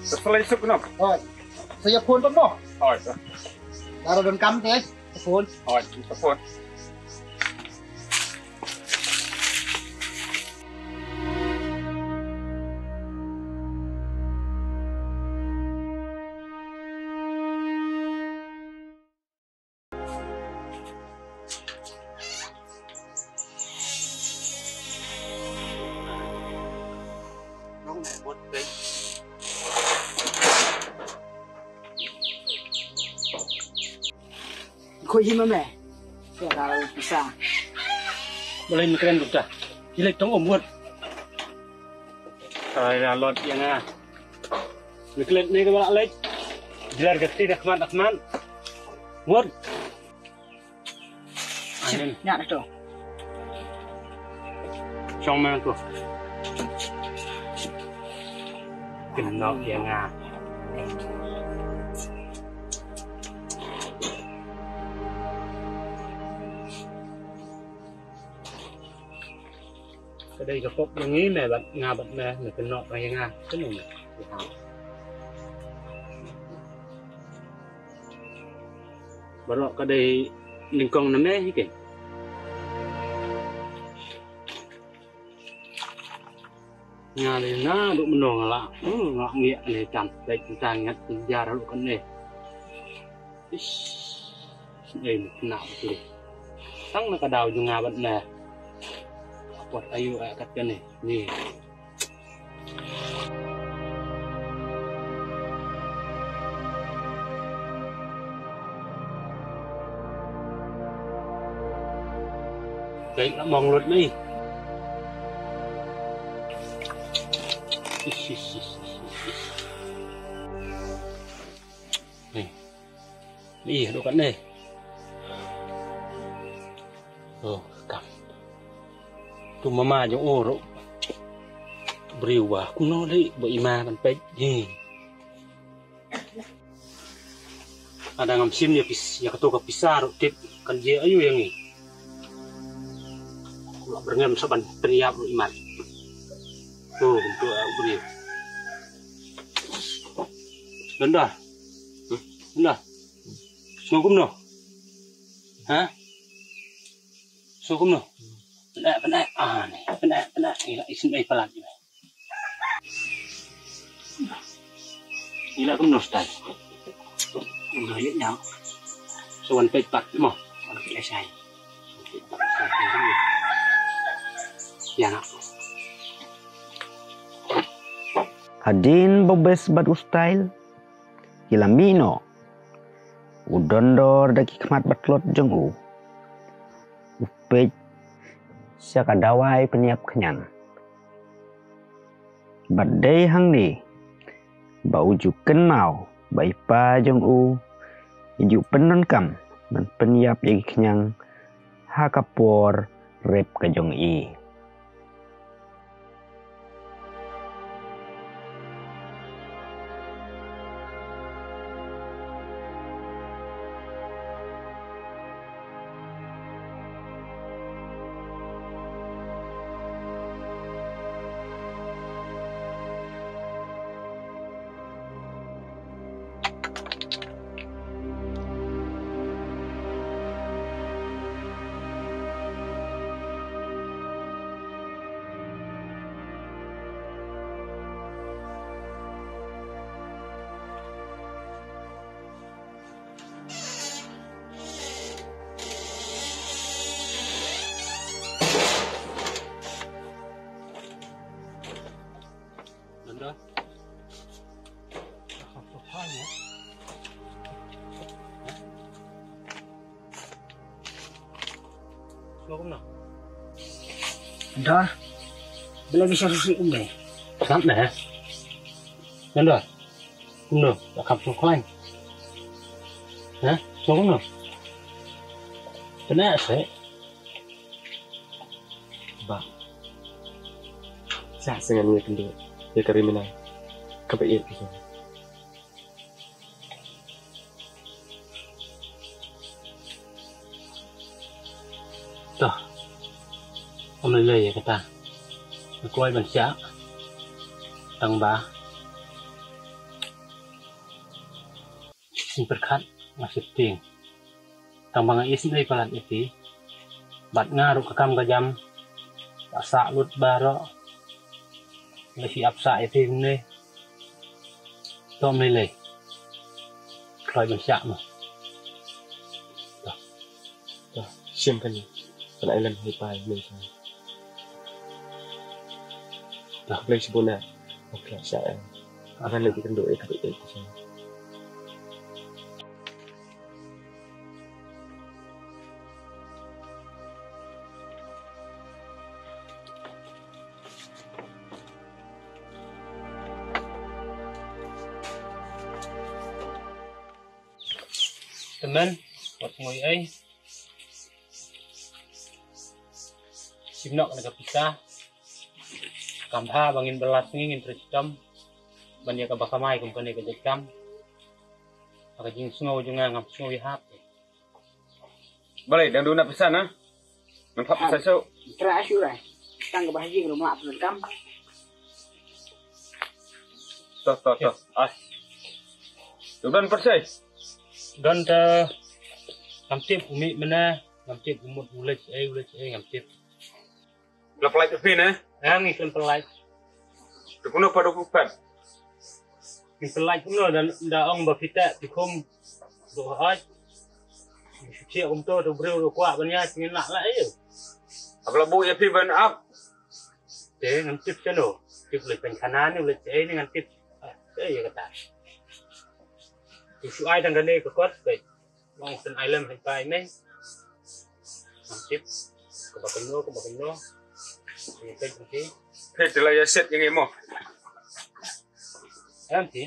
Sa lei suk Kanum. Oi. Sa ïa phone pat mo. Oi. Lada don kam te. Phone. Oi, phone. Khoi hi ma me. Ka la pisa. Balei me kren kumta? Ki leit tang um wot. Ai la lot ïa nga. Me klet ne ka ba la leit. Dilar ka ti da khmat da khmat. Wot. Anin. Nya na to. Shong ma to. Kynnoh ïa nga. Ka dei ka pop jong ngi me bad nga bad me, me kynnoh ka ïa nga. Kynnoh me. Baroh ka dei nyngkong na me hi ke. Nga dei na duk mano nga la. Hmm, nga ngi ne kan dei tang ngat jar lu kan ne. Ish. Ei, na putri. Tang na ka daw jong nga bad me. Ka pot ayu eh kat kane. Ni. Baik nak mong lut ni. Ish, ish, ish, ish, ish. Ni. Ni, duk kat ni. Oh, kam. Tu mama jong u ruh. Briew ba kumno lei ba i ma ban peit. Hi. Lada ngam shim ïa pis, ïa kato ka pisa ruh tip kan jia aïu ïa ngi. Ku la byrngem sa ban pynïap ruh i mat. To kumto u briew. Donda. Donda. Sngew kumno? Ha? Sngew kumno? Pyneh, pyneh. Ah, ni. Pyneh, pyneh. Ila isin ai palat. Ila kumno stai. Kumno ïa nyam. Sa wan peit pat mo. Wan peit ai sai. Ïa na. Hadien ba u Best bad u Style ki la mih noh, u Dondor da ki khmat ba tlot jong u u peit sha ka dawai pynïap khñiang. Bad dei hangne ba u ju kynmaw ba i pa jong u i ju pyndonkam ban pynïap ïa ki khñiang ha ka por rep ka jong i. Dor, bela ki sharusri kumbe. Sat ne. Nandor. Kumno, ba kham sngewkhlain. Ha? Sngewkhlain. Kena se. Ba. Sa sengan ïa kynduh ïa ka ri Minang kaba ïeit. To. Ym lei lei ïa kata. Nga kloi ban shah. Tang ba sngewpyrkhat nga sheptieng. Tang ba nga isynei palat ïa phi. Bad nga ruh ka kam ka jam ka sah lut baroh. Lei shi ap sah ïa phi mynne. To ym lei lei. Kloi ban shah mo. To. To, shim kane. Kan ai lem hi pai mynne. To, blei shibun na. Ok, shah. Akan lei kynduh ïa kynduh ïa. Tymmen, wat ngoi ei. Shim noh kane ka pisa. Kam bha ba ngin bylla sngi ngin trei shitom. Ban ïa kaba kamai kum kane ka jait kam. Ha ka jingsngew jong nga ngam sngew ïahap. Balei dang duna pisa na? Ngan thap pisa shuh. Tra shuh rai. Tang ka ba ha jing ruh ma pyndonkam. To, to, to. Ai. Tu don pisa. Don te ngam tip u mih mynne, ngam tip u mut u leit ei, u leit ei ngam tip. La pynlait phi ne? Em, ngi khlem pynlait. Te kumno pat u phet? Ngi pynlait kumno da, da ong ba phi teh phi khum. Ruh hooid. Ngi shu thiah kumto te u briew ruh kwah ban ïaid ngin lah lah ïa u. Haba la buh ïa phi ban ap. Te ngan tip shano. Tip leit pynkhana ne leit ei ne ngan tip. Ah, te ïa kata. Te shu ai tang kane ka kot peit. Long shen ai lem hai pai mei. Ngam tip. Kaba kumno, kaba kumno. Ngi peit ngi. Peit te la ïa set ïa ngi mo. Em ti.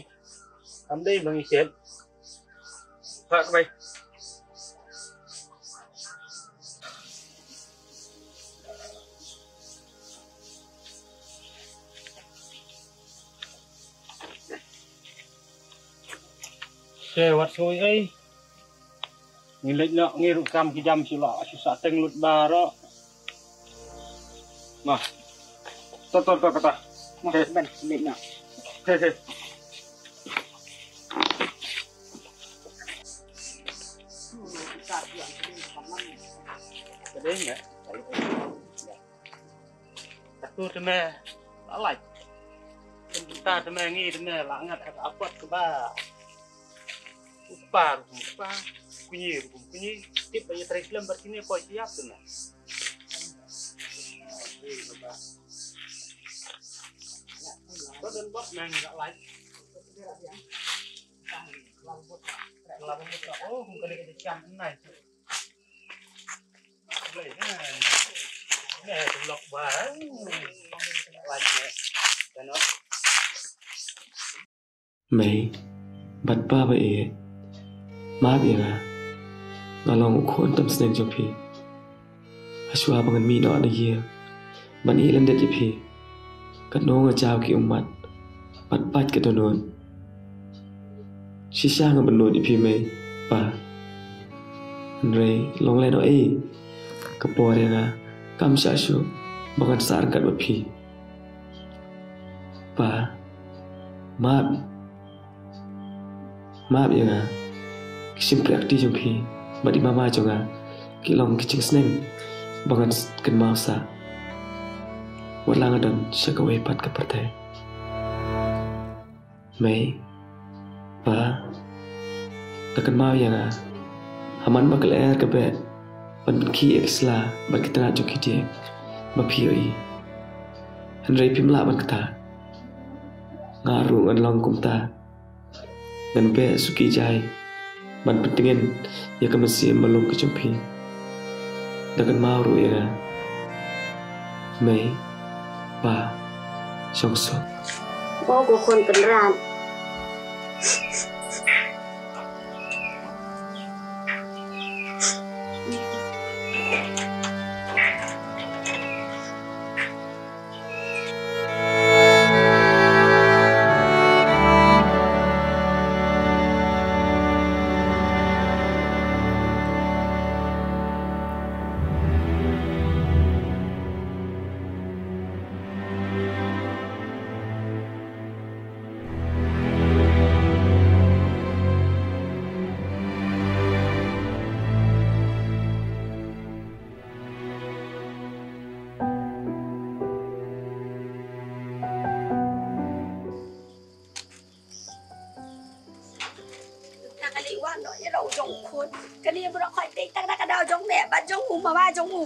Kam dei ba ngi set. Phak mei. Te wat sngewbha ei. Ngi leit noh, ngi ruh kam ki jam shu lah, shu sah teng lut baroh. Nah. To, to, to, kata. Nah, he. Ben, leit noh. He, he. Ka dei ne? Katu te me la lait. Kata te me ngi te me la ngat ka apot kaba. U pa ruh kum u pa, u kñi ruh kum u kñi, tip ba ïa trei khlem bad kine poi siap tu na. Mei, bad pa ba ïeit, map ïa nga. Nga long u khun tam sneng jong phi. Hashwa ba ngan mih noh na ïing ban ïeh lyndet ïa phi, katno nga jaw ki ummat bad pait ka dohnud. Shisha nga bynnud ïa phi mei, pa. Hynrei long lehnohei ka por ïa nga kam shah shuh ba ngan sah ryngkat bad phi. Pa, map, map ïa nga. Ki shympriahkti jong phi bad i mama jong nga ki long ki jingsneng ba ngan kynmaw sah, wat la nga don sha kawei pat ka pyrthei. Mei, pa, da kynmaw ïa nga ha man ba ka lyer ka beh ban pynkhih ïa ki sla bad ki tnat jong ki dieng ba phi ïohi. Hynrei phim lah ban ktah. Nga ruh ngan long kumta. Ngan beh suki jai ban pyntngen ïa ka mynsiem ba lum ka jong phi. Da kynmaw ruh ïa nga. Mei, pa, shong suk. Mo ko khun Kynrad. Ta ka leh wan noh ïa la u jong u khun. Kane baroh khoit te tang da ka daw jong me bad jong u mama jong u.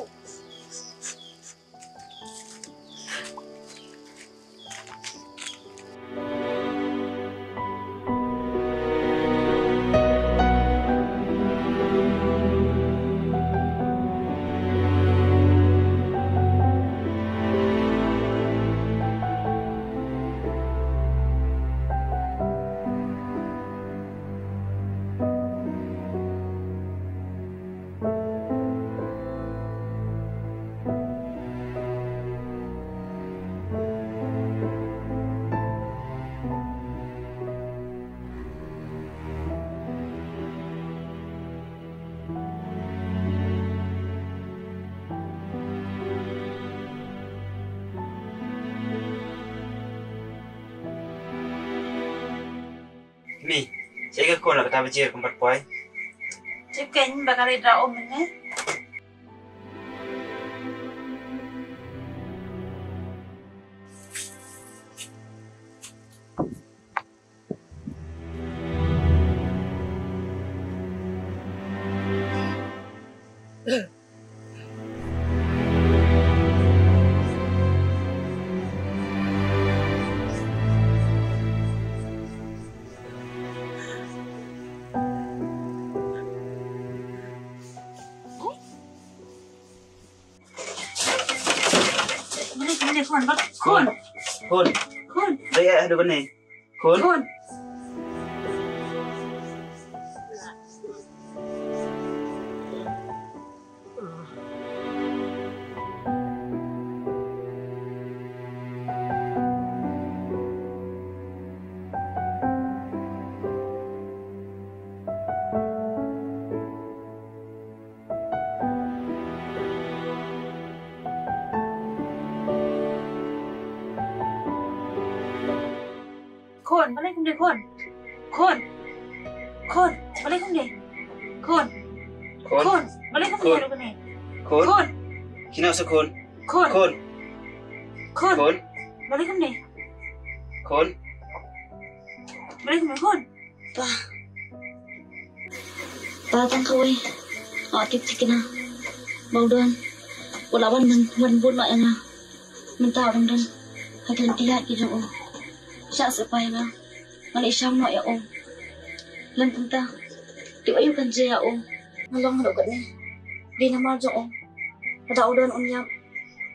Mi, shaei ka khun la kata ba jir kum pat poi. Tip kein ba ka ri da um ne. Khun, khun, khun. Khun. Khun. Dei, eh, aduh, khun. Khun. Khun. Khun, balei kumne khun? Khun. Khun, balei kumne? Khun. Khun. Khun, balei kumne? Khun. Khun. Khun. Kino sa khun? Khun. Khun. Khun. Khun. Balei kumne? Khun. Balei kumne khun? Pa. Pa tang kawei. Nga tip thikna ba u don u la wan, wan bud noh ïa nga. Mynta u dang don ha ka lynti ïaid ki jong u. Shah sipai nga. Nga leh sham noh ïa u. Lem tang ta. Dei aïu kan jia ïa u. Nga long haduh katne. Dei namar jong u. Lada u don un ïap.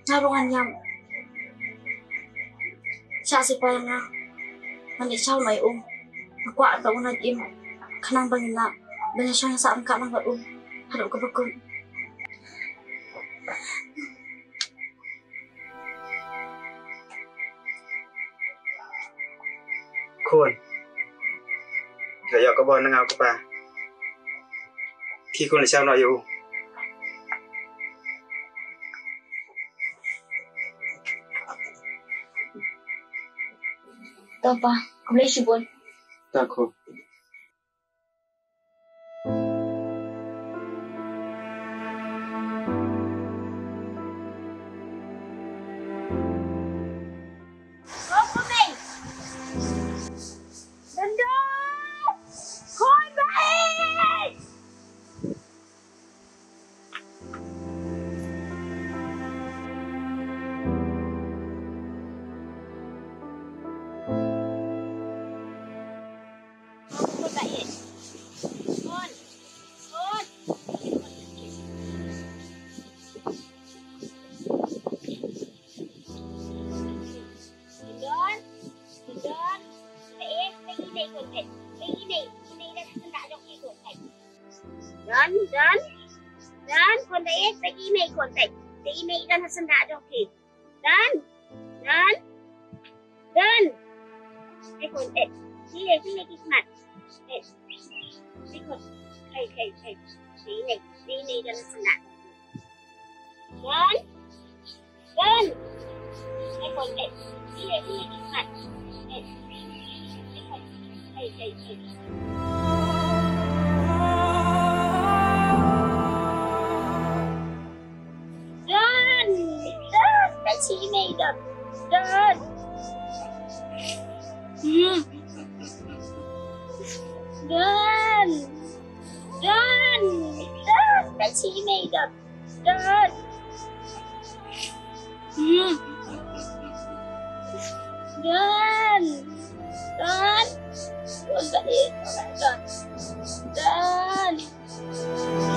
Nga ruh ngan ïap. Shah sipai nga. Nga leh sham noh ïa u. Nga kwah ba u nang im. Khnang ba ngin lah ban ïa shong ïa sah ryngkat lang bad u haduh kaba kut. Khun, nga ïoh ka bor na nga u kpa. Ki khun, leh sham noh ïa u. To pa, khublei shibun. To khun. Don, Don, ba ïeit ba i mei khun peit. Ba i mei, i mei don ha syndah jong phi khun peit. Don, Don, Don, khun ba ïeit ba i mei khun peit. Ba i mei don ha syndah jong phi. Don, Don, Don. Ei khun, ei. Sini, sini ki khmat. Ei. Ei khun. Ei, ei, ei. Sini, sini don ha syndah. Don, Don. Ei khun, ei. Sini, sini ki khmat. Ei. Ei khun. Ei, ei, ei. Don! Don! Peit shi i mei Don! Don! Hmm. Don! Don! Don! Peit shi i mei Don! Don! Hmm. Don! Don! Don! Don! Don!